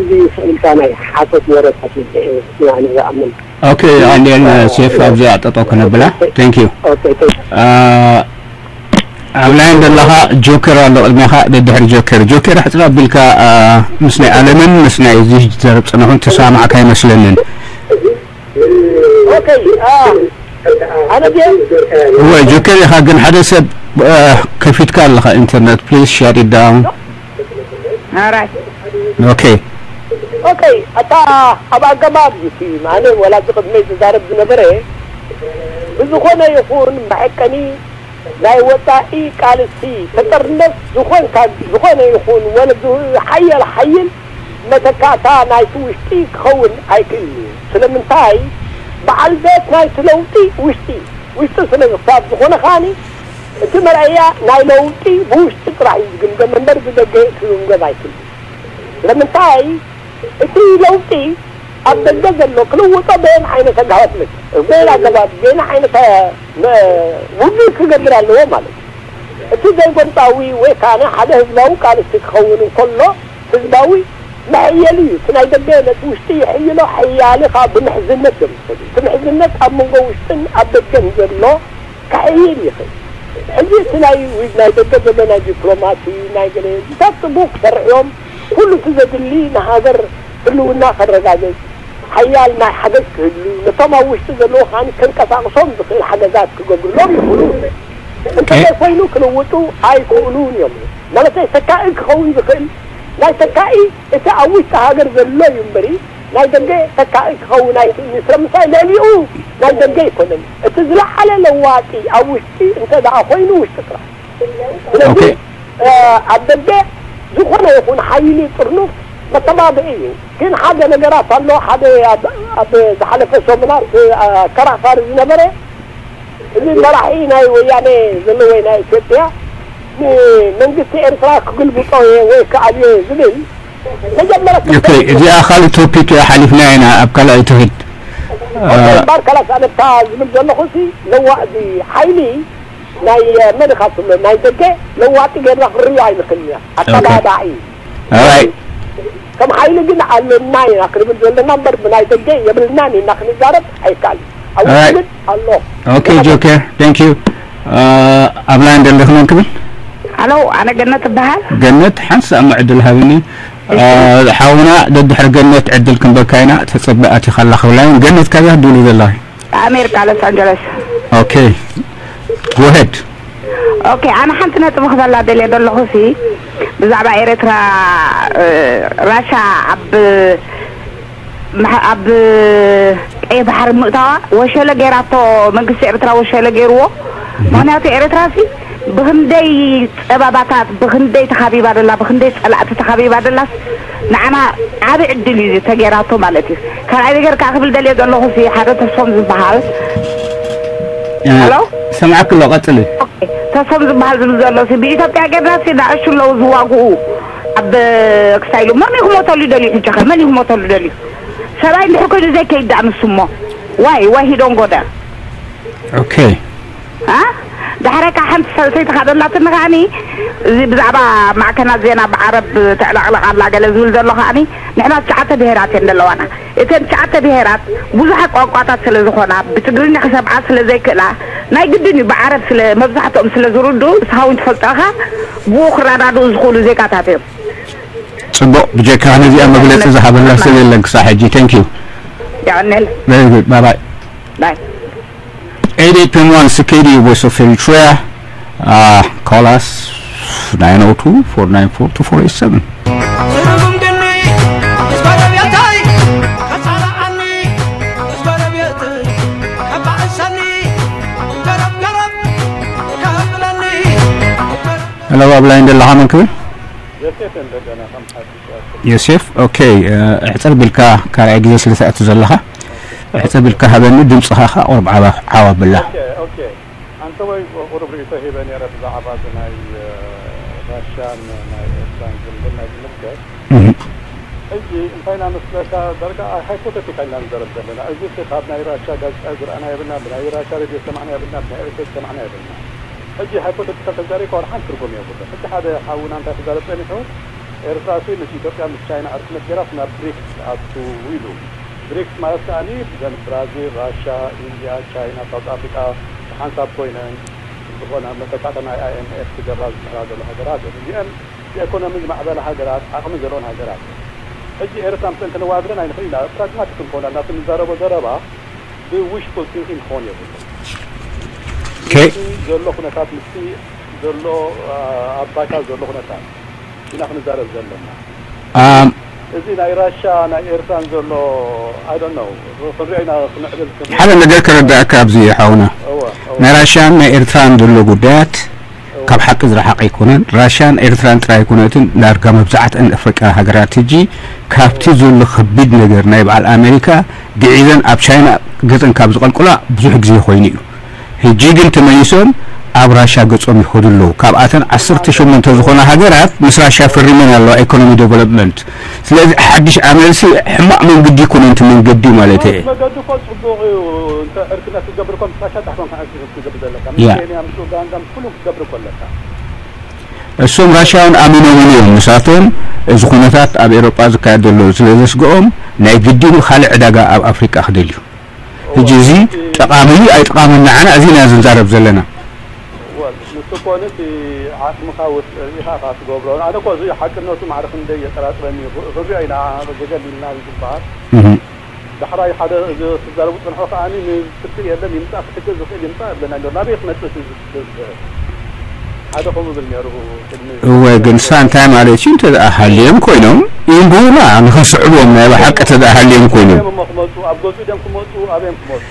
እዚ ይኽእልካ ናይ ሓሶት ወረታት እዩ ንኣነ ዝኣምን። ኦኬ፣ ኣንዴን ሴፍ ኣብዚ ኣጠጠው ክነብላ። Thank you። ኣብ ላይን ዘለኻ ጆከር ኣሎ ቅድሜኻ፣ ደድሕሪ ጆከር። ጆከር ሕፅር ኣቢልካ ምስ ናይ ኣለምን ምስ ናይ እዚ ዘረብ ፅንሑን ተሰማማዕካ ኣይመስለንን። እወ ጆከር ኢኻ ግን ሓደ ሰብ ከፊትካ ኣለኻ ኢንተርነት please shut it down። Alright. Okay. Okay. ኣታ ኣብ ኣገባብ እዩ እቲ ኣነ ወላ እዚ ቅድመይ ዝዛረብ ዝነበረ ብዝኾነ ይኹን መዐቀኒ ናይ ወጻኢ ቃልሲ ተጠርነፍ ዝኾንካ ዝኾነ ይኹን ወለ ሓየል ሓይል መተካእታ ናይቲ ውሽጢ ክኸውን ኣይክእልን እዩ። ስለምንታይ በዓል ቤት ናይቲ ለውጢ ውሽጢ ውሽጢ ስለ ዝኽሳብ ዝኾነ ከኣኒ እቲ መርኣያ ናይ ለውጢ ብውሽጢ ጥራሕ እዩ ዝግምገም እምበር ብደገ ክግምገም ኣይክእልን። ስለምንታይ እቲ ለውጢ ኣብ ደገ ዘሎ ክልውጦ በየን ዓይነት ኣገባብ መ በየን ኣገባብ በየን ዓይነት ውግእ ክገብር ኣለዎ ማለት እዩ። እቲ ዘይጎንጻዊ ወይ ከዓ ሓደ ህዝባዊ ቃልሲ ክኸውን እንከሎ ህዝባዊ መሐየሊ እዩ። እቲ ናይ ደገ ነቲ ውሽጢ ይሕይሎ፣ ሓያሊ ከዓ ብምሕዝነት እዮም ዝኸዱ። እቲ ምሕዝነት ኣብ መንጎ ውሽጥን ኣብ ደገን ዘሎ ክሕይል ይኽእል። ሕጂ እቲ ናይ ናይ ደገ ዘሎ ናይ ዲፕሎማሲ ናይ ገለ እዚታት ጽቡቕ ክሰርሕ እዮም። ኩሉ እቲ ዘድሊ ንሃገር ህልውና ከረጋግጽ ሓያል ናይ ሓገዝ ክህሉ ነቶም ኣብ ውሽጢ ዘለዉ ከኣ ከንቀሳቕሶም ዝኽእል ሓገዛት ክገብርሎም ይኽእሉ። እንተዘይኮይኑ ክልውጡ ኣይክእሉን እዮም። ማለተይ ተካኢ ክኸውን ዝኽእል ናይ ተካኢ እቲ ኣብ ውሽጢ ሃገር ዘሎ እዩ እምበሪ ናይ ደገ ተካኢ ክኸውን ኣይክእልን እዩ። ስለምንታይ ልዕሊኡ ናይ ደገ ኣይኮነን። እቲ ዝለዓለ ለዋጢ ኣብ ውሽጢ እንተ ደኣ ኮይኑ ውሽጢ ጥራሕ። ስለዚ ኣብ ደገ ዝኾነ ይኹን ሓይሊ ጥርኑፍ መተባብዒ እዩ። ግን ሓደ ነገራት ኣሎ። ሓደ ኣብ ዝሓለፈ ሰሙናት ኣከራኻሪ ዝነበረ እዚ መራሒ ናይ ወያነ ዘሎ ወይ ናይ ኢትዮጵያ ንመንግስቲ ኤርትራ ክግልብጦ እየ ወይ ክኣብዮ እየ ዝብል መጀመርያ እዚኣ ካልእ ቶፒክ እያ ሓሊፍና ኢና ኣብ ካልኣይ ትኺድ እምበር ከላስ ኣነታ ዝብል ዘለኹ ሲ ለዋ እዚ ሓይሊ ናይ መን ኢኻ ትብሎ ናይ ደገ ለዋጢ ጌርና ክንሪኦ ኣይንኽእል ኢና። ኣተባባዒ ኣራይ ከም ሓይሊ ግን ኣለና ኢና ክንብል ዘለና እምበር ብናይ ደገ የብልናን ኢና ክንዛረብ ኣይከኣልን። ኣብ ውሽጢ ግን ኣሎ። ኦኬ ጆከር thank you። ኣብ ላይን ደለኽ መን ክብል? ሃሎ ኣነ ገነት እበሃል። ገነት ሓንሳእ እሞ ዕድል ሃብኒ። ሓውና ደድሕሪ ገነት ዕድል ክንበካ ኢና። ተጸበ ኣቲኻ ኣለኻ ኣብ ላይን። ገነት ካበይ ድውሊ ዘለኺ? ኣሜሪካ ሎስ ኣንጀለስ። ኦኬ go ahead። ኦኬ ኣነ ሓንቲ ነጥቢ ክበላ ደልየ ዘለኹ ሲ ብዛዕባ ኤርትራ ራሻ ኣብ ኣብ ቀይ ባሕሪ ምእታዋ ወሸለ ገይራቶ መንግስቲ ኤርትራ ወሸለ ገይርዎ። ምክንያቱ ኤርትራ ሲ ብኽንደይ ጸበባታት፣ ብኽንደይ ተኻቢባ ደላ፣ ብኽንደይ ጸላእቲ ተኻቢባ ደላስ፣ ንዓና ዓቢ ዕድል እዩ ተገይራቶ ማለት እዩ። ካልኣይ ነገር ከዓ ክብል ደልየ ዘለኹ ሲ ሓደ ተስፎም ዝበሃል፣ እ፣ ሄሎ? ሰምዓክ ኣሎ፣ ቀጽሊ። ኦኬ። ተስፎም ዝበሃል ዝብል ዘሎ ሲ ብኢትዮጵያ ገርና ሲ ንኣሽቱ ኣለዉ ዝዋግኡ ኣብ ክሳይ ኢሉ። መን እዩ ክሞተሉ ደልዩ ሕጂ ኸ? መን እዩ ክሞተሉ ደልዩ? ሰብኣይ እንድሕር ኮይኑ ዘይከይድ ደኣ ንሱ እሞ። ዋይ፣ ዋይ ሂዶን ጎደ። ኦኬ። አ? ዳሕረ ከዓ ሓንቲ ሰልሰይቲ ካደላትኒ ከዓኒ፣ እዚ ብዛዕባ ማዕከናት ዜና ብዓረብ ተዕለቕለቕ ኣላ ገለ ዝብል ዘሎ ከዓኒ፣ ንሕና ትሽዓተ ብሄራት እየን ዘለዋና። እተን ትሽዓተ ብሄራት ብዙሓት ቋንቋታት ስለ ዝኾና፣ ብትግርኛ ክሰምዓ ስለ ዘይክእላ፣ ናይ ግድን እዩ ብዓረብ ስለ፣ መብዛሕትኦም ስለ ዝርድኡ፣ ንስኻ እውን ትፈልጦ ኢኻ፣ ብኡ ክረዳድኡ ዝኽእሉ ዜጋታት እዮም። ጽቡቕ፣ ብጀካ ነዚኣ መግለጺ ዝሃበላ ሰብ የለን ክሳብ ሕጂ። Thank you። የቐንየለይ። Very good። Bye bye። ባይ። Eight eight one one C K D U Voice of Eritrea. Uh, call us nine oh two, four nine four, two four eight seven. ሄሎ፣ ኣብ ላይን ዘለኻ መን ክብል? ዮሴፍ እንደገና ከም ሓድሽ ዮሴፍ። ዮሴፍ፣ ኦኬ፣ እ፣ ሕጽር ቢልካ ካልኣይ ግዜ ስለ ትኣቱ ዘለኻ፣ ሕጽር ቢልካ ሃበኒ፣ ድምጽኻ ኸኣ ቁሩብ ዓባ-፣ ዓው ኣብላ። ኦኬ፣ ኦኬ። ኣንተ ወይ ቁሩብ ርእይቶ ሂበ ነይረ ብዛዕባ እዚ ናይ፣ እ፣ ራሽያን ናይ ኤርትራን ዝምድና ዝምልከት። እህ። ሕጂ እንታይ ኢና መስለካ፣ ዳርጋ ሃይፖቴቲካል ኢና ንዛረብ ዘለና። እዚ ካብ ናይ ራሽያ ጋዜጣ ዝረኣና የብልና፣ ብናይ ራሽያ ሬድዮ ዝሰማዕና የብልና፣ ብናይ ኤርትራ ዝሰማዕና የብልና። ሕጂ ሃይፖቴቲካል ተዛሪብካ ዋላ ሓንቲ ትርጉም የብሉን። ሕጂ ሓደ ሓውና እንታይ ክዛረብ ጸኒሑ፣ ኤርትራ ሲ ምስ ኢትዮጵያ ምስ ቻይና ዕርክነት ገይራስ ናብ ብሪክስ ትኣቱ ኢሉ። ብሪክስ ማለት ከኣኒ ብዘን ብራዚል፣ ራሻ፣ ኢንድያ፣ ቻይና፣ ሳውት ኣፍሪቃ ብሓንሳብ ኮይነን ዝኾና መተካእታ ናይ ኣይ ኤም ኤፍ ክገብራ ዝጽዕራ ዘሎ ሃገራት እየን። እዚአን ብኤኮኖሚ ዝማዕበላ ሃገራት፣ ዓቕሚ ዘለወን ሃገራት እየን። ሕጂ ኤርትራ ምስአን ከነወዳድረን ኣይንኽእል ኢና። ፕራግማቲክ ንኮን ናብቲ ንዛረቦ ዘረባ ብዊሽፉል ቲንኪንግ ክኾን የብሉን። ኦኬ። ምስቲ ዘሎ ኩነታት፣ ምስቲ ዘሎ፣ አ፣ ኣብ ባይታ ዘሎ ኩነታት ኢና ክንዛረብ ዘለና። ኣም፣ እዚ ናይ ራሻ ናይ ኤርትራን ዘሎ፣ I don't know፣ ክንሪኦ ኢና፣ ክንዕልል፣ ክንሪኦ። ሓደ ነገር ከረዳእካ ኣብዚ ሓውና። እወ፣ እወ። ናይ ራሻን ናይ ኤርትራን ዘሎ ጉዳያት እወ። ካብ ሓቂ ዝረሓቐ ኣይኮነን። ራሻን ኤርትራን ጥራይ ኣይኮነትን፣ ዳርጋ መብዛዕተን ኣፍሪቃ ሃገራት ሕጂ ካብቲ ዘሎ ከቢድ ነገር ናይ በዓል ኣሜሪካ ግዒዘን ኣብ ቻይና ገጸን ካብ ዝቐልቁላ ብዙሕ ግዜ ኮይኑ እዩ። ሕጂ ግን ተመሊሶም ኣብ ራሻ ገጾም ይኸዱ ኣለዉ። ካብኣተን ዓሰርተ ሸሞንተ ዝኾና ሃገራት ምስ ራሻ ፈሪመን ኣለዋ ኢኮኖሚ ዴቨሎፕመንት። ስለዚ ሓድሽ ኣመልሲ ሕማቕ መንገዲ ይኮነን እቲ መንገዲ ማለት እየ። መገዲ እኮ ጽቡቕ እዩ። እንተ ዕርክነት ክትገብር እኮ ምስ ራሻ ጥራሕ ኮንካ ዕርክነት ክትገብር ዘለካ። ምስ ያ። ኬንያ፣ ምስ ኡጋንዳ፣ ምስ ኩሉም ክትገብር እኮ ኣለካ። እሶም ራሻውን ኣሚኖምን እዮም። ንሳቶም እዚ ኩነታት ኣብ ኤሮጳ ዝካየድ ዘሎ ስለ ዘስግኦም ናይ ግድን ካልእ ዕዳጋ ኣብ ኣፍሪቃ ክደልዩ። ሕጂ እዚ ጠቓሚ እዩ ኣይጠቓምን ንዓና እዚ ኢና ዝንዛረብ ዘለና። ወል፣ ንሱ እኮ ነቲ ዓቕምኻ ወስ-፣ ርኢኻ ኢኻ ትገብሮ። ኣነ እኮ እዚ ሓቅነቱ ማዕረ ክንደይ የጠራጥረኒ እዩ። ክ-፣ ክንሪኦ ኢና፣ ገገል ኢልና እዩ ዝበሃል። እህ። ዳሕራይ ሓደ እዚ ክዛረቡ ዝጸንሑ ከኣ ንፍትሕ የለን፣ ይምጻእ፣ ክሕግዝ ዝኽእል ይምጻእ ይብለና ኣሎ። ናበይ ክመጽእ እቲ ዝፍትሕ? ሓደ ከምኡ ይብል ነይሩ ቅድሚ እወ፣ ግን ሳ እንታይ ማለት እዩ? እንተ ደኣ ሃልዮም ኮይኖም፣ ይንብቡና፣ ንኽንስዕቦም ናይ ብሓቂ እንተ ደኣ ሃልዮም ኮይኖም። እዮም እሞ ክመጹ፣ ኣብ ገጹ ድዮም ክመጹ፣ ኣበዮም ክመጹ?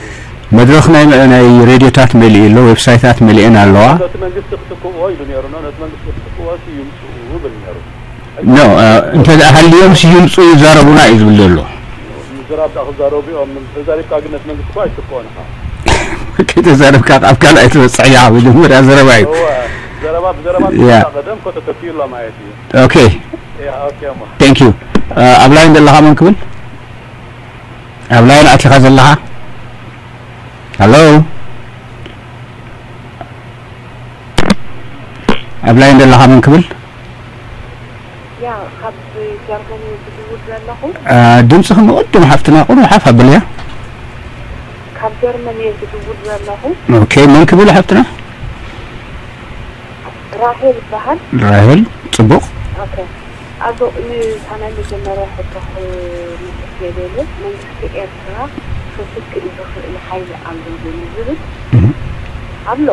መድረኽ ናይ፣ ናይ ሬድዮታት መሊኡ ኣሎ፣ ዌብሳይታት መሊኤን ኣለዋ። ነቲ መንግስቲ ክትክእዎ ኢሉ ነይሩ፣ ነቲ መንግስቲ ክትክእዎ ሲ ይምጽኡ ይብል ነይሩ። ኖ፣ እ፣ እንተ ደኣ ሃልዮም ሲ ይምጽኡ ይዛረቡና እዩ ዝብል ዘሎ። ምዝራብ ደኣ ክዛረቡ እዮም። ተዛሪብካ ግን ነቲ መንግስቲ እኮ ኣይትክእዎን ኢኻ። ከይተዛረብካ ኣብ ካልኣይ ትበጽሕ እያ። መጀመርያ ዘረባ እዩ። እወ፣ ዘረባ ብዘረባ ያ። ቀደም እኮ ተተኪኡ ኣሎ ማለት እዩ። ኦኬ። ያ፣ ኦኬ እሞ። Thank you። እ፣ ኣብ ላይን ዘለኻ መን ክብል? ኣብ ላይን ኣቲኻ ዘለኻ? ሃሎ? ኣብ ላይን ዘለኻ መን ክብል? ያ፣ ካብ ጀርመን እየ ዝድውል ዘለኹ። አ፣ ድምፅኺ መቐደም ሓፍትና ቁሩብ ሓፍ ኣብልያ። ካብ ጀርመን እየ ዝድውል ዘለኹ። ኦኬ፣ መን ክብል ሓፍትና? ራሄል ይበሃል። ራሄል፣ ጽቡቕ። ኦኬ። ኣብ ንታ ናይ መጀመርያ ሕቶ ክምልስ የደልየ፣ መንግስቲ ኤርትራ ክፍትሕ ዝኽእል ሓይሊ ኣሎ ዶ ንዝብል እህ። ኣሎ።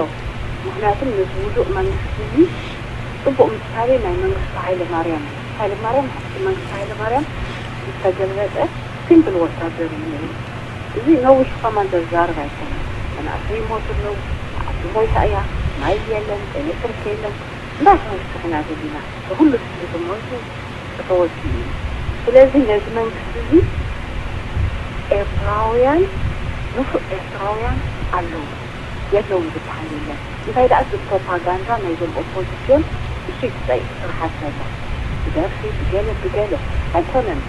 ምኽንያቱም ነዚ ውዱእ መንግስቲ እዚ ጽቡቕ ምሳሌ ናይ መንግስቱ ሃይለማርያም እዩ። ሃይለማርያም፣ መንግስቱ ሃይለማርያም ዝተገልበጠ ሲምፕል ወታደር እዩ ነይሩ። እዚ ነዊሕ ከማን ዘዛርብ ኣይኮነን። መናእሰይ ይሞቱ ኣለዉ፣ ዓዲ ሞይታ እያ። ማይ የለን፣ ኤሌክትሪክ የለን። እንታይ ክንውስኽ ኢና ዘለና? ብኩሉ ስለ ዝሞቱ ተወሲኑ እዩ። ስለዚ ነዚ መንግስቲ እዚ ኤርትራውያን፣ ንፉዕ ኤርትራውያን ኣለዉ፣ የለውን ዝበሃል የለን። እንታይ ደኣ፣ እዚ ፕሮፓጋንዳ ናይዞም ኦፖዚስዮን እሱ እዩ ስርሓት ዘሎ። ብደርፊ፣ ብገለ፣ ብገለ ኣይኮነን።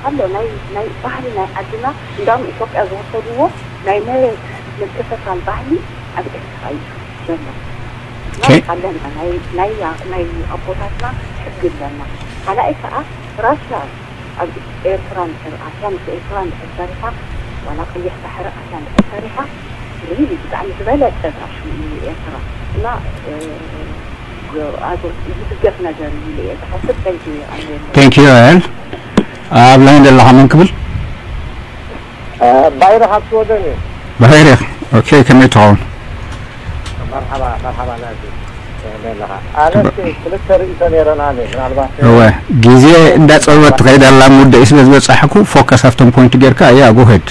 ኣሎ ናይ፣ ናይ ባህሊ ናይ ዓድና፣ እንዳውም ኢትዮጵያ ዝወሰድዎ ናይ መሬት ምክፍፋል ባህሊ ኣብ ኤርትራ እዩ ዘሎ። ኦኬ። ኣለና፣ ናይ፣ ናይ፣ ናይ ኣቦታትና ሕጊ ኣለና። ካልኣይ ከዓ ራሽያ ኣብ ኤርትራ እንድሕር ኣትያ፣ ምስ ኤርትራ እንድሕር ሰሪሓ፣ ዋላ ቀይሕ ባሕሪ ኣትያ እንድሕር ሰሪሓ፣ ሪሊ ብጣዕሚ ዝበለጸ ራሽያ እዩ ኤርትራ። እና፣ እ፣ ኣዞ ዝድገፍ ነገር እዩ ኢለ እየ ዝሓስብ። Thank you። Thank you። ኣብ ላይን ዘለኻ መን ክብል? ባይረ ካብ ሽወደን እዩ። ባይረ። ኦኬ፣ ከመይ ትኸውን? መርሓባ መርሓባ ናዚ። ከመይ ኣለኻ? ኣነ እስኪ ክልተ ርእይቶ ነይረና እኔ ምናልባት እወ፣ ግዜ እንዳጸበበት ትኸይድ ኣላ። ሙደይ ስለ ዝበጻሕኩ ፎከስ ኣብቶም ፖይንት ጌርካ እያ። ጎ ሄድ።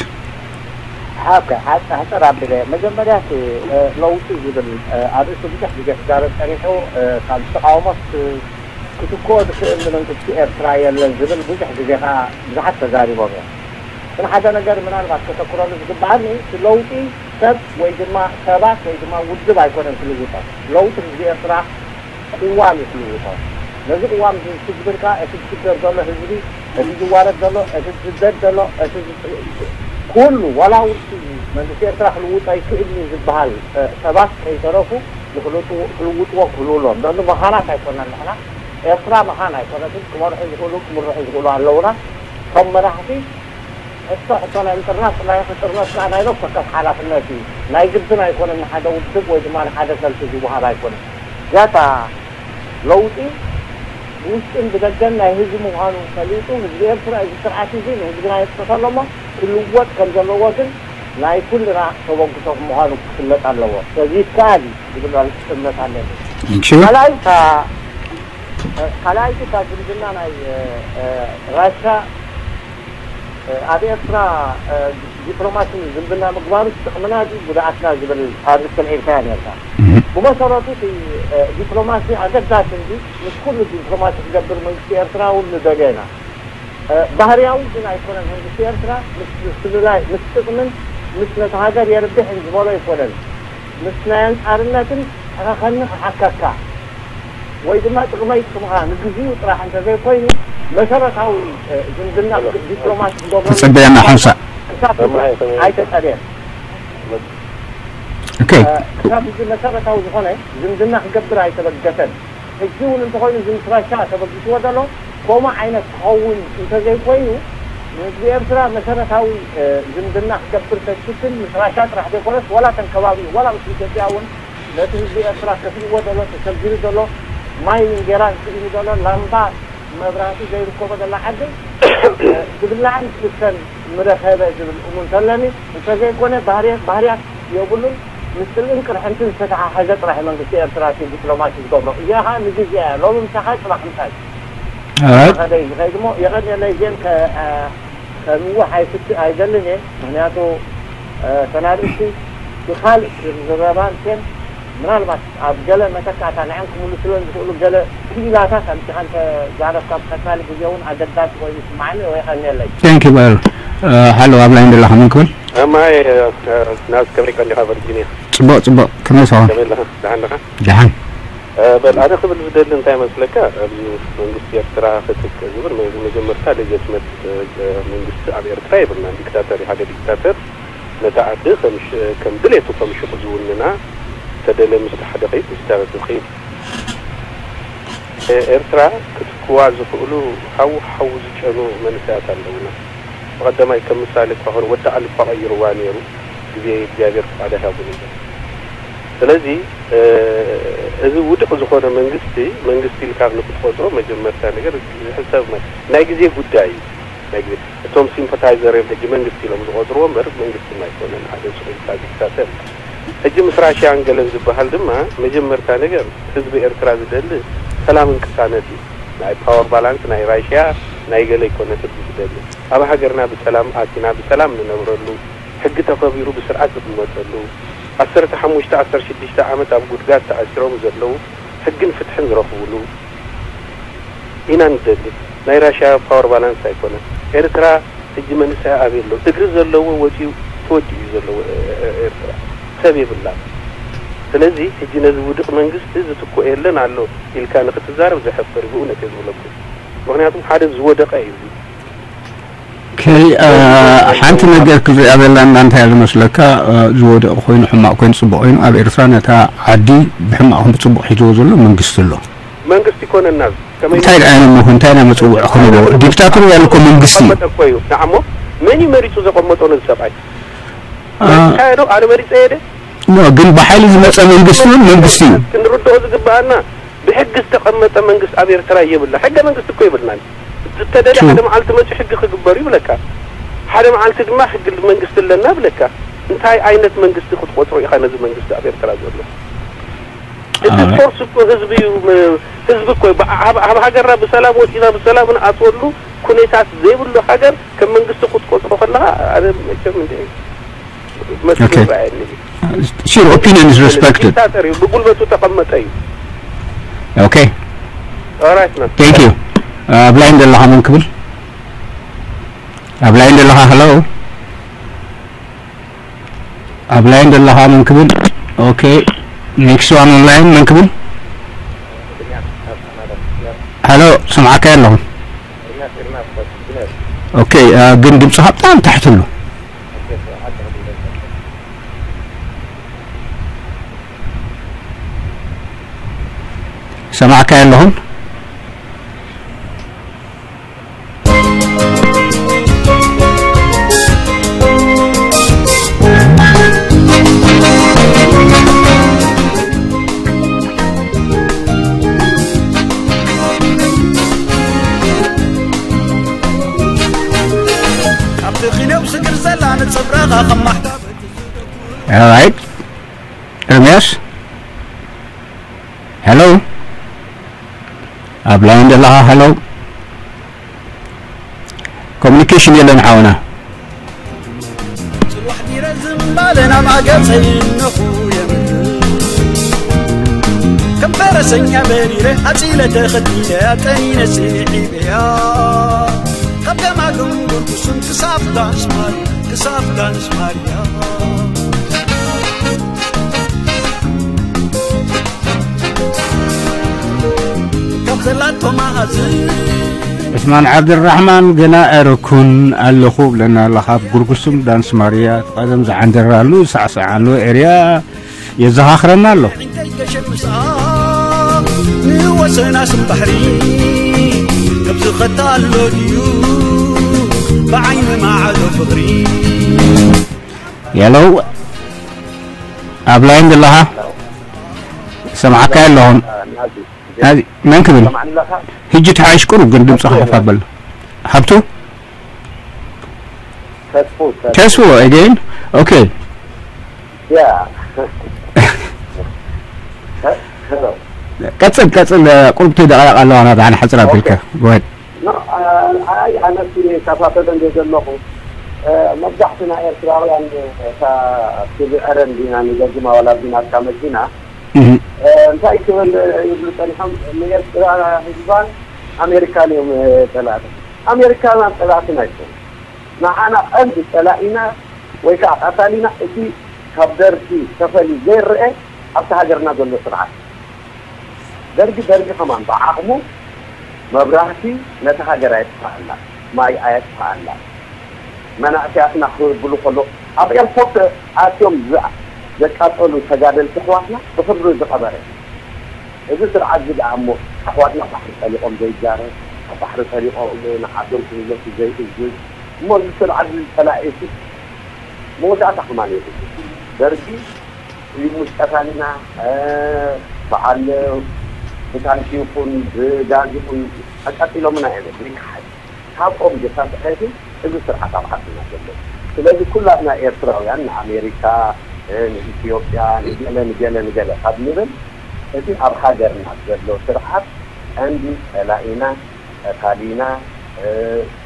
ኦኬ፣ ሓፀ- ሕፅር ኣቢለ መጀመርያ እቲ ለውጢ ዝብል ኣርእስቲ ብዙሕ ግዜ ክዛረብ ፀኒሑ። ካብ ተቃውሞስ ክትክኦ ዝኽእል ንመንግስቲ ኤርትራ የለን ዝብል ብዙሕ ግዜ ከዓ ብዙሓት ተዛሪቦም እዮም። ግን ሓደ ነገር ምናልባት ከተኩረሉ ዝግበኣኒ እቲ ለውጢ ሰብ ወይ ድማ ሰባት ወይ ድማ ውድብ ኣይኮነን ክልውጦ። ለውጢ ህዝቢ ኤርትራ ቅዋም እዩ ክልውጦ። ነዚ ቅዋም ዝትግብር ከዓ እቲ ዝሽገር ዘሎ ህዝቢ፣ እቲ ዝዋረድ ዘሎ፣ እቲ ዝስደድ ዘሎ፣ እቲ ኩሉ ዋላ እውን መንግስቲ ኤርትራ ክልውጦ ኣይክእልን እዩ ዝበሃል ሰባት ከይተረፉ ክልውጥዎ ክህልውሎም። ንኣንዱ መኻናት ኣይኮነን ንሕና። ኤርትራ መኻን ኣይኮነትን። ክመርሑ ዝኽእሉ ክምርሑ ዝኽእሉ ኣለውና። ከም መራሕቲ ሕቶ ሕቶ ናይ ምጥርናፍ ናይ ክጥርነፍ ከዓ ናይ ነፍሰ ወከፍ ሓላፍነት እዩ። ናይ ግድን ኣይኮነን ንሓደ ውድብ ወይ ድማ ንሓደ ሰልፊ ዝወሃብ ኣይኮነን። ያታ ለውጢ ብውሽጥን ብደገን ናይ ህዝቢ ምዃኑ ፈሊጡ ህዝቢ ኤርትራ እዚ ስርዓት እዚ ንህዝብና የጥፍእ ኣሎ እሞ ክልወጥ ከም ዘለዎ ግን ናይ ኩልና ተበግሶ ምዃኑ ክፍለጥ ኣለዎ። በዚ ይከኣል እዩ ዝብል እምነት ኣለኒ። ካልኣይ እታ ካልኣይቲ እታ ዝምድና ናይ ራሻ ኣብ ኤርትራ ዲፕሎማሲ ዝምድና ምግባሩ ጥቕምና ድዩ ጉድኣትና ዝብል ኣርእስቲ ኣልዒልካያ ነርካ። ብመሰረቱ እቲ ዲፕሎማሲ ኣገዳሲ እንዲ ምስ ኩሉ ዲፕሎማሲ ክገብር መንግስቲ ኤርትራ እውን ንደልዮ ኢና። ባህርያዊ ግን ኣይኮነን መንግስቲ ኤርትራ ምስ ፍልላይ ምስ ጥቕምን ምስ ነቲ ሃገር የርብሕን ዝበሎ ኣይኮነን። ምስ ናይ ኣንጻርነትን ሕኸኸኒ ክሓከካ ወይ ድማ ጥቕመይ ጥቕምኻ ንግዚኡ ጥራሕ እንተዘይኮይኑ መሰረታዊ ዝምድና ዲፕሎማሲ ክገብሮ ተጸበየና ሓምሳ ክሳብ ኣይተጸበየን። ኦኬ ክሳብ ሕጂ መሰረታዊ ዝኾነ ዝምድና ክገብር ኣይተበገሰን። ሕጂ እውን እንተኾይኑ እዚ ምስ ራሻ ተበጊስዎ ዘሎ ከምኡ ዓይነት ክኸውን እንተዘይኮይኑ ንህዝቢ ኤርትራ መሰረታዊ ዝምድና ክገብር ተችትን ምስ ራሻ ጥራሕ ዘይኮነስ ዋላ ተን ከባቢ ዋላ ምስ ኢትዮጵያ እውን ነቲ ህዝቢ ኤርትራ ከፊእዎ ዘሎ ተሸጊሩ ዘሎ ማይን እንጌራን ስኢኑ ዘሎ ላምባ መብራህቲ ዘይርከቦ ዘሎ ዓዲ ዝብላዕን ክስተን ምረኸበ ዝብል እሙን ተለኒ እንተዘይኮነ ባህርያት የብሉን። ምስ ጽልእን ቅርሕንትን ዝተተሓሓዘ ጥራሕ መንግስቲ ኤርትራ እቲ ዲፕሎማሲ ዝገብሮ። እዚኣ ከዓ ንግዜ እያ። ሎሚ ምሳኻ ጽባሕ ምሳይ ከደይ ዝኸይድ እሞ የቐንየለይ ዜን ከንውሕ ኣይፍት ኣይደልን እየ። ምክንያቱ ተናርእሲ ብካልእ ዝረባን ሴን ምናልባት ኣብ ገለ መተካእታ ንዐን ክምልስለን ዝኽእሉ ገለ ክኢላታት ኣምፂኻ እንተዛረብካ ብቀፃሊ ግዜ እውን ኣገዳሲ ኮይኑ ይስማዓኒ። ወይ ቀንየለይ። Thank you well። ሃሎ ኣብ ላይን ዘለኻ መን ክብል? ኣማይ ናዝ ከመይ ቀኒኻ ቨርጂኒያ? ፅቡቕ ፅቡቕ ከመይ ሰኻ? ከመይ ኣለኻ? ደሓን ኣለኻ? ደሓን። በል ኣነ ክብል ዝደሊ እንታይ መስለካ ኣብዚ መንግስቲ ኤርትራ ክትክእ ዝብል መጀመርታ ሌጀትመት መንግስቲ ኣብ ኤርትራ የብልና። ዲክታተር ሓደ ዲክታተር ነታ ዓዲ ከም ድሌቱ ከም ሽቑ ዝውንና ተደለ ምስ ሓደ ኸይድ ምስ ታረቱ ኸይድ ኤርትራ ክትክዋ ዝኽእሉ ሓው ሓው ዝጨኑ መንእሰያት ኣለውና። ብቐዳማይ ከም ምሳሌ ክኾን ወዲ ዓሊ እኳ ቀይርዋ ነይሩ ግዜ እግዚኣብሔር ፍቓድ ኣይሃቡን እምበር። ስለዚ እዚ ውድቕ ዝኾነ መንግስቲ መንግስቲ ኢልካ ንክትቆፅሮ መጀመርታ ነገር ዝሕሰብ ናይ ግዜ ጉዳይ እዩ። ናይ ግዜ እቶም ሲምፓታይዘር እዮም ሕጂ መንግስቲ ኢሎም ዝቆፅርዎ እምበር መንግስቲ ኣይኮነን ሓደ ስቑልካ ዲክታተር። ሕጂ ምስ ራሽያን ገለን ዝበሃል ድማ መጀመርታ ነገር ህዝቢ ኤርትራ ዝደሊ ሰላምን ቅሳነት እዩ። ናይ ፓወር ባላንስ ናይ ራሽያ ናይ ገለ ኣይኮነትን ዝደሊ። ኣብ ሃገርና ብሰላም ኣቲና ብሰላም ንነብረሉ፣ ሕጊ ተኸቢሩ ብስርዓት ዝቕመጠሉ፣ ዓሰርተ ሓሙሽተ ዓሰርተ ሽዱሽተ ዓመት ኣብ ጉድጋድ ተኣሲሮም ዘለዉ ሕግን ፍትሕን ዝረኽብሉ ኢና ንደሊ። ናይ ራሽያ ፓወር ባላንስ ኣይኮነን። ኤርትራ ሕጂ መንእሰያ ኣበይ ኣሎ? እግሪ ዘለዎ ወፂኡ ተወዲኡ እዩ ዘለዎ ኤርትራ ሰብ የብላ። ስለዚ ሕጂ ነዚ ውድቕ መንግስቲ ዝትኮ የለን ኣሎ ኢልካ ንክትዛረብ ዘሕፍር ብእውነት እየ ዝብለኩም። ምክንያቱም ሓደ ዝወደቀ እዩ። ሓንቲ ነገር ክዝኣ ዘላና እንታይ ዝመስለካ? ዝወደቕ ኮይኑ ሕማቕ ኮይኑ ፅቡቕ ኮይኑ ኣብ ኤርትራ ነታ ዓዲ ብሕማቕ ብፅቡቕ ሒዝዎ ዘሎ መንግስቲ ኣሎ። መንግስቲ ኮነና እንታይ ደኣ ሞ እንታይ ና መፅውዕ ክንቦ ዲክታቶር ያልኮ መንግስቲ እዩ። ንዓሞ መን እዩ መሪፁ ዘቐመጦ ነዚ ሰብኣይ? ካየዶ ኣነ መሪፀ የደ ኖ ግን ብሓይሊ ዝመፀ መንግስቲ እውን መንግስቲ እዩ። ክንርድኦ ዝግበኣና ብሕጊ ዝተቐመጠ መንግስቲ ኣብ ኤርትራ የብልና። ሕገ መንግስቲ እኮ የብልናን። ዝተደለ ሓደ መዓልቲ መፂኡ ሕጊ ክግበር እዩ ብለካ፣ ሓደ መዓልቲ ድማ ሕጊ መንግስቲ ኣለና ብለካ። እንታይ ዓይነት መንግስቲ ክትቆፅሮ ኢኻ ነዚ መንግስቲ ኣብ ኤርትራ ዘሎ? እቲ ሶርስ እኮ ህዝቢ እዩ። ህዝቢ እኮ ኣብ ሃገርና ብሰላም ወፂና ብሰላም ንኣትወሉ ኩነታት ዘይብሉ ሃገር ከም መንግስቲ ክትቆፅሮ ከለኻ ኣነ መቸም እንደ መስሎ Okay. ይረኣየኒ። Your opinion is respected. ዲክታተር እዩ፣ ብጉልበቱ ተቐመጠ እዩ። Okay. Alright man. Thank you. ኣብ ላይን ዘለኻ መን ክብል? ኣብ ላይን ዘለኻ? Hello. ኣብ ላይን ዘለኻ መን ክብል? Okay. Next one online መን ክብል? Hello. ስምዓካ ኣለኹ። Okay. ግን ድምፅኻ ብጣዕሚ ታሕቲ ኣሎ። ሰማዕካ ኣለኹን? ኣብቲ ኺነው ስግር ዘላ ንጽብረኻ ኸማሕታ Alright. ኤርምያስ? Hello? ኣብ ላይን ዘለኻ? Hello? ኮሚኒኬሽን የለን ሓውና። ጽልዋሕ ዲረ ዝምባለ ናብ ኣገጸይ እነኹ የምልስ። ከም ፈረሰኛ በሪረ ኣጺለ ተኸቲለ ኣጠኒነ ስዒበያ። ካብ ገማግም ጉርጉሱም ክሳብ ዳንስ ማርያ፣ ክሳብ ዳንስ ማርያ። ካብ ዘላቶ መኣዝን ዑስማን ዓብድራሕማን ገና እርኩን ኣለኹ ብለና ኣሎ። ካብ ጉርጉሱም ዳንስ ማርያ ቀደም ዝዓንደራሉ ሳዕሳዓሉ ኤርያ የዘኻኽረና ኣሎ። ንወሰናስን ባሕሪ ከምዚ ኸታ ኣሎ ድዩ ብዓይኒ ማዕዶ ፍቕሪ? የለው ኣብ ላይን ዘለኻ ሰምዓካ ኣለኹን። ናዚ መን ክብል? ሕጂ ተሓይሽ ቁሩብ ግን ድምፅኻ ከፍ ኣበል። ሃብቱ? ተስፉ፣ ተስፉ። ተስፉ፣ again? Okay. Yeah. Hello. ቀጽል፣ ቀጽል፣ ቁሩብ ደቃይቕ ኣለዋ ናታ፣ ሓነ ሓጽር ኣቢልካ። Okay. Go ahead. No, uh, I, I honestly ከፋፈለ እንደ ዘለኹ፣ uh፣ መብዛሕትና ኤርትራውያን፣ uh፣ እታ ቲቪ ዕረ እንዲና ንገግማ ዋላ ቢናትካ መጺና፣ እህ። Uh፣ እንታይ ክብል ይብሉ ጸኒሖም፣ ንኤርትራ ህዝባን ኣሜሪካን እዮም፣ uh፣ ጸላእቲ። ኣሜሪካና ጸላእትና ኣይኮኑ። ንዓና ቀንዲ ጸላኢና ወይ ከዓ ቀታሊና እቲ ካብ ደርጊ ተፈልዩ ዘይረአ ኣብቲ ሃገርና ዘሎ ስርዓት። ደርጊ፣ ደርጊ ከማን ብዓቕሙ መብራህቲ ነቲ ሃገር ኣየጥፍኣላ፣ ማይ ኣየጥፍኣላ። መናእሰያትና ክብሉ ከሎ ኣብ ኤርፖርት ኣትዮም ዝ-፣ ዘቃጸሉ ተጋደልቲ ኣሕዋትና ብኽብሪ ዝቐበረ። እዚ ስርዓት እዚ ደኣ እሞ ኣሕዋትና ባሕሪ ጠሊቖም ዘይዛረብ፣ ኣብ ባሕሪ ጠሊቖም ንዓዶም ክምለሱ ዘይእዝዝ፣ እሞ እዚ ስርዓት እዚ ጸላኢ ሲ መወዳእታ ከማን የብሉ። ደርጊ እዩ ሙስ ቀታልና፣ እ፣ በዓል ብታንኪ ይኹን ብጋዝ ይኹን ኣቃጺሎምና እዮም ዘይከሓድ። ካብኦም ዘሳስዐ ግን እዚ ስርዓት ኣብ ዓድና ዘሎ። ስለዚ ኩላትና ኤርትራውያን ንኣሜሪካ፣ እ፣ ንኢትዮጵያ፣ ንገለ፣ ንገለ፣ ንገለ ካብ ንብል፣ እቲ ኣብ ሃገርና ዘሎ ስርዓት ቀንዲ ጸላኢና፣ ቀታሊና፣ እ፣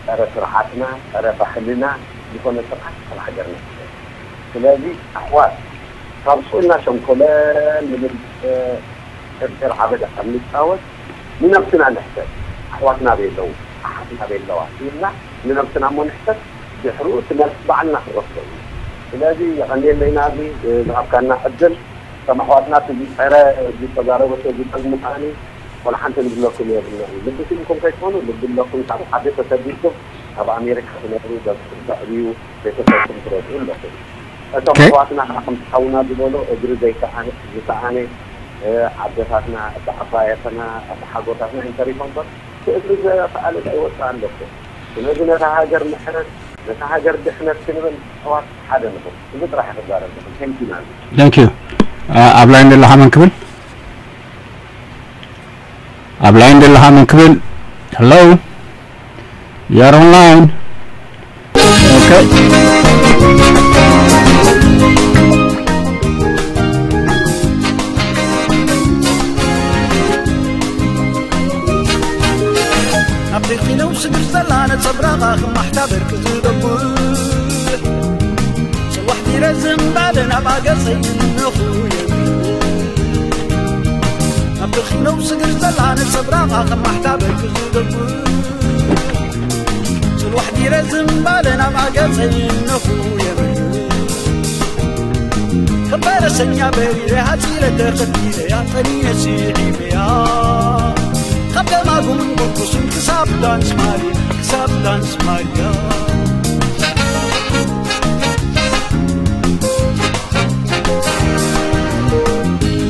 ጸረ ስርዓትና፣ ጸረ ባህልና ዝኾነ ስርዓት ኣብ ሃገርና ኣሎ። ስለዚ ኣሕዋት ካብ ስቕ ኢልና ሸንኮለል ንብል፣ እ፣ ጨርጨር ዓበዳ ካብ ንጻወት ንነብስና ንሕሰብ። ኣሕዋትና ኣበይ ኣለዉ? ኣሓትና ኣበይ ኣለዋ? ኢልና ንነብስና እሞ ንሕሰብ። ድሕሩ እቲ መልሲ ባዕልና ክንረኽቦ እዩ። ስለዚ የቐንየለይ ናዚ፣ እ፣ ዝሃብካና ዕድል። ከም ኣሕዋትና እቲ ዝጸረ፣ ዝጸጋረበ ሰብ ዝጸግሙ ከኣኒ ቆልሓ እንተ ንብለኩም የብልናን። ልቢ ስኢንኩም ከይትኾኑ፣ ልቢ ኣለኩም ካብ ዓዲ ተሰዲድኩም ኣብ ኣሜሪካ ትነብሩ፣ ደቅኹም ተዕብዩ፣ ቤተሰብኩም ትረድኡ ኣለኹም። እቶም ኦኬ። ኣሕዋትና ከዓ ከምቲ ሓውና ዝበሎ እግሪ ዘይከኣነ፣ ዝሰኣነ፣ እ፣ ዓደታትና፣ እቲ ዓባየትና፣ እቲ ሓጎታትና እዮም ተሪፎም እምበር፣ እቲ እግሪ ዘኸኣለ እንታይ ይወፅእ ኣለኩም? ስለዚ ነታ ሃገር ምሕረት፣ ነታ ሃገር ድሕነት ክንብል ኣሕዋት ሓደ ንኹን። እዚ ጥራሕ ክዛረብ ኣለኹ። Thank you ናዚ። Thank you። ኣ-፣ ኣብ ላይን ዘለኻ መን ክብል? ኣብ ላይን ዘለኻ መን ክብል? Hello? You are online. Okay. ኣብ ደኪነው ስግር ዘላ ነጸብራቓ ክማሕታ በርቂ ዝደጉል ጽዋሕ ዲረ ዝምባለ ናብ ኣገጸይ እንኹ የብል። ኣብ ደኪነው ስግር ዘላ ነጸብራቓ ክማሕታ በርቂ ዝደጉል ጽዋሕ ዲረ ዝምባለ ናብ ኣገጸይ እንኹ የብል። ከበረሰኛ በሪረ ሃፂረ ተኸቲለያ ጠኒነ ስዒበያ ካብ ገማጉምን ጎርኩስን ክሳብ ዳንስ ማርያ ክሳብ ዳንስ ማርያ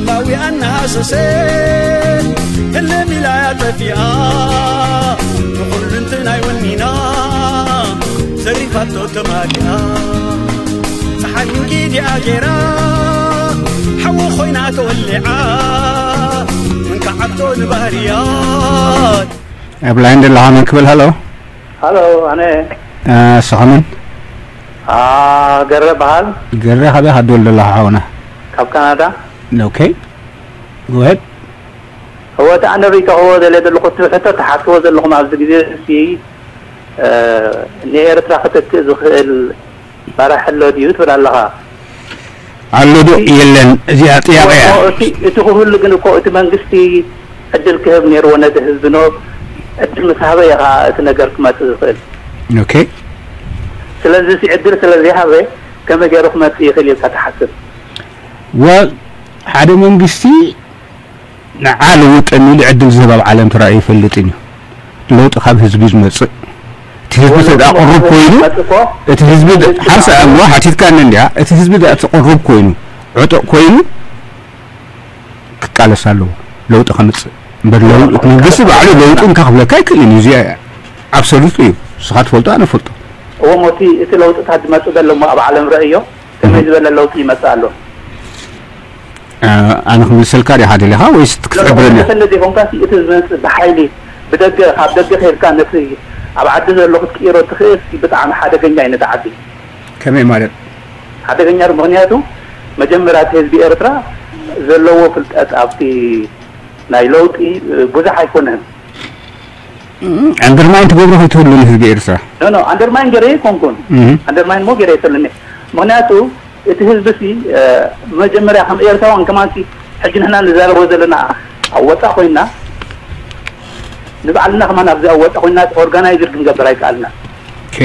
ላዊ ኣናሃሰሰ ህልም ኢላያ ጠፊኣ ብኩሉ እንትናይ ወኒና ዘሪፋቶ ተማሊኣ ፀሓይ ምንጊዲኣ ገይራ ሓዊ ኮይና ተወሊዓ ምንካዓቶ ንባህርያት ኣብ ላይን ዘለኻ መን ክብል ሃሎ ሃሎ ኣነ እ፣ ስኻ መን አ፣ ገረ በሃል ገረ ካበይ ሃዶል ዘለኻ ሓውና ካብ ካናዳ ኦኬ ጎሄድ እወ እቲ ኣነ ሪኢቶ ክብሎ ዘለ ዘለኹ እቲ ሕቶ ትሓትዎ ዘለኹም ኣብዚ ግዜ ሲ ንኤርትራ ክትክእ ዝኽእል መራሒ ኣሎ ድዩ ትብል ኣለኻ ኣሎ ዶ የለን እዚኣ ጥያቄ እያ እቲ ክህሉ ግን እኮ እቲ መንግስቲ ዕድል ክህብ ነይርዎ ነቲ ህዝቢ ኖ ዕድል ምስ ሃበ እየ ከዓ እቲ ነገር ክመፅእ ዝኽእል ኦኬ ስለዚ እቲ ዕድል ስለዘይሃበ ከመይ ገይሩ ክመፅእ ይኽእል ኢልካ ትሓስብ ወ ሓደ መንግስቲ ንዓ ልውጠኒ ኢሉ ዕድል ዝህብ ኣብ ዓለም ተራእዩ ይፈልጥን እዩ። ለውጢ ካብ ህዝቢ ዝመጽእ እቲ ህዝቢ ተደኣ ቅሩብ ኮይኑ እቲ ህዝቢ ሓንሳ እሞ ሓቲትካኒ እንዲያ እቲ ህዝቢ ደኣ እቲ ቅሩብ ኮይኑ ዕጡቕ ኮይኑ ክቃለስ ኣለዎ ለውጢ ከምጽእ እምበር እቲ መንግስቲ ባዕሉ ለውጢ እንካ ክብለካ ኣይክእልን እዩ። እዚኣ ኣብሰሉት እዩ። ንስኻ ትፈልጦ ኣነ ፈልጦ። እዎ ሞቲ እቲ ለውጥታት ዝመጽእ ዘሎ እሞ ኣብ ዓለም ረእዮ ከመይ ዝበለ ለውጢ ይመጽእ ኣሎ? ኣነ ክምልሰልካ ዲኻ ደሊኻ ወይስ ክትሕብረኒ? ፈለ ዘይኮንካ እቲ ዝመፅእ ብሓይሊ ብደገ ካብ ደገ ከይድካ ነቲ ኣብ ዓዲ ዘሎ ክትቅይሮ ትኽእል ብጣዕሚ ሓደገኛ እዩ ነቲ ዓዲ። ከመይ ማለት? ሓደገኛ ዶ ምኽንያቱ መጀመርያ እቲ ህዝቢ ኤርትራ ዘለዎ ፍልጠት ኣብቲ ናይ ለውጢ ብዙሕ ኣይኮነን። ኣንደርማይን ትገብሮ ከይትህሉ ንህዝቢ ኤርትራ። ኖ ኖ ኣንደርማይን ገይረ ኣይኮንኩን። ኣንደርማይን ሞ ገይረ ኣይፈልኒ። ምኽንያቱ እቲ ህዝቢ ሲ መጀመርያ ከም ኤርትራውያን ከማን ሲ ሕጂ ንሕና ንዛረቦ ዘለና ኣብ ወፃእ ኮይንና ንባዕልና ከማን ኣብዚ ኣብ ወፃእ ኮይንና ኦርጋናይዝድ ክንገብር ኣይከኣልና። ኦኬ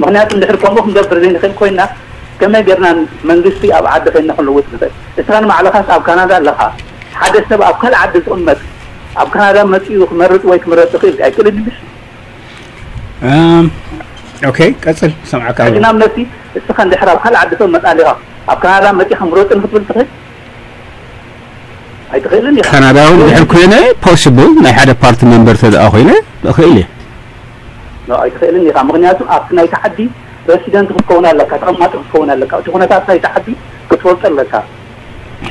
ምኽንያቱ እንድሕር ከምኡ ክንገብር ዘይንኽእል ኮይና ከመይ ጌርና መንግስቲ ኣብ ዓዲ ኮይንና ክንልውጥ ንኽእል? እስኻ ንባዕልኻስ ኣብ ካናዳ ኣለኻ። ሓደ ሰብ ኣብ ካልእ ዓዲ ዝቕመጥ ኣብ ካናዳ መፂኡ ክመርፅ ወይ ክምረፅ ይኽእል ኣይክእልን ድሽ? ኦኬ ቀፅል ሰምዓካ ሕጂ ናብ ነፍሲ እስኻ እንድሕር ኣብ ካልእ ዓዲ ሰብ መፃሊኻ ኣብ ካናዳ መፂኻ ምረፅን ክትብል ትኽእል? ኣይትኽእልን ኢኻ። ካናዳዊ እንድሕር ኮይነ ፖስብል ናይ ሓደ ፓርቲ መንበር ተደኣ ኮይነ እኽእል እየ። ኣይትኽእልን ኢኻ ምኽንያቱ ኣብቲ ናይቲ ዓዲ ፕረሲደንት ክትከውን ኣለካ ተቐማጢ ክትከውን ኣለካ እቲ ኩነታት ናይቲ ዓዲ ክትፈልጦ ኣለካ።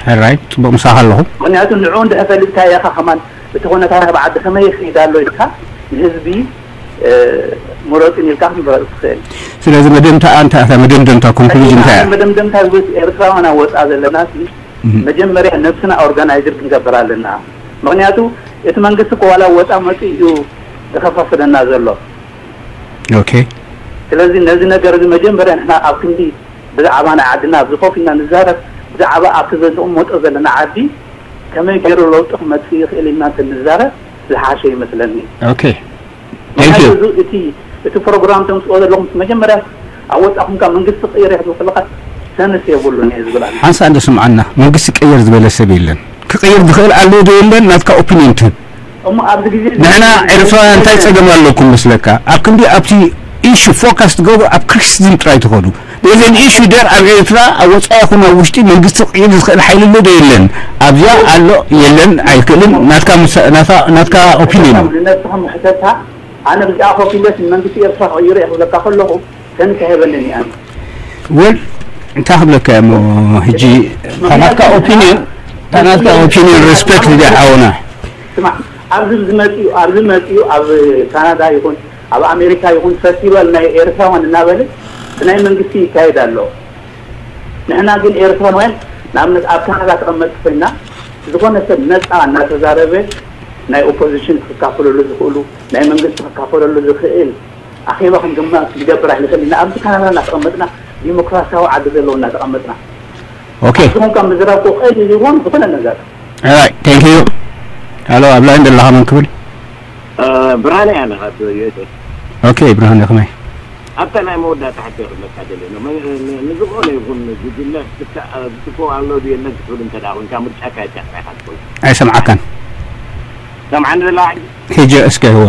ሕራይ ጽቡቕ ምሳኻ ኣለኹ። ምኽንያቱ ንዕኡ እንድሕር ፈሊጥካዮ ኢኻ ከማን እቲ ኩነታት ኣብ ዓዲ ከመይ ይኸይድ ኣሎ ኢልካ ንህዝቢ ምረፁን ኢልካ ክትምረፅ ትኽእል። ስለዚ መደምታ እንታይ እታ መደምደምታ ኮንክሉዥን እንታይ እያ? መደምደምታ ዝብል ኤርትራውያን ኣብ ወፃእ ዘለና መጀመርያ ነብስና ኦርጋናይዝድ ክንገብር ኣለና። ምኽንያቱ እቲ መንግስቲ እኮ ዋላ ወፃ መፂኡ እዩ ዝኸፋፍለና ዘሎ። ኦኬ። ስለዚ ነዚ ነገር እዚ መጀመርያ ንሕና ኣብ ክንዲ ብዛዕባ ናይ ዓድና ኣብዚ ኮፍ ኢልና ንዛረብ፣ ብዛዕባ ኣብቲ ዘንቕመጦ ዘለና ዓዲ ከመይ ገይሩ ለውጢ ክመጽእ ይኽእል ኢልና እንተንዛረብ ዝሓሸ ይመስለኒ። Okay. Thank you. እቲ እቲ ፕሮግራም ተምጽኦ ዘለኹም መጀመርያ ኣብ ወጻኹም ካብ መንግስቲ ክቕየር ክትብል ከለኻ ሰንስ የብሉን እየ ዝብል ኣነ። ሓንሳ እንዶ ስምዓና፣ መንግስቲ ቀየር ዝበለ ሰብ የለን። ክቐየር ዝኽእል ኣሎ ዶ የለን? ናትካ ኦፒኒየን ትህብ። እሞ ኣብዚ ግዜ ንሕና ኤርትራውያን እንታይ ጸገም ኣለኩም መስለካ? ኣብ ክንዲ ኣብቲ ኢሹ ፎካስ ትገብሩ፣ ኣብ ክሪቲሲዝም ጥራይ ትኸዱ። There is an issue there ኣብ ኤርትራ፣ ኣብ ወጻኢ ይኹን ኣብ ውሽጢ መንግስቲ ክቕይር ዝኽእል ሓይሊ ኣሎ ዶ የለን? ኣብዚኣ ኣሎ የለን ኣይክእልን። ናትካ ምሳ- ናታ- ናትካ ኦፒኒየን እዩ። ንነብስኻ ምሕተታ ኣነ ብዚኣ ኮፍ ኢለስ ንመንግስቲ ኤርትራ ክቕይሮ እየ ክብለካ ከለኹ ሰንስ ኣይበለኒ ኣነ። ወል እንታይ ክብለካ እሞ ሕጂ ታናትካ ኦፒኒየን ታናትካ ኦፒኒየን ሬስፔክት ዲ ሓውና ስማዕ ኣብዚ ዝመፅኡ ኣብዚ መፅኡ ኣብ ካናዳ ይኹን ኣብ ኣሜሪካ ይኹን ፈስቲቫል ናይ ኤርትራውያን እናበለ ብናይ መንግስቲ ይካየድ ኣሎ። ንሕና ግን ኤርትራውያን ንኣብነት ኣብ ካናዳ ተቐመጥቲ ኮይና ዝኾነ ሰብ ነፃ እናተዛረበ ናይ ኦፖዚሽን ክካፈለሉ ዝኽእሉ ናይ መንግስቲ ክካፈለሉ ዝኽእል ኣኼባ ክንግማ ክንገብር ኣይንኽእል ኢና። ኣብዚ ካናዳ እናተቐመጥና ዲሞክራሲያዊ ዓዲ ዘለዎ እናተቐመጥና Okay. ዝኾን ካብ ምዝራብ ክኽእል ይዝቦን ዝኾነ ነገር Alright, thank you. Hello, ኣብ ላይን ዘለኻ መን ክብል? ብርሃነ ያነ ካብ ዩኤስኤ Okay, ብርሃነ ከመይ? ኣብታ ናይ መወዳእታ ሕቶ ክብለካ ደልየ ንዝኾነ ይኹን ጉጅለ ክትኮ ኣሎ ድዩ የለን ክትብል እንተ ደኣ ኮንካ ምርጫ ካይካ ጥራይ ኢኻ ትፈልጥ ኣይሰምዓካን። ሰምዓኒ ዘላ ሕጂ ሕጂ እስከ ህወ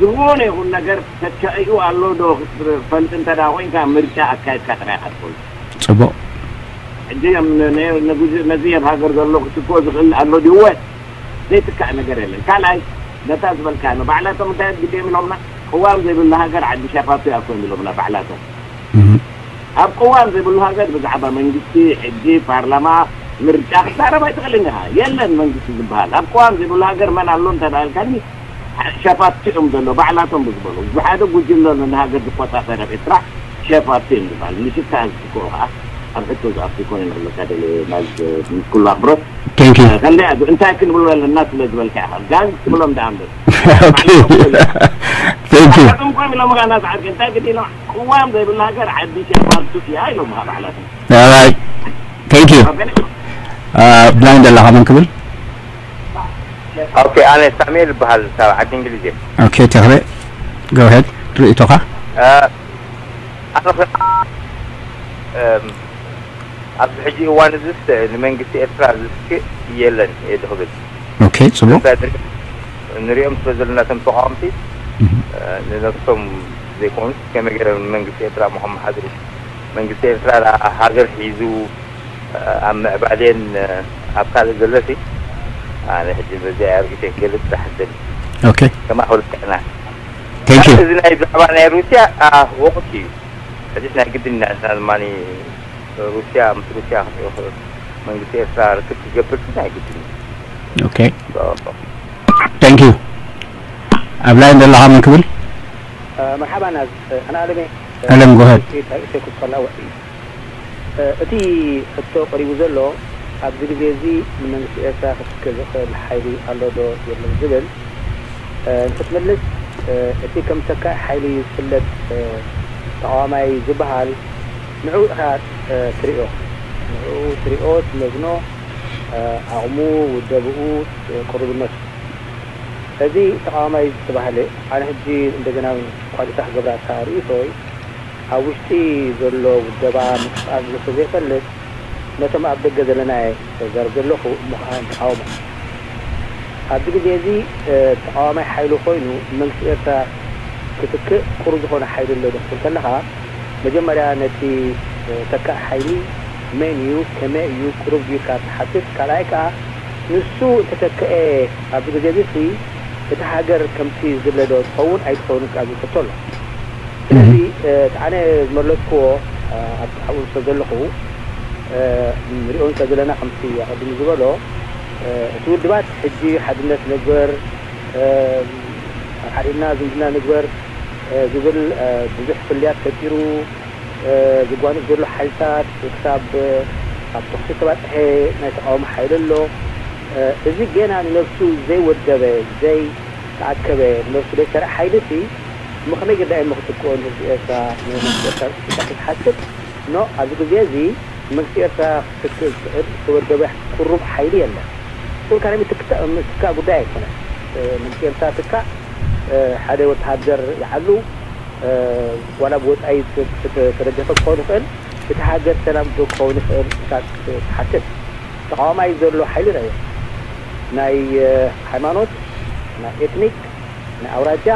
ዝኾነ ይኹን ነገር ተካኢኡ ኣሎ ዶ ክትፈልጥ እንተ ደኣ ኮንካ ምርጫ ኣካይድካ ጥራይ ኢኻ ትፈልጥ ጽቡቕ ሕጂ ነዚ ኣብ ሃገር ዘሎ ክትኮ ዝኽእል ኣሎ ድወ ዘይትካእ ነገር የለን ካልኣይ ነታ ዝበልካ ንባዕላቶም እንታይ ግዲም ኢሎምና ቅዋም ዘይብሉ ሃገር ዓዲ ሸፋቱ እያ ኮይኑ ኢሎምና ባዕላቶም ኣብ ቅዋም ዘይብሉ ሃገር ብዛዕባ መንግስቲ ሕጊ ፓርላማ ምርጫ ክትዛረብ ኣይትኽእልን ኢኻ የለን መንግስቲ ዝበሃል ኣብ ቅዋም ዘይብሉ ሃገር መን ኣሎ እንተዳልካኒ ሸፋቱ እዮም ዘሎ ባዕላቶም ብዝበሉ ብሓደ ጉጅለ ኣሎ ንሃገር ዝቆጻጸር ኣብ ኤርትራ ሸፋቱ እዮም ዝበሃል ንሽታ ህዝቢ ክኡ ከዓ ኣብ ሕቶ ዝኣቱ ይኮነ ንክብለካ ደልየ ናብ ኩሉ ኣኽብሮት Thank you. ከንደይ እንታይ ክንብሎ ኣለና ስለ ዝበልካ ኢኻ ጋንግ ትብሎም ደኣ እምበር Okay. Thank you. ኣጋጥምኩም ኢሎም ኸዓ ናት ዓርኪ እንታይ ግዲ ኢሎም ቅዋም ዘይብላ ሃገር ዓዲ ሸፋቱ እያ ኢሎም ኸዓ ባዕላቶም All right. Thank you. ብላይን ዘለኻ መን ክብል? ኦኬ ኣነ ሳሙኤል ይበሃል ካብ ዓዲ እንግሊዝ እየ። Okay ተኽለ go ahead ርእይቶኻ? ኣነ ኣብዚ ሕጂ እዋን እዚስ ንመንግስቲ ኤርትራ ዝስክእ የለን እየ ዝኽብል። Okay ጽቡቕ። ንሪኦም ስለ ዘለና እቶም ተቃወምቲ ንነብሶም ዘይኮኑስ ከመይ ገይሮም ንመንግስቲ ኤርትራ እሞ ከመሓድሩ መንግስቲ ኤርትራ ደኣ ሃገር ሒዙ ኣብ ምዕባሌን ኣብ ካልእ ዘሎሲ ኣነ ሕጂ በዚኣ ኣርጊተ ክገልጽ ዝሓስብ Okay ከማይ ክልክዕና Thank you. እዚ ናይ ብዛዕባ ናይ ሩስያ ወቕቲ እዩ ሕጂስ ናይ ግድን ኢና ንሕና ድማ ሩስያ ምስ ሩስያ ክትሪኦ መንግስቲ ኤርትራ ርክብ ክገብር ናይ ግድን እዩ Okay thank you. ኣብ ላይን ዘለኻ መን ክብል? መርሓባ ናዝ ኣነ ኣለሜ ኣለም go ahead. ርእይቶይ ክስከላ ወዒ እቲ ሕቶ ቀሪቡ ዘሎ ኣብዚ ግዜ እዚ ንመንግስቲ ኤርትራ ክትክእ ዝኽእል ሓይሊ ኣሎ ዶ የለን ዝብል እንትትምልስ እቲ ከም ተካኢ ሓይሊ ዝፍለጥ ተቃዋማይ ዝበሃል ንዕኡ ኢኻ ትሪኦ ንዕኡ ትሪኦ ትመዝኖ ዓቕሙ ውደብኡ ቅሩብነቱ እዚ ተቃዋማይ ዝተባህለ ኣነ ሕጂ እንደገና ቋሊታ ክገብራ እታ ርእይቶይ ኣብ ውሽጢ ዘሎ ውደባ ምንቅስቃስ ዘሎ ስለዘይፈልጥ ነቶም ኣብ ደገ ዘለና እየ ዘዛርብ ዘለኹ እሞ ከዓ ንተቃወሞ ኣብዚ ግዜ እዚ ተቃዋማይ ሓይሊ ኮይኑ መንግስቲ ኤርትራ ክትክእ ቅሩብ ዝኾነ ሓይሊ ኣሎ ዶ ክትብል ከለኻ መጀመርያ ነቲ ተካእ ሓይሊ መን እዩ ከመይ እዩ ቅሩብ ድዩ ኢልካ ትሓትት ካልኣይ ከዓ ንሱ እንተተክአ ኣብዚ ግዜ እዚ እቲ ሃገር ከምቲ ዝብለ ዶ ትኸውን ኣይትኸውን ኢልካ ዝብል ሕቶ ኣሎ ስለዚ እቲ ኣነ ዝመለስክዎ ኣብቲ ሓብኡ ስለ ዘለኹ ንሪኦ ስለ ዘለና ከምቲ ኣቐዲሙ ዝበሎ እቲ ውድባት ሕጂ ሓድነት ንግበር ሓዲና ዝምድና ንግበር ዝብል ብዙሕ ፍልያት ፈጢሩ ዝጓነጽ ዘሎ ሓይልታት ክሳብ ኣብ ተኹሲ ዝተባጽሐ ናይ ተቃውሞ ሓይሊ ኣሎ እዚ ገና ንነብሱ ዘይወደበ ዘይተኣከበ ንነብሱ ዘይሰርዐ ሓይሊ እቲ እሞ ከመይ ገዳ እሞ ክትክኦ ንህዝቢ ኤርትራ ንመንግስቲ ኤርትራ ኢልካ ክትሓስብ ኖ፣ ኣብዚ ግዜ እዚ መንግስቲ ኤርትራ ክትክእ ዝኽእል ዝተወደበ ቅሩብ ሓይሊ የለን። ቁሩብ ካልእ ምትክታ-፣ ምትካእ ጉዳይ ኣይኮነን። እ፣ መንግስቲ ኤርትራ ትካእ፣ እ፣ ሓደ ወተሃደር ይዓሉ፣ እ፣ ዋላ ብወጻኢ ተ-፣ ተ-፣ ተደገፈ ክኸውን ይኽእል፣ እቲ ሃገር ሰላም ዶ ክኸውን ይኽእል ኢልካ ትሓትት። ተቃዋማይ ዘሎ ሓይሊ ረኣዮ። ናይ፣ እ፣ ሃይማኖት፣ ናይ ኤትኒክ፣ ናይ ኣውራጃ፣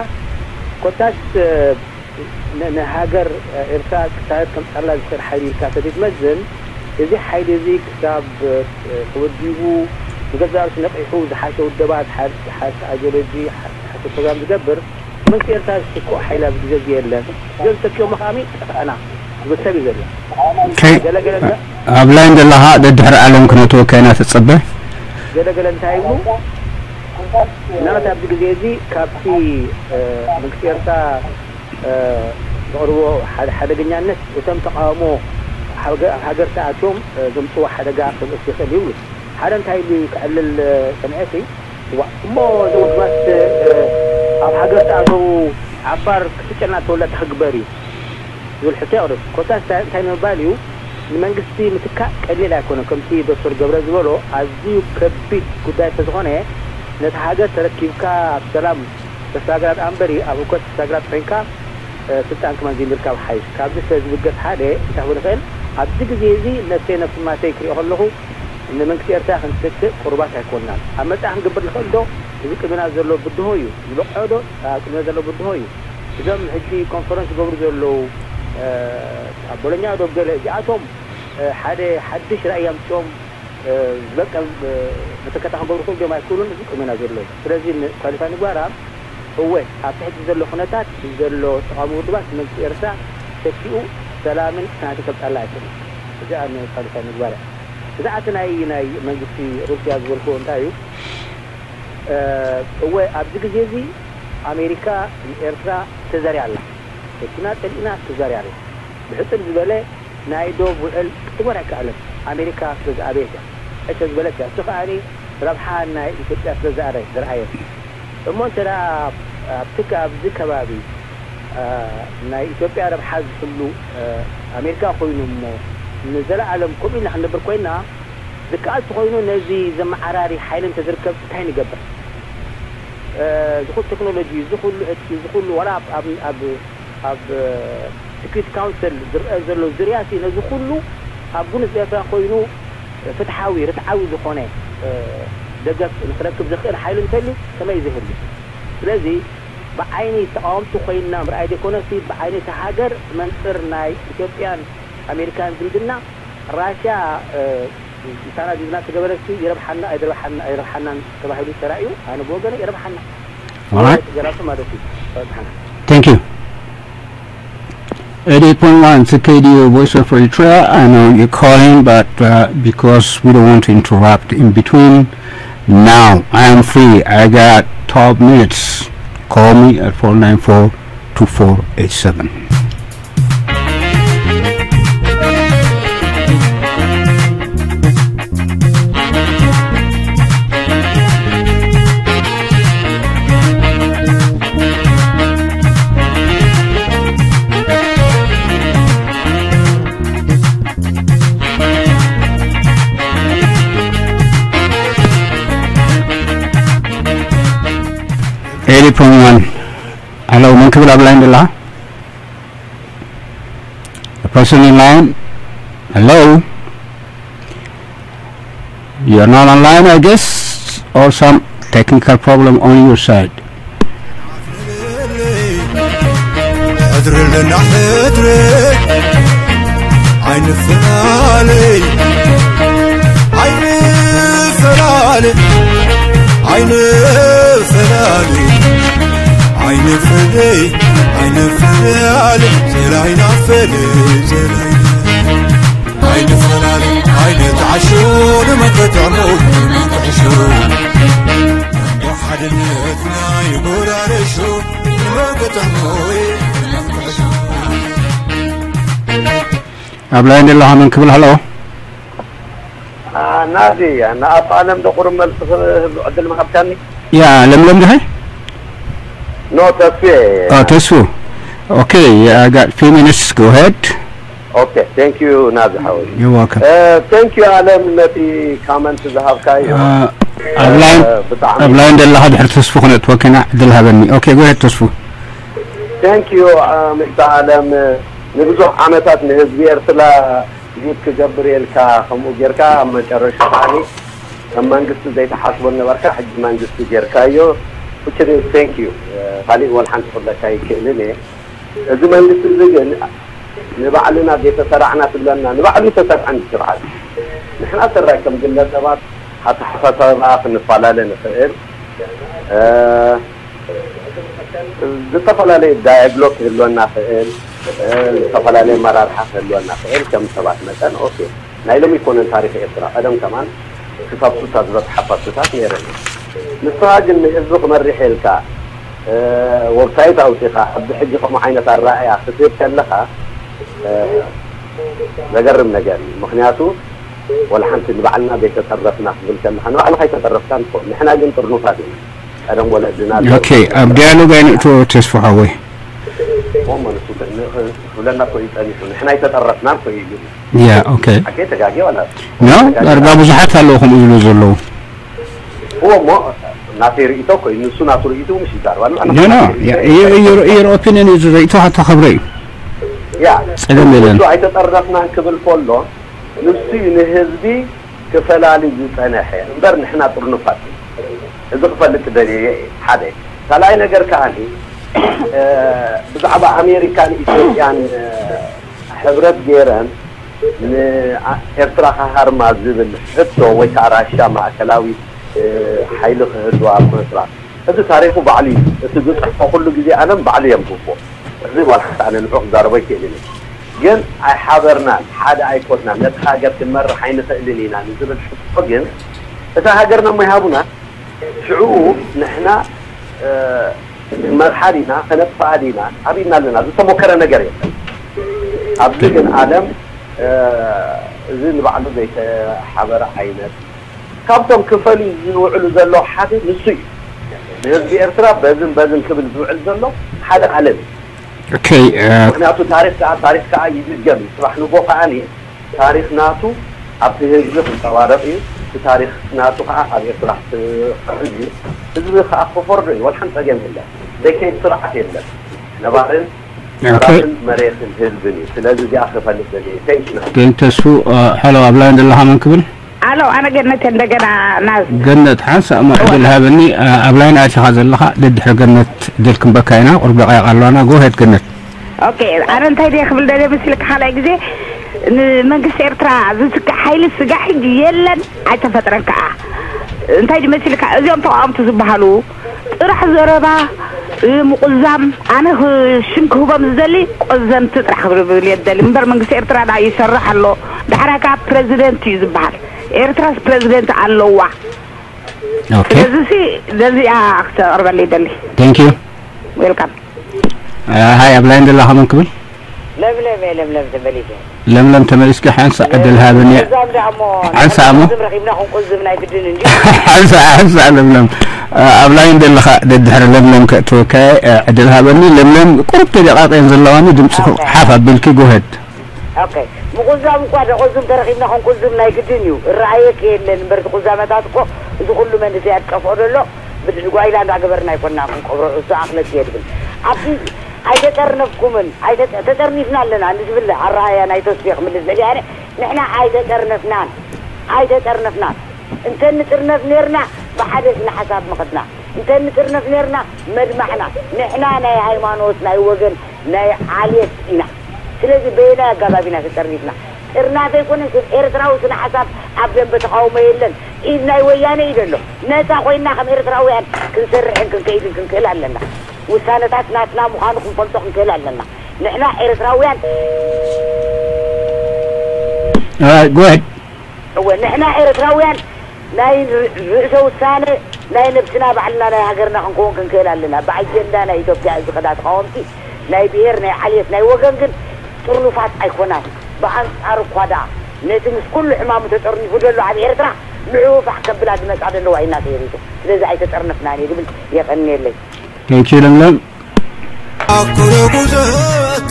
ኮታስ፣ እ፣ ን-፣ ንሃገር ኤርትራ ክሳየት ከምጻላ ዝኽእል ሓይሊ ኢልካ ተዘይትመዝን፣ እዚ ሓይሊ እዚ ክሳብ፣ እ፣ ተወዲቡ፣ ንገዛእ ርእሱ ነቒሑ፣ ዝሓሸ ውደባ፣ ዝሓ-፣ ዝሓሸ ኣይዲዮሎጂ፣ ዝሓ-፣ ዝሓሸ ፕሮግራም ዝገብር፣ መንግስቲ ኤርትራ ዝትክኦ ሓይሊ ኣብዚ ግዜ እዚ የለን። እዚ ተኪኦሞ ከኣ ጠፋእና ዝብል ሰብ እዩ ዘሎ። ኦኬ። ገለ ገለ እንተ ኣብ ላይን ዘለኻ ደድሕሪ ዓለም ክነእትወካ ኢና ትጸበ። ገለ ገለ እንታይ ይብሉ? ምናልባት ኣብዚ ግዜ እዚ ካብቲ፣ እ፣ መንግስቲ ኤርትራ፣ እ፣ ዘቕርቦ ሓደ ሓደገኛነት፣ እቶም ተቃውሞ ሃገ-፣ ኣብ ሃገር ተኣትዮም፣ እ፣ ዘምጽዎ ሓደጋ ክብእስ ይኽእል ይብሉ። ሓደ እንታይ ኢሉ ክዕልል፣ እ፣ ሰሚዐሲ? እዋ፣ እሞ እዞም ውድባት፣ እ፣ ኣብ ሃገር ተኣተዉ ዓፋር ክስጨና ተወላታ ክግበር እዩ ዝብል ሕቶ የቕርብ። ኮታስ እንታይ፣ እንታይ ንምባል እዩ? ንመንግስቲ ምትካእ ቀሊል ኣይኮነን። ከምቲ ዶክተር ገብረ ዝበሎ፣ ኣዝዩ ከቢድ ጉዳይ ስለዝኾነ፣ ነቲ ሃገር ተረኪብካ ኣብ ሰላም ተሳግራ ደኣ እምበሪ፣ ኣብ ህውከት ተሳግራ ኮይንካ፣ እ፣ ስልጣን ከማን ዘይምርካብ ሓይሽ። ካብዚ ስለ ዝብገስ ሓደ እንታይ ክብል ይኽእል? ኣብዚ ግዜ እዚ ነፍሰይ ነፍሲ ማተይ ክሪኦ ከለኹ፣ ንመንግስቲ ኤርትራ ክንትክእ ቅሩባት ኣይኮንናን። ኣብ መጻኢ ክንገብር ንኽእል ዶ? እዚ ቅድሜና ዘሎ ብድሆ እዩ። ዝበቕዖ ዶ? ኣብ ቅድሜና ዘሎ ብድሆ እዩ። እዞም ሕጂ ኮንፈረንስ ዝገብሩ ዘለዉ፣ እ፣ ኣብ ቦሎኛ ዶ ገለ፣ እዚኣቶም፣ እ፣ ሓደ ሓድሽ ራእይ ኣምጺኦም፣ እ፣ ዝበቀል፣ እ፣ መተካእታ ክገብሩ ክእሉ ድዮም ኣይክእሉን፣ እዚ ቅድሜና ዘሎ እዩ። ስለዚ ንኳሊፋይ ንግባራ፣ እወ፣ ኣብ ትሕቲ ዘሎ ኩነታት ዘሎ ተቃውሞ ውድባት መንግስቲ ኤርትራ ተኪኡ ሰላምን ቅሳነትን ከምጻላ ኣይክእልን። እዚኣ ንኳሊፋይ ንግባራ። ብዛዕባ እቲ ናይ፣ ናይ መንግስቲ ሩስያ ዝበልክዎ እንታይ እዩ? እ፣ እወ፣ ኣብዚ ግዜ እዚ ኣሜሪካ ንኤርትራ ተዛርያ ኣላ። ፈቲና ጸሊእና ተዛርያ ኣላ። ብሕጽር ዝበለ ናይ ዶብ ውዕል ክትግበር ኣይከኣለን። ኣሜሪካ ስለ ዝኣበየት እያ። ዕሸ ዝበለት እያ። እሱ ከኣኒ ረብሓ ናይ ኢትዮጵያ ስለ ዝኣረ-፣ ዝረኣየት። እሞ እንተ ደኣ ኣብቲ ከ-፣ ኣብዚ ከባቢ፣ እ፣ ናይ ኢትዮጵያ ረብሓ ዝሕሉ፣ እ፣ ኣሜሪካ ኮይኑ እሞ ንዘለኣለም ከምኡ ኢልና ክንነብር ኮይና፣ ዝከኣል ተኾይኑ ነዚ ዘመዓራሪ ሓይሊ እንተዝርከብ እንታይ ንገብር? እ፣ እዚ ኩሉ ቴክኖሎጂ፣ እዚ ኩሉ ዕጥቂ፣ እዚ ኩሉ ዋላ ኣብ፣ ኣብ፣ ኣብ፣ ኣብ፣ እ፣ ሴኩሪቲ ካውንስል ዝረአ ዘሎ ዙርያሲ ነዚ ኩሉ ኣብ ጉንጽ ኤርትራ ኮይኑ ፍትሓዊ፣ ርትዓዊ ዝኾነ፣ እ፣ ደገፍ ንክረክብ ዝኽእል ሓይሊ እንተልዩ ከመይ ዝህሉ? ስለዚ ብዓይኒ ተቃወምቲ ኮይንና ምርኣይ ዘይኮነሲ፣ ብዓይኒ እታ ሃገር፣ ብመንጽር ናይ ኢትዮጵያን ኣሜሪካን ዝምድና፣ ራሽያ፣ እ፣ ምሳና ዲልና ተገበረሲ ይረብሓና ኣይረብሓና-፣ ኣይረብሓናን ተባሂሉ ተራእዩ፣ ኣነ ብወገነ ይረብሓና። All right. ገላጹ ማለት እዩ። ይረብሓና። Thank you. Eighty-eight point one C K D U Voice of Eritrea. I know you're calling, but, uh, because we don't want to interrupt in between, now I am free. I got twelve minutes. Call me at four nine four two four eight seven. Eighty point one. Hello, መን ክብል ኣብ ላይን ደላ? The person in line. Hello? You're not online, I guess, or some technical problem on your side. ሕድሪ ኣለና ሕድሪ፣ ኣይንፈላለይ፣ ኣይንፈላለይ፣ ኣይንፈላለይ፣ ኣይንፈላለይ፣ ኣይንፈላለይ፣ ዘላይና ፈለይ፣ ዘላይና። ኣይንፈላለ፣ ኣይንትዓሹ፣ ንመን ክጥዕሙ፣ ንመን ክሕሹ። ሓድነትና ይጎራረሹ፣ ንመን ክጥዕሙ፣ ንመን ክሕሹ። ኣብ ላይን ዘለኻ መን ክብል? ሃሎ። አ፣ ናዚ፣ ንኣቶ ኣለም ዶ ቁሩብ መልሲ ክህብ ዕድል ምሃብካኒ? ያ፣ ለምለም ዲኺ? ኖ፣ ተስፌ። ኦ፣ ተስፉ። Okay, I got few minutes. Go ahead. Okay, thank you ናዚ ሓወይ። You're welcome. Thank you ኣለም ነቲ comment ዝሃብካዮ። ኣብ ላይን ብጣዕሚ ኣብ ላይን ዘለኻ ድሕሪ ተስፉ ክነእትወካ ኢና ዕድል ሃበኒ። Okay, go ahead ተስፉ። Thank you ሚስተር ኣለም። ንብዙሕ ዓመታት ንህዝቢ ኤርትራ ሊድ ክገብር የልካ ከምኡ ጌርካ ኣብ መጨረሻ ከዓኒ ከም መንግስቲ ዘይተሓስቦ ነበርካ፣ ሕጂ መንግስቲ ጌርካዮ። Which is thank you። ካሊእ ወላ ሓንቲ ክብለካ ይክእልን እየ። እዚ መንግስቲ እዚ ግን ንባዕልና ዘይተሰራዕና ትብለና፣ ንባዕሉ ይተሰርዐን ስርዓት። ንሕና ሰራይ ከም ግለሰባት ኣተሓሳሰባ ክንፈላለ ንኽእል፣ ዝተፈላለየ ዳያግሎ ክህልወና ክእል፣ ዝተፈላለየ መራርሓ ክህልወና ክእል ከም ሰባት መጠን። Okay፣ ናይ ሎሚ ይኮነን ታሪክ ኤርትራ ቀደም ከማን ክሳብ ሱሳ ዝበፅሓ ፓርትታት ነይረን። ንስኻ ግን ንህዝቢ ክመርሕ ኢልካ website ኣውፂኻ ኣብዚ ሕጂ ከምኡ ዓይነት ኣረኣእያ ክትህብ ከለኻ ዘገርም ነገር እዩ። ምክንያቱ ወላ ሓንቲ ንባዕልና ዘይተጠረፍና ክብል ከለኻ ንባዕልኻ ኣይተጠረፍካን ትኾን። ንሕና ግን ጥርኑፋት ኢና። ቀደም ወለድና Okay፣ ኣብ ዳያሎግ ኣይንእትዎ ተስፉ ሓወይ። እሞ ንሱ ክብለና እኮ እዩ ጸኒሑ። ንሕና ኣይተጠረፍናን እኮ እዩ ይብል። Yeah, okay. ኣኬ ተጋጊ ዋላ No፣ ዳርጋ ብዙሓት ኣለዉ ከምኡ ዝብሉ ዘለዉ። እዎ እሞ ናተይ ርእይቶ እኮ እዩ። ንሱ ናቱ ርእይቶ ምሽ ይዛርብ ኣሎ። No, no, your opinion is ርእይቶ ተኸብረ እዩ። ያ ጸገም የለን። ንሱ ኣይተጠረፍናን ክብል ከሎ ንሱ እዩ ንህዝቢ ክፈላሊ ዝጸነሐ እምበር ንሕና ጥርኑፋት እዩ። እዚ ክፈልጥ ደልየ እየ። ሓደ ካልኣይ ነገር ከዓኒ ብዛዕባ ኣሜሪካን ኢትዮጵያን ሕብረት ገይረን ንኤርትራ ክሃርማ ዝብል ሕቶ ወይ ከዓ ራሻ ማእከላዊ ሓይሊ ክህልዋ ኣብ ኤርትራ፣ እዚ ታሪኹ ባዕሉ እዩ። እቲ ዝፅሕፎ ኩሉ ግዜ ኣለም ባዕሉ የንብቦ። እዚ ዋላ ሓንቲ ኣነ ንዑ ክዛረቦ ይክእልን እየ። ግን ኣይሓበርናን፣ ሓደ ኣይኮናን፣ ነቲ ሃገር ክንመርሕ ኣይንኽእልን ኢና ንዝብል ሕቶ ግን እታ ሃገር ነሞ ይሃቡና። ሽዑ ንሕና መርሓ ዲና ከነጥፍኣ ዲና ኣቢና ኣለና። ዝተሞከረ ነገር የለን። ኣብዚ ግን ኣለም እዚ ንባዕሉ ዘይተሓበረ ዓይነት ካብቶም ክፈሊ ዝውዕሉ ዘለዉ ሓደ ንሱ እዩ። ንህዝቢ ኤርትራ በዝን በዝን ክብል ዝውዕል ዘሎ ሓደ ኣለም እዩ። Okay, ምክንያቱ ታሪክ ከዓ ታሪክ ከዓ ይድገም እዩ። ፅባሕ ንጎ ከዓኒ ታሪክ ናቱ ኣብቲ ህዝቢ ክንፀባረቅ እዩ። እቲ ታሪክ ናቱ ከዓ ኣብ ኤርትራ ክሕዝ እዩ። ህዝቢ ከዓ ክፈርዶ እዩ። ወላ ሓንቲ ፀገም የለን። ደኬት ስርዓት የለን። ነባርን Okay. መሬትን ህዝብን እዩ። ስለዚ እዚኣ ክፈልጥ ዘድልየ። Thank you። ግን ተስፉ ሓሎ ኣብ ላይን ዘለኻ መን ክብል? ኣሎ ኣነ ገነት እንደገና ናዝ ገነት ሓንሳእ እሞ ዕድል ሃበኒ። ኣብ ላይን ኣቲኻ ዘለኻ ደድሕሪ ገነት ዕድል ክንበካ ኢና። ቁሩብ ደቂቕ ኣለዋና። Go ahead ገነት። Okay፣ ኣነ እንታይ ድየ ክብል ደልየ መሲልካ ካልኣይ ግዜ ንመንግስቲ ኤርትራ ዝስጋዕ ሓይሊ ስጋዕ ሕጂ የለን ኣይተፈጥረን ከዓ እንታይ ድዩ መሲልካ እዚኦም ተቃወምቲ ዝበሃሉ ጥራሕ ዘረባ ምቁዛም ኣነ ሽም ክህቦም ዝደሊ ቆዘምቲ ጥራሕ ክብል የደሊ እምበር መንግስቲ ኤርትራ ዳ ይሰርሕ ኣሎ። ዳሕራ ከዓ ፕረዚደንት እዩ ዝበሃል። ኤርትራስ ፕረዚደንት ኣለዋ። Okay. ስለዚ ሲ ነዚኣ ክተቅርበለይ ይደሊ። Thank you. Welcome። ሃይ ኣብ ላይን ዘለኻ መን ክብል? ለምለም እየ ለምለም ተመሊሰ። ለምለም ተመሊስኪ ሓንሳ ዕድል ሃብኒ። እዛም ደኣ እሞ ሓንሳ እሞ ዝም ረኺብና ክንቁዝም ናይ ግድን እንጂ ሓንሳ ሓንሳ ለምለም ኣብ ላይን ዘለኻ ደድሕሪ ለምለም ከእትወካ ዕድል ሃበኒ። ለምለም ቁሩብ ደቂቓት እየን ዘለዋኒ። ድምፂ ሓፍ ኣቢልኪ go ahead። ኦኬ ምቁዛም እኳ ደቆዝም ተረኺብና ክንቁዝም ናይ ግድን እዩ። እረኣየክ የለን እምበር ዝቁዛመታት እኮ እዚ ኩሉ መንእሰያት ጠፍኦ ደሎ ብድጓይላ እንዳገበርና ኣይኮና ክንቀብሮ እሱ ኣኽለክ እየ ድብል ኣብቲ ኣይተጠርነፍኩምን ኣይተጠ- ተጠርኒፍና ኣለና ንዝብል ኣረኣያ ናይ ተስፊ ክምልስ ደልየ ኣነ ንሕና ኣይተጠርነፍናን ኣይተጠርነፍናን እንተ ንጥርነፍ ነርና ብሓደ ስነ ሓሳብ ምኸድና እንተ ንጥርነፍ ነርና መድማዕና ንሕና ናይ ሃይማኖት ናይ ወገን ናይ ዓልየት ኢና ስለዚ በየናይ ኣጋባብ ኢና ተጠርኒፍና ጥርናፍ ኣይኮነን ግን ኤርትራዊ ስነ ሓሳብ ኣብ ደንበ ተቃውሞ የለን ኢድ ናይ ወያነ እዩ ዘሎ ነፃ ኮይና ከም ኤርትራውያን ክንሰርሕን ክንከይድን ክንክእል ኣለና ውሳነታት ናትና ምዃኑ ክንፈልጦ ክንክእል ኣለና ንሕና ኤርትራውያን Go ahead. እወ ንሕና ኤርትራውያን ናይ ርእሰ ውሳነ ናይ ነብስና ባዕልና ናይ ሃገርና ክንከውን ክንክእል ኣለና ብኣጀንዳ ናይ ኢትዮጵያ ዝኸዳ ተቃወምቲ ናይ ብሄር ናይ ዓልየት ናይ ወገን ግን ጥርኑፋት ኣይኮናን ብኣንጻር እኳ ደኣ ነቲ ምስ ኩሉ ሕማሙ ተጠርኒፉ ዘሎ ኣብ ኤርትራ ንዕኡ ፋሕ ከብላ ዝመጻ ዘለዋ ኢና ተየሪቱ ስለዚ ኣይተጠርነፍናን እየ ዝብል የቀንየለይ Thank you ለምለም። ኣኩረ ጉዘት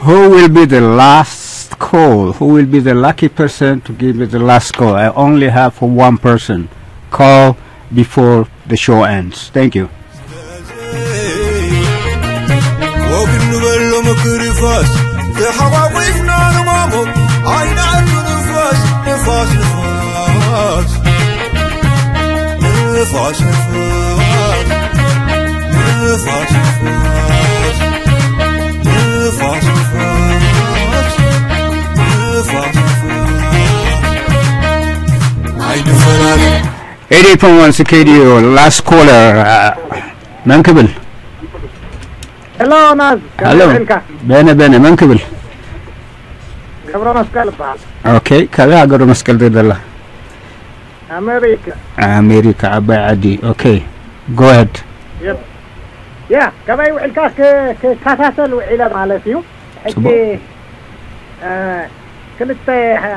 Who will be the last call? Who will be the lucky person to give me the last call? I only have one person. Call before the show ends. Thank you. Eighty point one C K D O, last caller. Uh, መን ክብል? ሄሎ ናዝ፣ ሄሎ። ከመይ ውዒልካ? በነ በነ፣ መን ክብል? ገብረ መስቀል እበሃል። ኦኬ፣ ካበይ ሃገር ዶ መስቀል ትደላ? ኣሜሪካ። ኣሜሪካ ዓባይ ዓዲ። ኦኬ፣ go ahead። የብ። ያ፣ ከመይ ውዒልካ? ክ- ክከታተል ውዒለ ማለት እዩ። ሕጂ ጽቡቕ። እ፣ ክልተ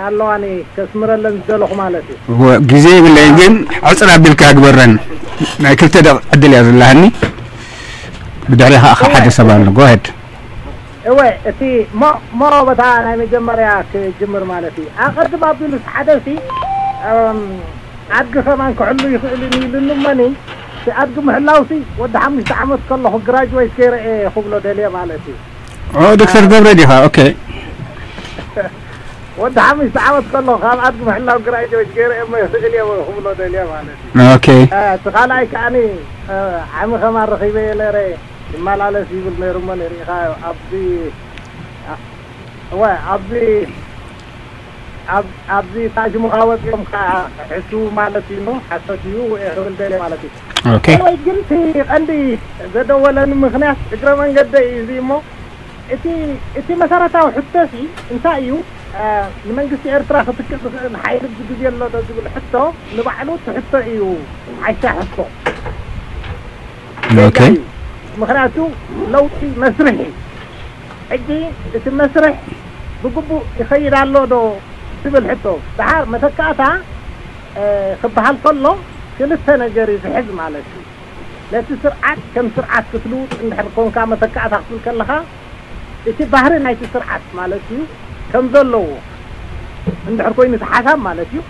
ኣለዋኒ ከስምረለን ዝደለኹ ማለት እዩ። ወ- ግዜ የብለይን፣ ግን ዕፅር ኣቢልካ ግበረን። ናይ ክልተ ደቂቕ ዕድል እያ ዘለሃኒ። ብድሕሪ ከዓ ሓደ ሰብ ኣሎ። Go ahead። እወ፣ እቲ ሞ ሞ በታ ናይ መጀመርያ ክጅምር ማለት እዩ። ኣቐድም ኣቢሉስ ሓደ ሲ እም፣ ኣድጊ ከማን ክሕሉ ይኽእል እዩ ኢሉኒ እሞኒ፣ እቲ ኣድጊ ምሕላውሲ ወዲ ሓሙሽተ ዓመት ከለኹ ግራጅዌት ገይረ እየ ክብሎ ደልየ ማለት እዩ። ኦ፣ ዶክተር ገብረ ዲኻ? ኦኬ። ወዲ ሓሙሽተ ዓመት ከለኹ ካብ ኣድጊ ምሕላው ግራጅዌት ገይረ እየ እሞ ይኽእል እየ ክብሎ ደልየ ማለት እዩ። ኦኬ። እ፣ እቲ ካልኣይ ከዓኒ እ፣ ዓሚ ከማን ረኺበ እየ ነይረ ይመላለስ ይብል ነይሩ እሞ ንሪኢኻ ኣብዚ እ፣ እወ ኣብዚ ኣብ- ኣብዚ ታጅ ሙኻወጥ እዮም ከዓ ሕሱ ማለት እዩ። ሓሶት እዩ ክብል ደልየ ማለት እዩ። ኦኬ። ወይ ግን እቲ ቀንዲ ዘደወለኒ ምኽንያት እግረ መንገደ እዩ እዚ እሞ እቲ እቲ መሰረታዊ ሕቶ ሲ እንታይ እዩ? እ፣ ንመንግስቲ ኤርትራ ክትክእ ዝኽእል ሓይሊ ኣብዚ ግዜ ኣሎ ዶ ዝብል ሕቶ ንባዕሉ እቲ ሕቶ እዩ። ዓሻ ሕቶ ኦኬ። እዩ። ምኽንያቱ ለውጢ መስርሕ እዩ። ሕጂ እቲ መስርሕ ብግቡእ ይኸይድ ኣሎ ዶ ዝብል ሕቶ። ደሓር መተካእታ እ፣ ክበሃል ከሎ ክልተ ነገር እዩ ዝሕዝ ማለት እዩ። ነቲ ስርዓት ከም ስርዓት ክትልውጥ እንድሕር ኮንካ መተካእታ ክትብል ከለኻ እቲ ባህሪ ናይቲ ስርዓት ማለት እዩ ከም ዘለዎ እንድሕር ኮይኑ እቲ ሓሳብ ማለት እዩ።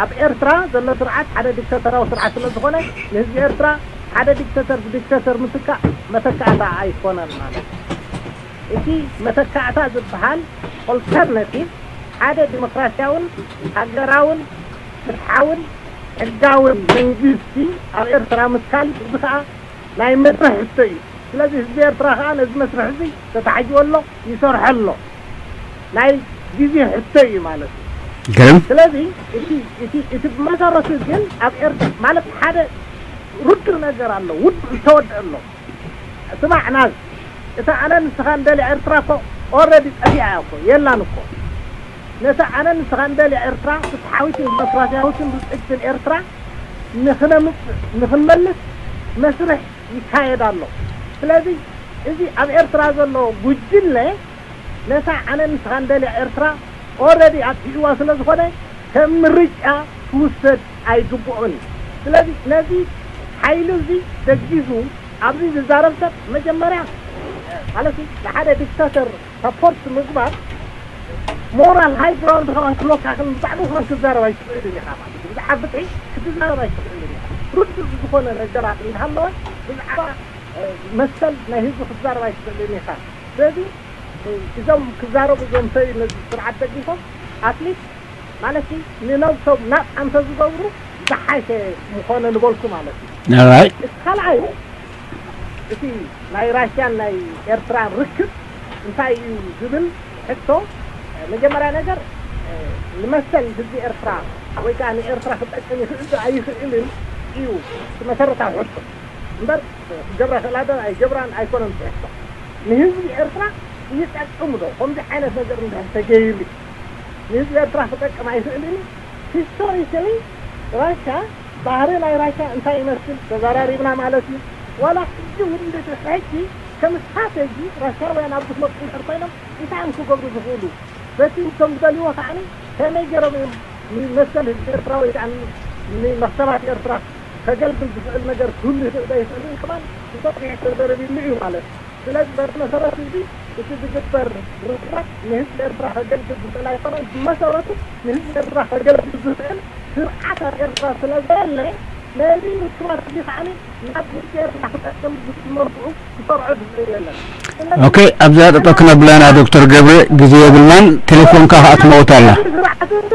ኣብ ኤርትራ ዘሎ ስርዓት ሓደ ዲክታተራዊ ስርዓት ስለ ዝኾነ ንህዝቢ ኤርትራ ሓደ ዲክታተር ብዲክታተር ምትካእ መተካእታ ኣይኮነን ማለት እዩ። እቲ መተካእታ ዝበሃል ኦልተርናቲቭ ሓደ ዲሞክራሲያውን ሃገራውን ፍትሓውን ሕጋውን መንግስቲ ኣብ ኤርትራ ምትካል እዚ ከዓ ናይ መስርሕ ሕቶ እዩ። ስለዚ ህዝቢ ኤርትራ ከዓ ነዚ መስርሕ እዚ ተታሒዝዎ ኣሎ፣ ይሰርሖ ኣሎ። ናይ ግዜ ሕቶ እዩ ማለት እዩ። ግርም። ስለዚ እቲ እቲ እቲ ብመሰረቱ ግን ኣብ ኤርትራ ማለት ሓደ ርዱእ ነገር ኣሎ፣ ውዱእ ዝተወደአ ኣሎ። ስማዕ ናዝ፣ እታ ኣነ ንስኻ እንደልያ ኤርትራ እኮ ኦልሬዲ ጠፊኣ እያ እኮ፣ የላን እኮ። ነታ ኣነ ንስኻ እንደልያ ኤርትራ ፍትሓዊትን ዲሞክራሲያዊትን ብልጽግትን ኤርትራ ንኽነምጽእ ንኽንመልስ መስርሕ ይካየድ ኣሎ። ስለዚ እዚ ኣብ ኤርትራ ዘሎ ጉጅለ ነታ ኣነ ንስኻ እንደልያ ኤርትራ ኦልሬዲ ኣጥፊእዋ ስለ ዝኾነ ከም ምርጫ ክውሰድ ኣይግብኦን እዩ። ስለዚ ነዚ ሓይሊ እዚ ደጊፉ ኣብዚ ዝዛረብ ሰብ መጀመርያ ማለት ንሓደ ዲክታተር ሳፖርት ምግባር ሞራል ሃይ ግራውንድ ከማን ክህልወካ ግን ብዛዕባ ከማን ክዛረብ ኣይትኽእልን ኢኻ ማለት እዩ። ብዛዕባ ብጥዒ ክትዛረብ ኣይትኽእልን ኢኻ። ርዱእ ዝኾነ ነገራት እንዳሃለወ ብዛዕባ መሰል ናይ ህዝቢ ክትዛረብ ኣይትኽእልን ኢኻ። ስለዚ እዞም ክዛረቡ እዞም ሰይ ነዚ ስርዓት ደጊፎም ኣትሊስት ማለት ንነብሶም ናፃ እንተዝገብሩ ዝሓሸ ምኾነ ንበልኩ ማለት እዩ። ኦራይት። እቲ ካልኣዩ እቲ ናይ ራሽያን ናይ ኤርትራን ርክብ እንታይ እዩ ዝብል ሕቶ መጀመርያ ነገር ንመሰል ህዝቢ ኤርትራ ወይ ከዓ ንኤርትራ ክጠቅም ይኽእል ዶ ኣይኽእልን እዩ እቲ መሰረታዊ ሕቶ እምበር ክገብራ ክእላ ዶ ኣይገብራን ኣይኮነን እቲ ሕቶ። ንህዝቢ ኤርትራ ይጠቅም ዶ ከምዚ ዓይነት ነገር እንድሕር ተገይሩ ንህዝቢ ኤርትራ ክጠቅም ኣይኽእልን እዩ። ሂስቶሪካሊ ራሻ ባህሪ ናይ ራሻ እንታይ ይመስል ተዘራሪብና ማለት እዩ። ዋላ ሕጂ እውን እንድሕር ሕጂ ከም ስትራተጂ ራሻውያን ኣብዚ ክመፁ እንድሕር ኮይኖም እንታይ እዮም ክገብሩ ዝኽእሉ በቲ ከም ዝደልይዎ ከዓኒ ከመይ ገይሮም እዮም ንመሰል ህዝቢ ኤርትራ ወይ ከዓ ንመክተባት ኤርትራ ከገልግል ዝኽእል ነገር ክህሉ ይኽእል ዶ ይኽእልን ከማን ብሰፊሑ ተዘረቢሉ እዩ ማለት እዩ። ስለዚ በቲ መሰረት እዚ እቲ ዝግበር ርብርብ ንህዝቢ ኤርትራ ከገልግል ዝኽእል ኣይኮነን። ብመሰረቱ ንህዝቢ ኤርትራ ከገልግል ዝኽእል ስርዓት ኣብ ኤርትራ ስለ ዘየለ ነዚ ምክባት እዚ ከዓኒ ናብ ህዝቢ ኤርትራ ክጠቅም ብዝብል መልክዑ ክሰርዖ ዝኽእል የለን። ኦኬ፣ ኣብዛ ጠጠው ክነብላ ኢና ዶክተር ገብረ፣ ግዜ የብልናን። ቴሌፎንካ ከዓ ትመውት ኣላ። እዚ ስርዓት እዚ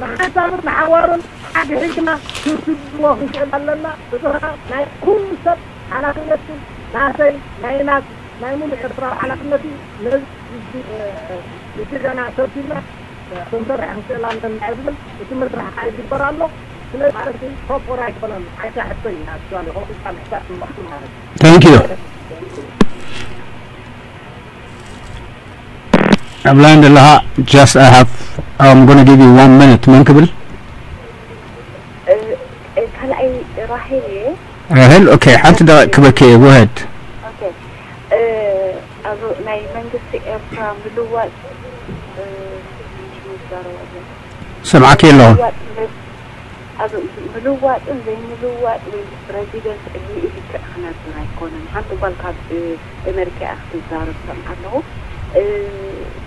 ንሓንሳብን ንሓዋሩን ሓግሒግና ክንስድዎ ክንክእል ኣለና። እዚ ከዓ ናይ ኩሉ ሰብ ሓላፍነት እዩ። ናተይ፣ ናይ ናት፣ ናይ ሙሉእ ኤርትራዊ ሓላፍነት እዩ። ነዚ ሕጂ፣ እ፣ ሕጂ ገና ሰብሲብና፣ እ፣ ክንሰርሕ ክንክእል ኣለና ዝብል እቲ መስርሕ ከዓ ይግበር ኣሎ። ስለዚ ማለት እዩ ፕሮፖር ኣይኮነን። ሓሻ ሕቶ እዩ። ኣክቹዋሊ ከምኡ ኢልካ ምሕሳብ ማለት እዩ። Thank you። ኣብ ላይን ዘለኻ፣ just I have, I'm gonna give you one minute። መን ክብል? እ፣ እ፣ ካልኣይ ራሄል እየ። ራሄል፣ ኦኬ፣ ሓንቲ ደቂቕ ክበኪ እየ። Go ahead። ኦኬ። እ፣ ኣብ ናይ መንግስቲ ኤርትራ ምልዋጥ፣ እ፣ ምዛረብ ኣለና። ሰምዓኪ ኣለኹ። ምልዋጥ፣ ኣብ ምልዋጥን ዘይምልዋጥ ወይ ፕረዚደንት ዕድሚኡ ልክዕ ክነብር ኣይኮነን። ሓንቲ ጓል ካብ፣ እ፣ ኣሜሪካ እያ ክትዛረብ ሰምዓ ኣለኹ። እ፣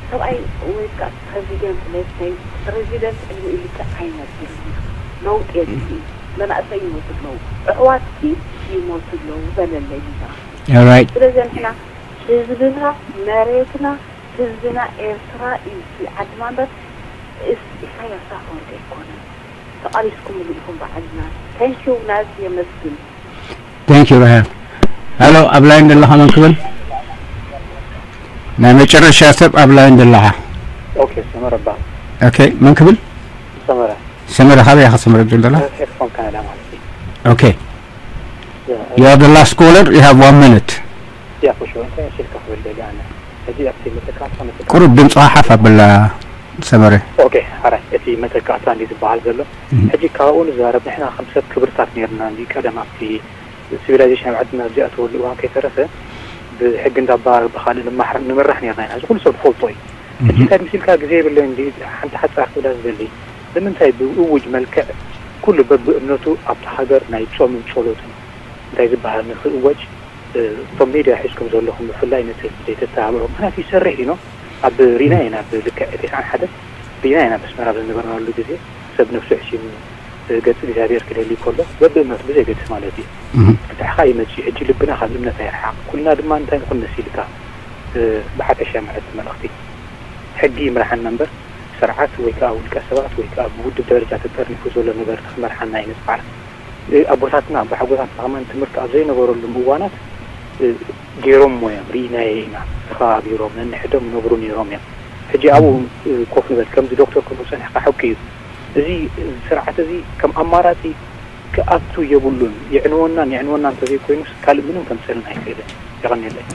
ሰብኣይ ወይ ከዓ ፕረዚደንት፣ let's say፣ ፕረዚደንት ዕድሚኡ ልክዕ ኣይነብርን እዩ። ለውጢ የድሊ እዩ። መናእሰይ ይሞቱ ኣለዉ፣ ኣሕዋትኪ ይሞቱ ኣለዉ በለለይ። Alright. ስለዚ ንሕና ህዝብና፣ መሬትና፣ ህዝብና ኤርትራ እዩ፣ ዓድና እምበር እስ-፣ ኢሳያስ ኣፈወርቂ ኣይኮነን። ተቓሊስኩምሉ ኢኹም ብዓድና። Thank you ናዚ፣ የመስግን። Thank you ራሄል። ሃሎ፣ ኣብ ላይን ዘለኻ መን ክብል? ናይ መጨረሻ ሰብ ኣብ ላይን ዘለኻ። ኦኬ፣ ሰመረ እባ። ኦኬ፣ መን ክብል? ሰመረ። ሰመረ፣ ካበይ ኢኻ ሰመረ ትብል ዘለኻ? ሄድፎን ካናዳ ማለት እዩ። ኦኬ። ያ፣ You are the last caller, you have one minute። ያ፣ for sure። እንታይ መሲልካ ክብል ደልየ ኣነ። ሕጂ ኣብቲ መተካእታ መተካእታ ቁሩብ ድምፅኻ ሓፍ ኣበላ ሰመረ። ኦኬ፣ ሓራይ። እቲ መተካእታ እንዲ ዝበሃል ዘሎ። እህ። ሕጂ ካብኡ ንዛረብ፣ ንሕና ከም ሰብ ክብርታት ነይርና እንዲ ቀደም ኣብቲ ሲቪላይዜሽን ኣብ ዓድና ኣብ ዝኣተወሉ እዋን ከይተረፈ ብሕጊ እንዳባ ብኻልእ ንማሕር-፣ ንምራሕ ነይርና ኢና። እዚ ኩሉ ሰብ ዝፈልጦ እዩ። ሕጂ እህ። እንታይ መሲልካ ግዜ የብለይ እንዲ ሓንቲ ሓጻር ክብላ ዝደሊ። ንምንታይ ብእውጅ መልክዕ ኩሉ በብእምነቱ ኣብታ ሃገር ናይ ጾምን ጸሎትን እንታይ ዝበሃል ንኽእወጅ፣ እ፣ እቶም ሚድያ ሒዝኩም ዘለኹም ብፍላይ ነቲ ዘይተተባብዑ፣ ምኽንያቱ ይሰርሕ እዩ፣ ኖ? ኣብ ሪና ኢና፣ ኣብ ልክዕ ተስዓን ሓደን ሪና ኢና፣ ኣብ ኣስመራ ኣብ ዝነበርናሉ ግዜ ሰብ ነፍሱ ሕሲሙ፣ እ፣ ገጽ እግዚኣብሔር ክደሊ ከሎ፣ በብእምነቱ ብዘይገድስ ማለት እዩ። እህ። ፍትሕኻ ይመጽእ እዩ። ሕጂ ልብና ካብ እምነት ኣይርሓቕ። ኩልና ድማ እንታይ ንኹን መሲልካ፣ እ፣ ብሓፈሻ ማለት መልእኽቲ፣ ሕጊ ይምርሓና እምበር፣ ስርዓት ወይ ከኣ ውልቀ ሰባት ወይ ከኣ ብውድብ ደረጃ ተጠርኒፉ ዘሎ ነበርቲ ክመርሓና ኣይንጽዓር። እ፣ ኣቦታትና፣ ኣቦሓጎታትና ከማን ትምህርቲ ኣብ ዘይነበረሎም እዋናት፣ እ፣ ገይሮምዎ እዮም፣ ርኢናዮ ኢና። ተኸባቢሮም ነንሕዶም ይነብሩ ነይሮም እዮም። ሕጂ ኣብኡ፣ እ፣ ኮፍ ንበል፣ ከምዚ ዶክተር ክብሎ ጸኒሕካ ሓቂ እዩ። እዚ፣ እ፣ ስርዓት እዚ ከም ኣማራጺ ክኣቱ የብሉን። የዕንወናን የዕንወና እንተዘይኮይኑስ ካልእ ምንም ከምጽእልና ኣይክእልን። የቐንየለይ።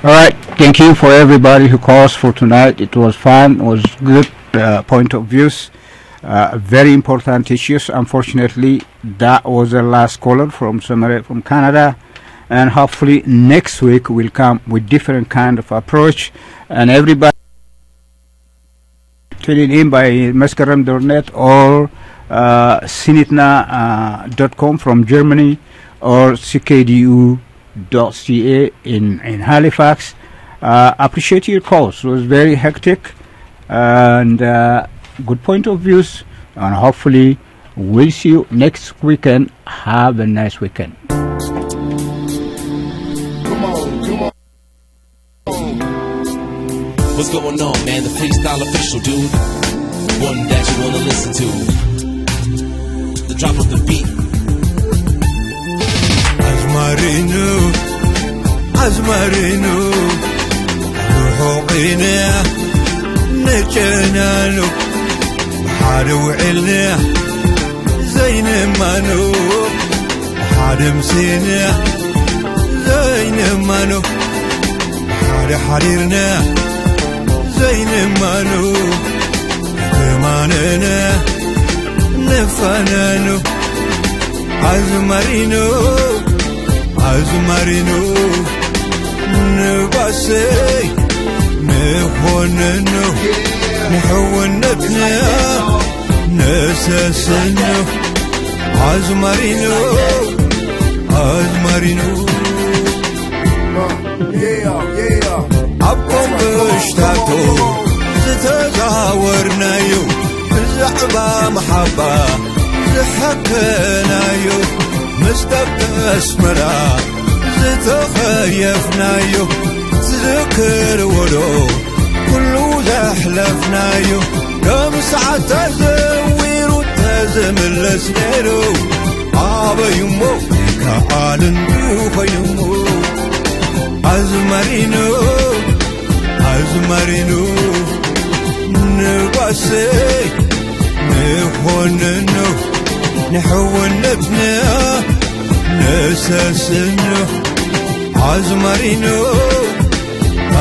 All right, thank you for everybody who calls for tonight. It was fun, it was good, uh, point of views, uh, very important issues. Unfortunately, that was the last caller from Samare from Canada. And hopefully next week we'll come with different kind of approach. And everybody tuning in by Mascaram dot net or, uh, sinitna, uh, dot com from Germany or C K D U dot C A in, in Halifax. Uh, appreciate your calls. It was very hectic and, uh, good point of views. And hopefully we'll see you next weekend. Have a nice weekend. What's going on, man? The freestyle official, dude. One that you wanna listen to. The drop of the beat. Azmarino, Azmarino, Ruhina, Nechenano, Haru Elna, Zainamano, ሓደ ምሴና ዘይንማኖ፣ ሓደ ሓዲርና ዘይንማኖ፣ ተማነና ንፋናኖ። ኣዝማሪኖ፣ ኣዝማሪኖ፣ ንባሰይ ንኾነኖ፣ ንሕውነትና ነሰሰኖ። ኣዝማሪኖ፣ ኣዝማሪኖ። እሽታቱ ዝተዛወርናዮ፣ ብዛዕባ መሓባ ዝሓከናዮ፣ ምስ ደቂ ኣስመራ ዝተኸየፍናዮ፣ ትዝክርዎ ዶ ኩሉ ዘሕለፍናዮ? ከም ሰዓት ተዘዊሩ ተዝምለስ ነይሩ፣ ኣበዩሞ ከዓልን ኮይኑሞ ኣዝማሪኖ፣ ኣዝማሪኖ፣ ንጓሰይ ንኾንኖ፣ ንሕውነትና ነሰስኖ፣ ኣዝማሪኖ፣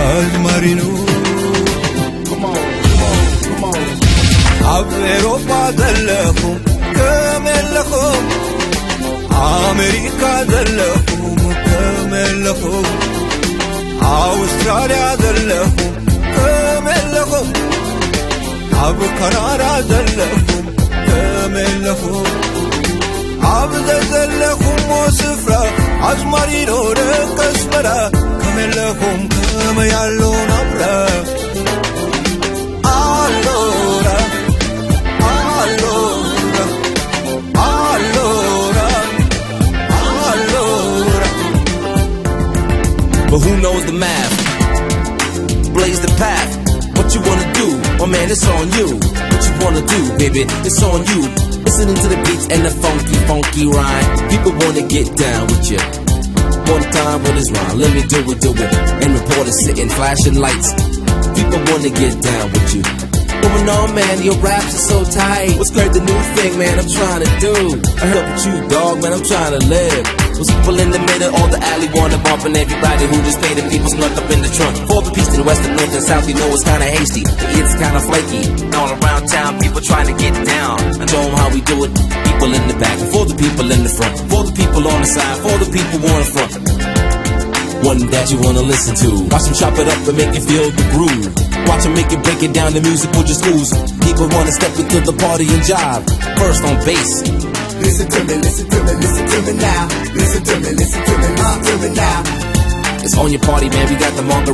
ኣዝማሪኖ። ኣብ ኤሮፓ ዘለኹም ከመይ ኣለኹም? ኣሜሪካ ዘለኹም ከመይ ኣለኹም? ኣውስትራልያ ዘለኹም ከመይ ኣለኹም? ኣብ ካናዳ ዘለኹም ከመይ ኣለኹም? ኣብ ዘዘለኹሞ ስፍራ ኣዝማሪኖ ደቂ ኣስመራ ከመይ ኣለኹም? ከመይ ኣሎ ናብራ? ኣሎራ፣ ኣሎራ፣ ኣሎራ፣ ኣሎራ። But who knows the math? Blaze the path. What you wanna do? Oh man, it's on you. What you wanna do, baby? It's on you. Listening to the beats and the funky, funky rhyme. People wanna get down with you. One time with his rhyme, let me do it, do it. And reporters sitting, flashing lights. People wanna get down with you. Going on, man, your raps are so tight. What's great, the new thing, man, I'm trying to do? I heard what you, dog, man, I'm trying to live. Was people in the middle or the alley wanna bump and everybody who just paid the people snuck up in the trunk. For the peace to the west, the north and south, you know it's kinda hasty. The ears kinda flaky. All around town, people trying to get down. I show 'em how we do it. People in the back, for the people in the front, for the people on the side, for the people on the front. One that you wanna listen to. Watch 'em chop it up and make you feel the groove. Watch 'em make it, break it down, the music will just ooze. People wanna step into the party and jive. First on bass. Listen to me, listen to me, listen to me now. Listen to me, listen to me, listen to me now. It's on your party, man. We got the monger.